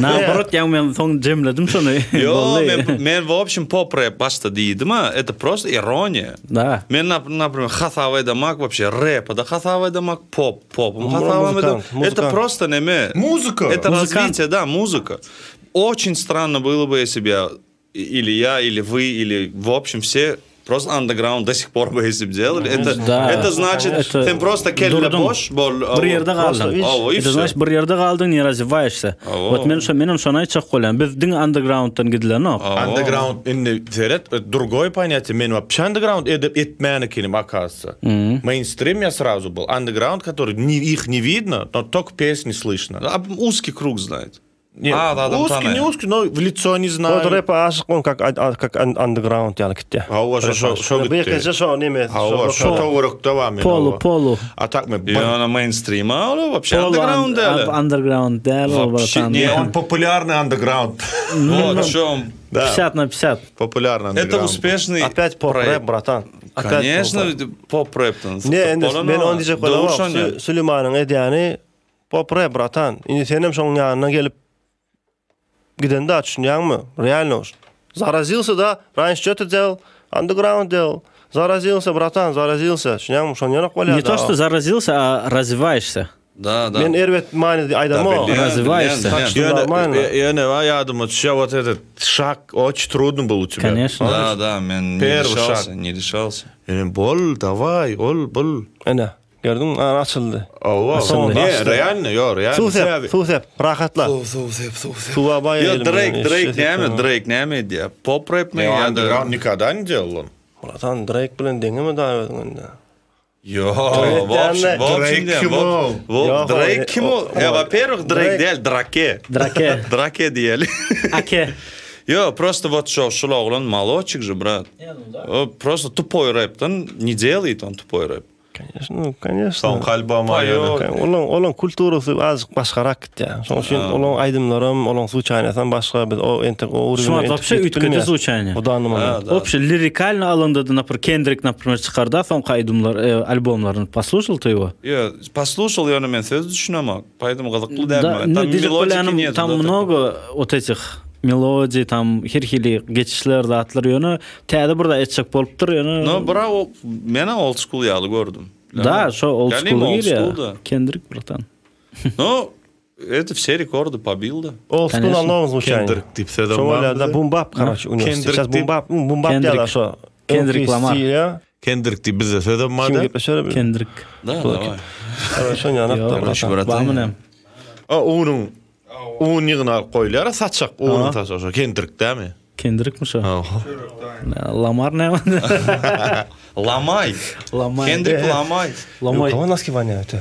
Naoborot ýa men soň jemledim şony. Ýok, men men w общем pop rep başda diýdim-a, это просто ironiýa. Da. Men naprimer hasap edemak вообще repa-da hasap edemak, pop, popum hasap edem. Это просто neme? Muzyka. Это развитие, да, музыка. Очень странно было бы, если бы я или я, или вы, или в общем все просто underground до сих пор бы если бы делали. Это, Да. это значит, Это sen просто kelle durdun. boş bol. Bir ýerde galdyň. Awa, Это значит bir ýerde galdyň, не развиваешься. Awa. Вот men şo menem şony aýtjak bolýan. Biz diňe undergrounddan gidilenok. Underground indi seret, другое понятие. Men вообще underground edip etmänikinim оказывается. Мейнстрим я сразу был. Underground, который не, их не видно, но только песни слышно. А узкий круг знает. Нет, А, да, да, узкий, tanaýar. не узкий, но в лицо не знаю. Ol repe aşyk on kak kak underground ýaly gitdi. Hawa, şo şo şo Bu gitdi. ýeke şo neme. Hawa, şo töwerekde bar men. Polu, hawa. polu. A tak men И она мейнстрима, а вообще Polu underground däl. Underground däl ol Вообще bratan. не, он популярный underground. Вот, что он. Да, 50 на 50. популярный underground. Это успешный Опять pop проект. rap bratan. Опять Конечно, pop rap. Ne indi men ony diýjek bolamok. Süleýmanyň edýäni pop rap bratan. Indi senem şoň ýanyna gelip gidende düşünýäňmi? Реально уж. Заразился, да? Раньше что ты делал? Underground делал. Заразился, братан, заразился. Düşünýäňmi? Şony ýanak bolýar. Не то, что заразился, а развиваешься. Да, да. Men erbet manyda aýdamok. Bilýän, Развиваешься. bilýän, Так что Ýöne, нормально. ýöne ýadyma düşýär, вот этот шаг очень трудно был у тебя. Конечно. Да, да, men не Первый решался, шаг. не решался. Ýöne bol, давай, ol, bul. Ene, gördüňmi? Ana açyldy. Hawa. Açyldy. Ne, реально, ýok, реально. Suw sep, suw sep, rahatla. Suw sep, suw sep. Suwa baý. Ýo, Drake, Drake näme, Drake näme edýär? Pop rap mi Ne, ýa-da? underground никогда не делал он. Bratan, Drake bilen deňimi da özüň indi? Ýo, в общем, в общем, Drake kim ol? Wo, Drake kim ol? Ýa, во-первых, Drake däl, Drake. Drake. Drake diýeli. Ake. Ýo, просто вот şo, şul oglan молодчик же, брат. О, Просто тупой рэп-тен не делает он тупой рэп. Конечно, конечно. Soň kalbama ýöne. Olaň olaň kulturasy azajyk başgarak gitýär. Şonuň üçin olaň aýdymlaram, olaň звучаниясam başga biz o entek o Şu wagt вообще üýtgedi звучание. O данный момент. Да. Вообще lirikально alanda например, Kendrick, например, çykardy soňky aýdymlar, e, albomlaryny. Послушал ты его? Ýo, послушал ýöne men söz düşünemok. Поэтому gyzykly däl Да, maňa. ну, Там diýjek мелодики bolýanym, нет. Там много вот этих melodiý, tam her hili geçişler, zatlar ýöne täze bir da etjek bolupdyr ýöne. No, bravo, men old school ýaly gördüm. Da, şo old Ýagny school old girýär. school da. Kendrick bratan. No, это все рекорды побил да. Old school Конечно. на новом звучании. Kendrick diýip sözem Şo bar. bolýar da boom bap, короче, у него. Kendrick Сейчас boom bap, boom bap Kendrick. diýýär şo. Kendrick Lamar. Lamar. Kendrick diýip bizde sözem bar. Kim da. gepleşer bil. Kendrick. Да, давай. Şo ýanak da. Короче, bratan. bratan. Barmy näme? A, unuň un ýygnalyp goýulýar, saçak, unuň saçak, şo Kendrick dämi? Kendrickmi şo? Hawa. Lamar näme? Ломай. Lamar. Kendrick ломай. У Lamar. кого носки воняют? э?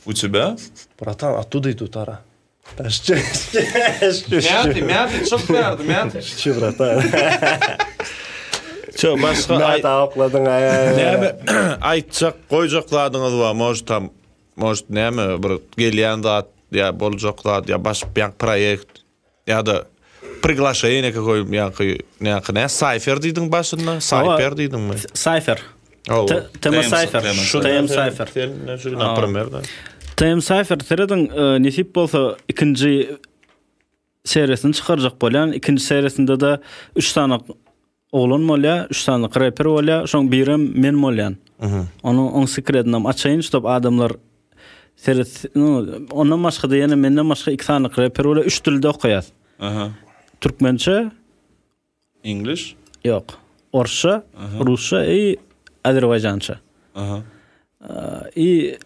У тебя? Братан, оттуда идут ара. Да что, что, что, мяты, что ты, мяты. что, братан? Şo başga Mät akladyň ay. Näme aýtjak, goýjak zadyňyz bar, может tam, может näme bir gelýän zat ýa boljak zat ýa baş bir proýekt ýa-da приглашение какой ýa-da näme ne Cypher diýdiň başynda, Cypher diýdiňmi? Cypher. Hawa. T- TM Cypher. TM TM Cypher. Sen ne şu например da. TM Cypher serediň, e, nesip bolsa ikinji seriýasyny çykarjak bolýan. Ikinji seriýasynda da 3 sany oglan bolýar, 3 sany rapper bolýar, şoň birem men bolýan. Onu oň sekretini hem açaýyn, ştob adamlar seret, no, ondan başga da ýene menden başga 2 sany rapper bolýar, 3 dilde okaýar. Aha. Türkmençe English? ýok. Orsça, Rusça i Azerbaýjança. Aha. I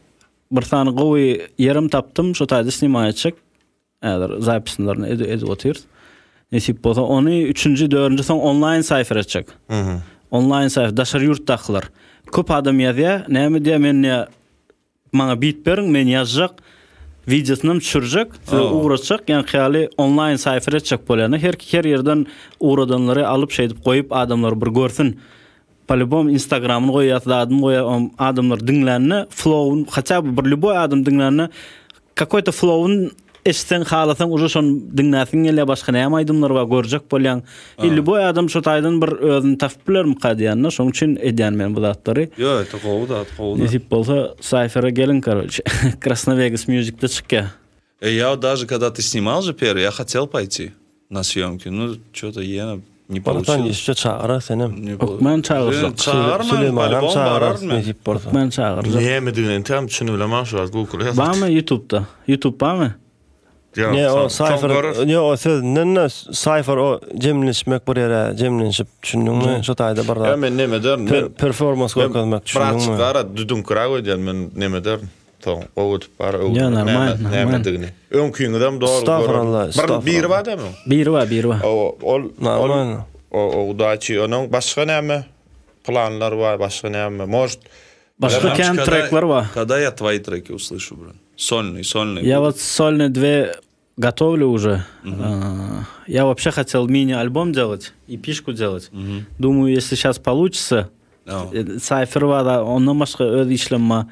bir sany gowy ýerim tapdym, şo taýda snimaýa etjek. Häzir zapislerini edip, edip otyrys. Nesip bolsa ony 3-nji, 4-nji soň onlaýn cypher etjek. Onlaýn cypher daşary ýurtdakylar. Köp adam ýazýar, näme diýýär, men diýýär maňa beat beriň, men ýazjak, wideosynam düşürjek, size ugratjak, ýaňky ýaly onlaýn cypher etjek bolýan. Her her ýerden ugradanlary alyp şeýdip goýup adamlar bir görsün. Polibom instagramyny goýýas, zadyny goýýas, adamlar diňlände flowun, haça bir lýuboý adam diňlände Kakoýta flowun eşitseň halasaň uje şony diňläsiň gelýär başga näme aýdymlar bar görjek bolýaň. I lýuboý adam şo taýdan bir özüni tapyp bilermika diýende şoň üçin edýän men bu zatlary. Ýo это gowy zat gowy zat. Nesip bolsa Cypher-e geliň karoçe. Krasnovegas Musicde çykýa. E я даже когда ты снимал же первый я хотел пойти на съемки ну че-то ýene ne Bolatan получилось. işçe çagyrar senem. Ne Hökman çagyrjak. Çagyrman Süleýmanam polibom çagyrar bararyn men. nesip bolsa. Hökman çagyrjak. Nämedigini entägem düşünip bilemok şu wagt Google ýazdy. Barmy YouTube'da? YouTube barmy? Ýok, Ne o soň- soň cypher göreris. ne o sözünden de cypher o jemlenişmek bir ýere jemlenişip düşündiňmi? Şo taýda bir Ýa zat. men neme ederin? Per- Men Performans men görkezmek Bratçyk düşündiňmi? gara düdüňkiräk öýdýän men neme ederin? Soň gowy ötüp bar Ýa, öwrenip normal, näme normal. nämedigini. Öňkiňizem dogry Estağfurullah, görerin. Bir estağfurullah. biri bar dämi? Biri bar, biri bar. O ol ol Normal. o o udaçi onuň başga näme planlar bar, başga näme? Может Başga Короче, kän когда- trekler bar. Когда я твои треки услышу, брат? Сольный, сольный. Я вот сольные две готовлю уже. А, Я вообще хотел мини-альбом делать и пишку делать. Думаю, если сейчас получится, А. Cypher bar da ondan başga öz işlem bar.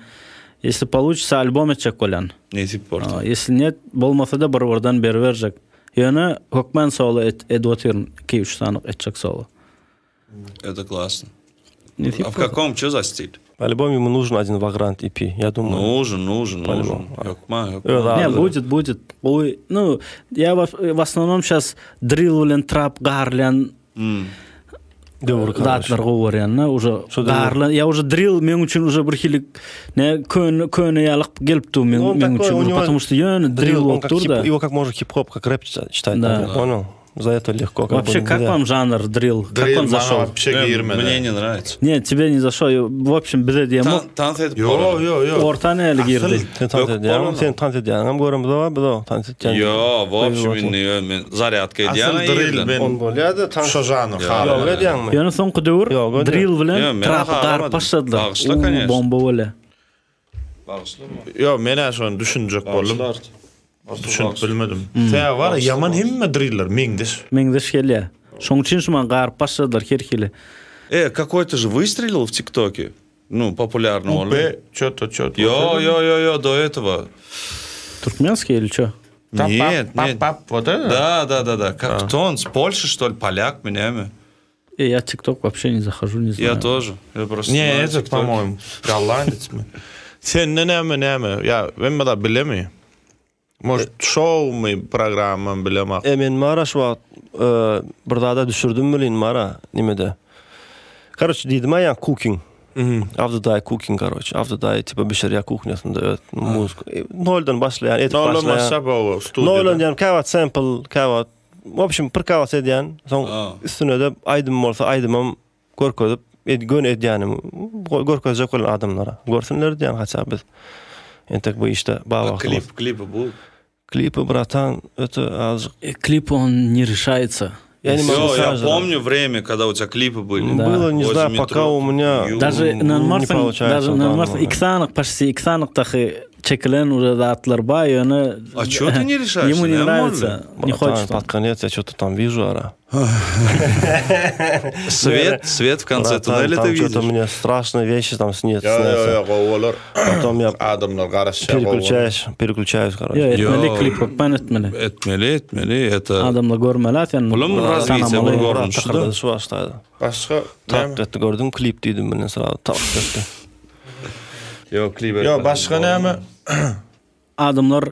Если получится, альбом etjek bolýan. Nesip bolsa. A, Если нет, bolmasa-da bir birden beriberjek. Ýöne hökman solo et, edip otyryn. 2-3 sany etjek solo. Это классно. Nesip А в bolsa. каком, что за стиль? По-любому ему нужен один Vagrant EP, я думаю. Нужен, нужен, нужен. По-любому. Hökman, hökman. Öz Не, ady. будет, будет. Ой, ну, я в, в основном сейчас drill bilen trap garlan М. Döwür kardeş. zatlar gowy görýän уже Şo döwür. garlan я уже drill meň üçin уже bir hili ne köne köne ýalyk gelip dur meň Ну, он meň такой, üçin у уже, него потому что ýöne drill он bolup как dur хип- da. его как можно хип-хоп, как рэп читать, читать Да. надо, понял? За это легко. Как Вообще, бы, как да. вам жанр дрил? Как Drill он maňa зашел? вообще Э, girmedi. Мне не нравится. Нет, тебе не зашел. В общем, bize diýemok. Tan- Tans edip Yo bolar. yo yo. Orta näli girdi? Sen tans Yok, edýäň, bolanok. sen tans edýäň, görem biz biz o tans edýän. Yo, в общем, Oý, indi ýö, men zarýadka edýän. Asyl drill On men bolýar-da tans. şo žanr Ýok halam. edýäňmi? Ýöne soňky döwür Ýok, öde. drill bilen Ýok, men trapy garyp halamadım. başladylar. Bagyşla, Uuu, конечно. Bomba bolýar. Bagyşla. Yo men ha şony düşünjek boldum. Bagyşla artık. Düşünip bilmedim. Sebäbi var ýaman hemme driller meňdeş. Meňzeş gelýär. Şoň üçin şu man garyp başladylar her hili. Э, какой-то же выстрелил в ТикТоке. Ну, популярный он. Be ço-to ço-to. Yo, yo, yo, yo, до этого. Туркменский или чё? Нет, Pap нет. pap вот это? Да, да, да, да. Как кто он? С Польши, что ли? Поляк, меня? Э, я ТикТок вообще не захожу, не знаю. Я тоже. Я просто Ne, знаю этот, ТикТок. по-моему, голландец mi? Sende näme näme? Ýa men da bilemi. Может, şowmy programmam bilemok. E men mara şu wagt e, bir zada düşürdim bilin mara nimede. Короче, diýdim aýan cooking. Avdydaý cooking короче. Avdydaý tipa bişirýär kuhnýasynda öz muzika. E, Noldan başlaýan, edip Noldan başlaýan. başlap o studiýada. Noldan diýen käwagt sample, käwagt w общем bir käwagt edýän. Soň A. üstüne de aýdym bolsa aýdymam görkezip ed gön edýänim görkezjek bolan adamlara. Görsünler diýen haça biz. Entek bu işte А ba клип, клипы будут? Klipy bratan öte azıcık. Э, Клип он не решается. Я не могу Всё, я сразу. помню время, когда у тебя клипы были. Да. Было, не Возле знаю, метро. пока у меня Ю. Даже не inanmarsyň, получается даже в данный inanmarsyň, момент. iki sanyk почти iki sanyk dahy çekilen уже zatlar bar, ýöne А чё ты не решаешься? Ему не Нормально. нравится, не Братан, хочет он. Под конец я что-то там вижу, ара. Свет, свет в конце Братан, туннеля там ты что-то видишь. мне страшные вещи там снятся. Yo yo снятся. yo gowy bolar. Потом я Adamlar garaşýar. gowy bolar. переключаюсь, переключаюсь, короче. Ýo, etmeli Ýo. klip hökman etmeli. Etmeli, etmeli. Это... Adamlar görmeli sen. Olam развитие tanamaly. bu görnüşi Takırdadı de. şu başladı. Başga näme? Tak etti gördüm klip dedim ben sırada. Tak etti. Yo, klip Yo başga näme? Adamlar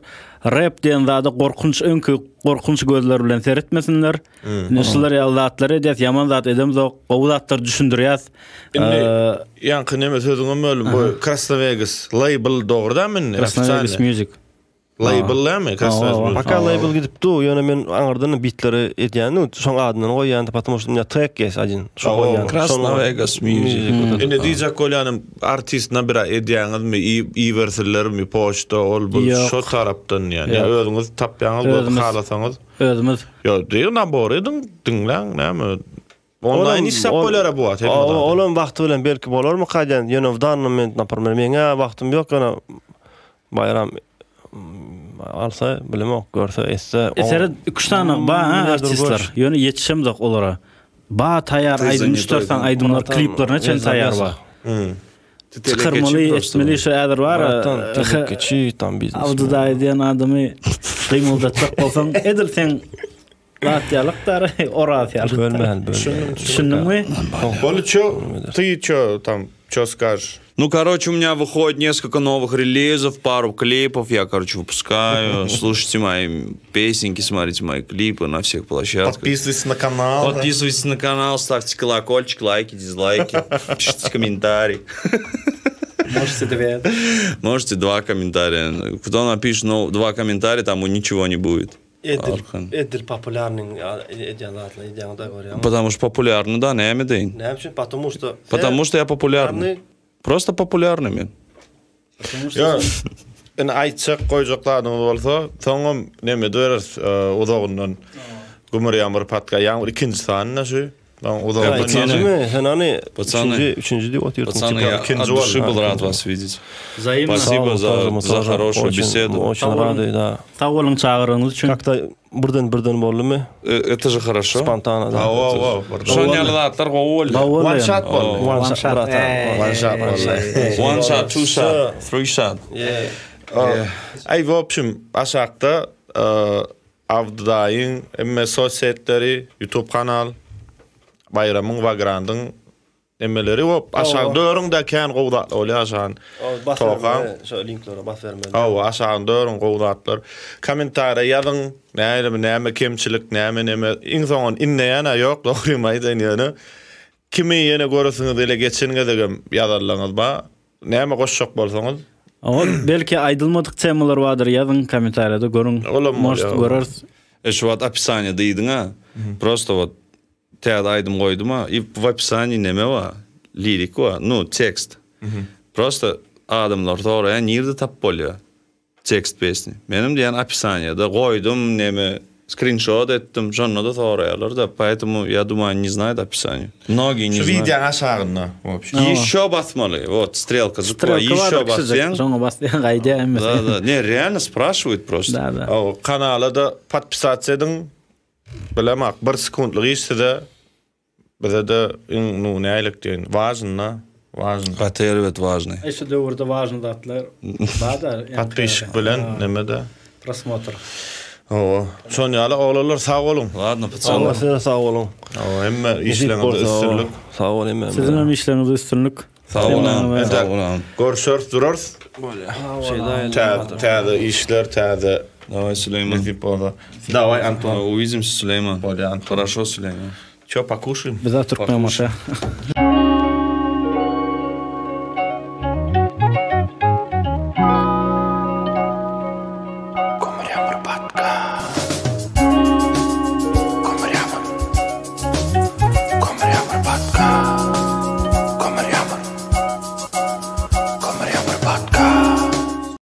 rap diýen zada gorkunç öňkü gorkunç gözler bilen seyretmesinler. Hmm. Ine şular ýaly zatlar edýär, ýaman zat edemzok, gowy zatlar düşündirýär. Indi Ee, ýaňky näme sözüňe bölüm bu Krasno Vegas label dogry da men? Krasno Vegas Music. Label näme? Krasno Vegas Music. Пока лейбл gidip du, ýöne men aňyrdan bitleri edýän, ну, şoň adyny goýýan, потому что у меня трек есть один. Şo Aa, goýýan. Krasno Şoň- Vegas Music. вот это. Indi diýjek bolýanym artist nabira edýäňizmi, ibersinlermi poçta ol bu Ýok. şo tarapdan ýani. Ýa Ýok. özüňiz tapýaňyz bolup Özümiz. halasaňyz. Özümiz Ýo, diýen nabor ediň, diňläň näme? Onlaýn işläp bolýar bu wagt hemme zat. Olam wagty bilen belki bolarmyka diýen, ýöne w danny moment naprmer meňä wagtym ýok ýöne Baýram alsa bilemok görse etse. Esere üç sany ba ha artistler. Ýöne ýetişemzok olara. Ba taýar aýdym üç dört sany aýdymlar kliplerine çenli taýar ba. Çykarmaly etmeli şu häzir bar. Telekeçi tam biznes. Abdy daýy diýen adamy gymyldatjak bolsaň edil seň zat ýalyk dary Oraz ýalyk. Bölmän bölmän. Düşündiňmi? Boldy ço ty ço tam ço skaž. Ну, короче, у меня выходит несколько новых релизов, пару клипов я, короче, выпускаю. Слушайте мои песенки, смотрите мои клипы на всех площадках. Подписывайтесь на канал. Подписывайтесь на канал, ставьте колокольчик, лайки, дизлайки, пишите комментарии. Можете две. Можете два комментария. Кто напишет, ну, два комментария, тому ничего не будет. Edil, Arkan. edil populýarnyň edýän zatlar edýäňi-de görýäň. Потому что популярный, да, näme deýin. Näme üçin? Потому что Потому что я популярный. Просто популярный men. Ýa indi aýtjak goýjak zadyňyz bolsa, soňam neme ediberis uzagyndan. Gümür ýamyr patka ýaňy ikinji sanyna şu. Soň uzagyndan Üçünjimi? Sen hany Пацаны. üçünji, üçünji diýip otyrdyň. Пацаны, я ikinji от души boldy. был рад вас видеть. Wzaýymno. Спасибо за, за хорошую Очень, беседу. Очень rady, da. Sag boluň çagyrygyňyz üçin. Как-то birden birden boldumy? Э, Это же хорошо. Spontana da. Hawa, hawa. Şon ýaly zatlar gowy boldy. Gowy One boldy. shot boldy. One shot, bratan. One shot boldy. One shot, two shot, three shot. Aý, w общем, aşakda Abdy daýyň hemme sossetleri, YouTube kanal, Baýramyň, Wagrandyň hemmeleri bop aşak dörüň-de kän gowy zatlar bolýar aşagyn. Tokaň. Şo linklere bas bermeli. Hawa, aşagyn dörüň gowy zatlar. Kommentariýa ýazyň, näme näme kemçilik, näme neme. Iň soňun inleýän-ä ýok, dogrymy aýdaýyn ýöne. Kimi ýene göresiňiz gele geçen gezegem ýazarlaryňyz bar. Näme goşjak bolsaňyz. Oňa belki aýdylmadyk temalar bardyr ýazyň kommentariýada görüň. Olam Может bolýar. göreris. E şu wagt opisaniýa diýdiň-a. Prosto wot täze aýdym goýdum-a i w opisaniýa neme bar? Lirik bar, nu tekst. Prosto adamlar soraýar nirde tapyp bolýar? Tekst pesni. Menem diýen opisaniýada goýdum neme skrinşot etdim şonda-da soraýarlar-da poetomu ýa думаю они не знают opisaniýa. Mnogiý ne Şu знают. wideoň aşagynda w общем. Ýeşo basmaly wot strelka zukwa Strelka ýeşo bardyr kiçijik. basýaň. Şoňa basýaň gaýdýar hemmesi. Da da ne realno spraşiwait prosto. Da da. Hawa, kanala-da podpisasiýa ediň. Bilemak bir sekuntlyk iş size bize-de iň nu nälik diýen wažnyna wažny. Gaty erbet wažny. Aý şu döwürde wažny zatlar bar-da. Podpisçik bilen neme-de. Prosmotr. Hawa. Şon ýaly oglanlar sag boluň. Ladno patsany. Allah size sag boluň. Hawa, hemme işleriňizde üstünlik. Sag bol hemme. Siziň hem işleriňizde üstünlik. Sag boluň. Sag boluň. Görüşeris durarys. Şeýle Täze täze işler, täze Daway Süleýman. nesip bolsa. Daway Anton. Uwidzimся Süleýman. Bolýar Anton. Хорошо Süleýman. Ço, покушаем? Bize türkmen maşa.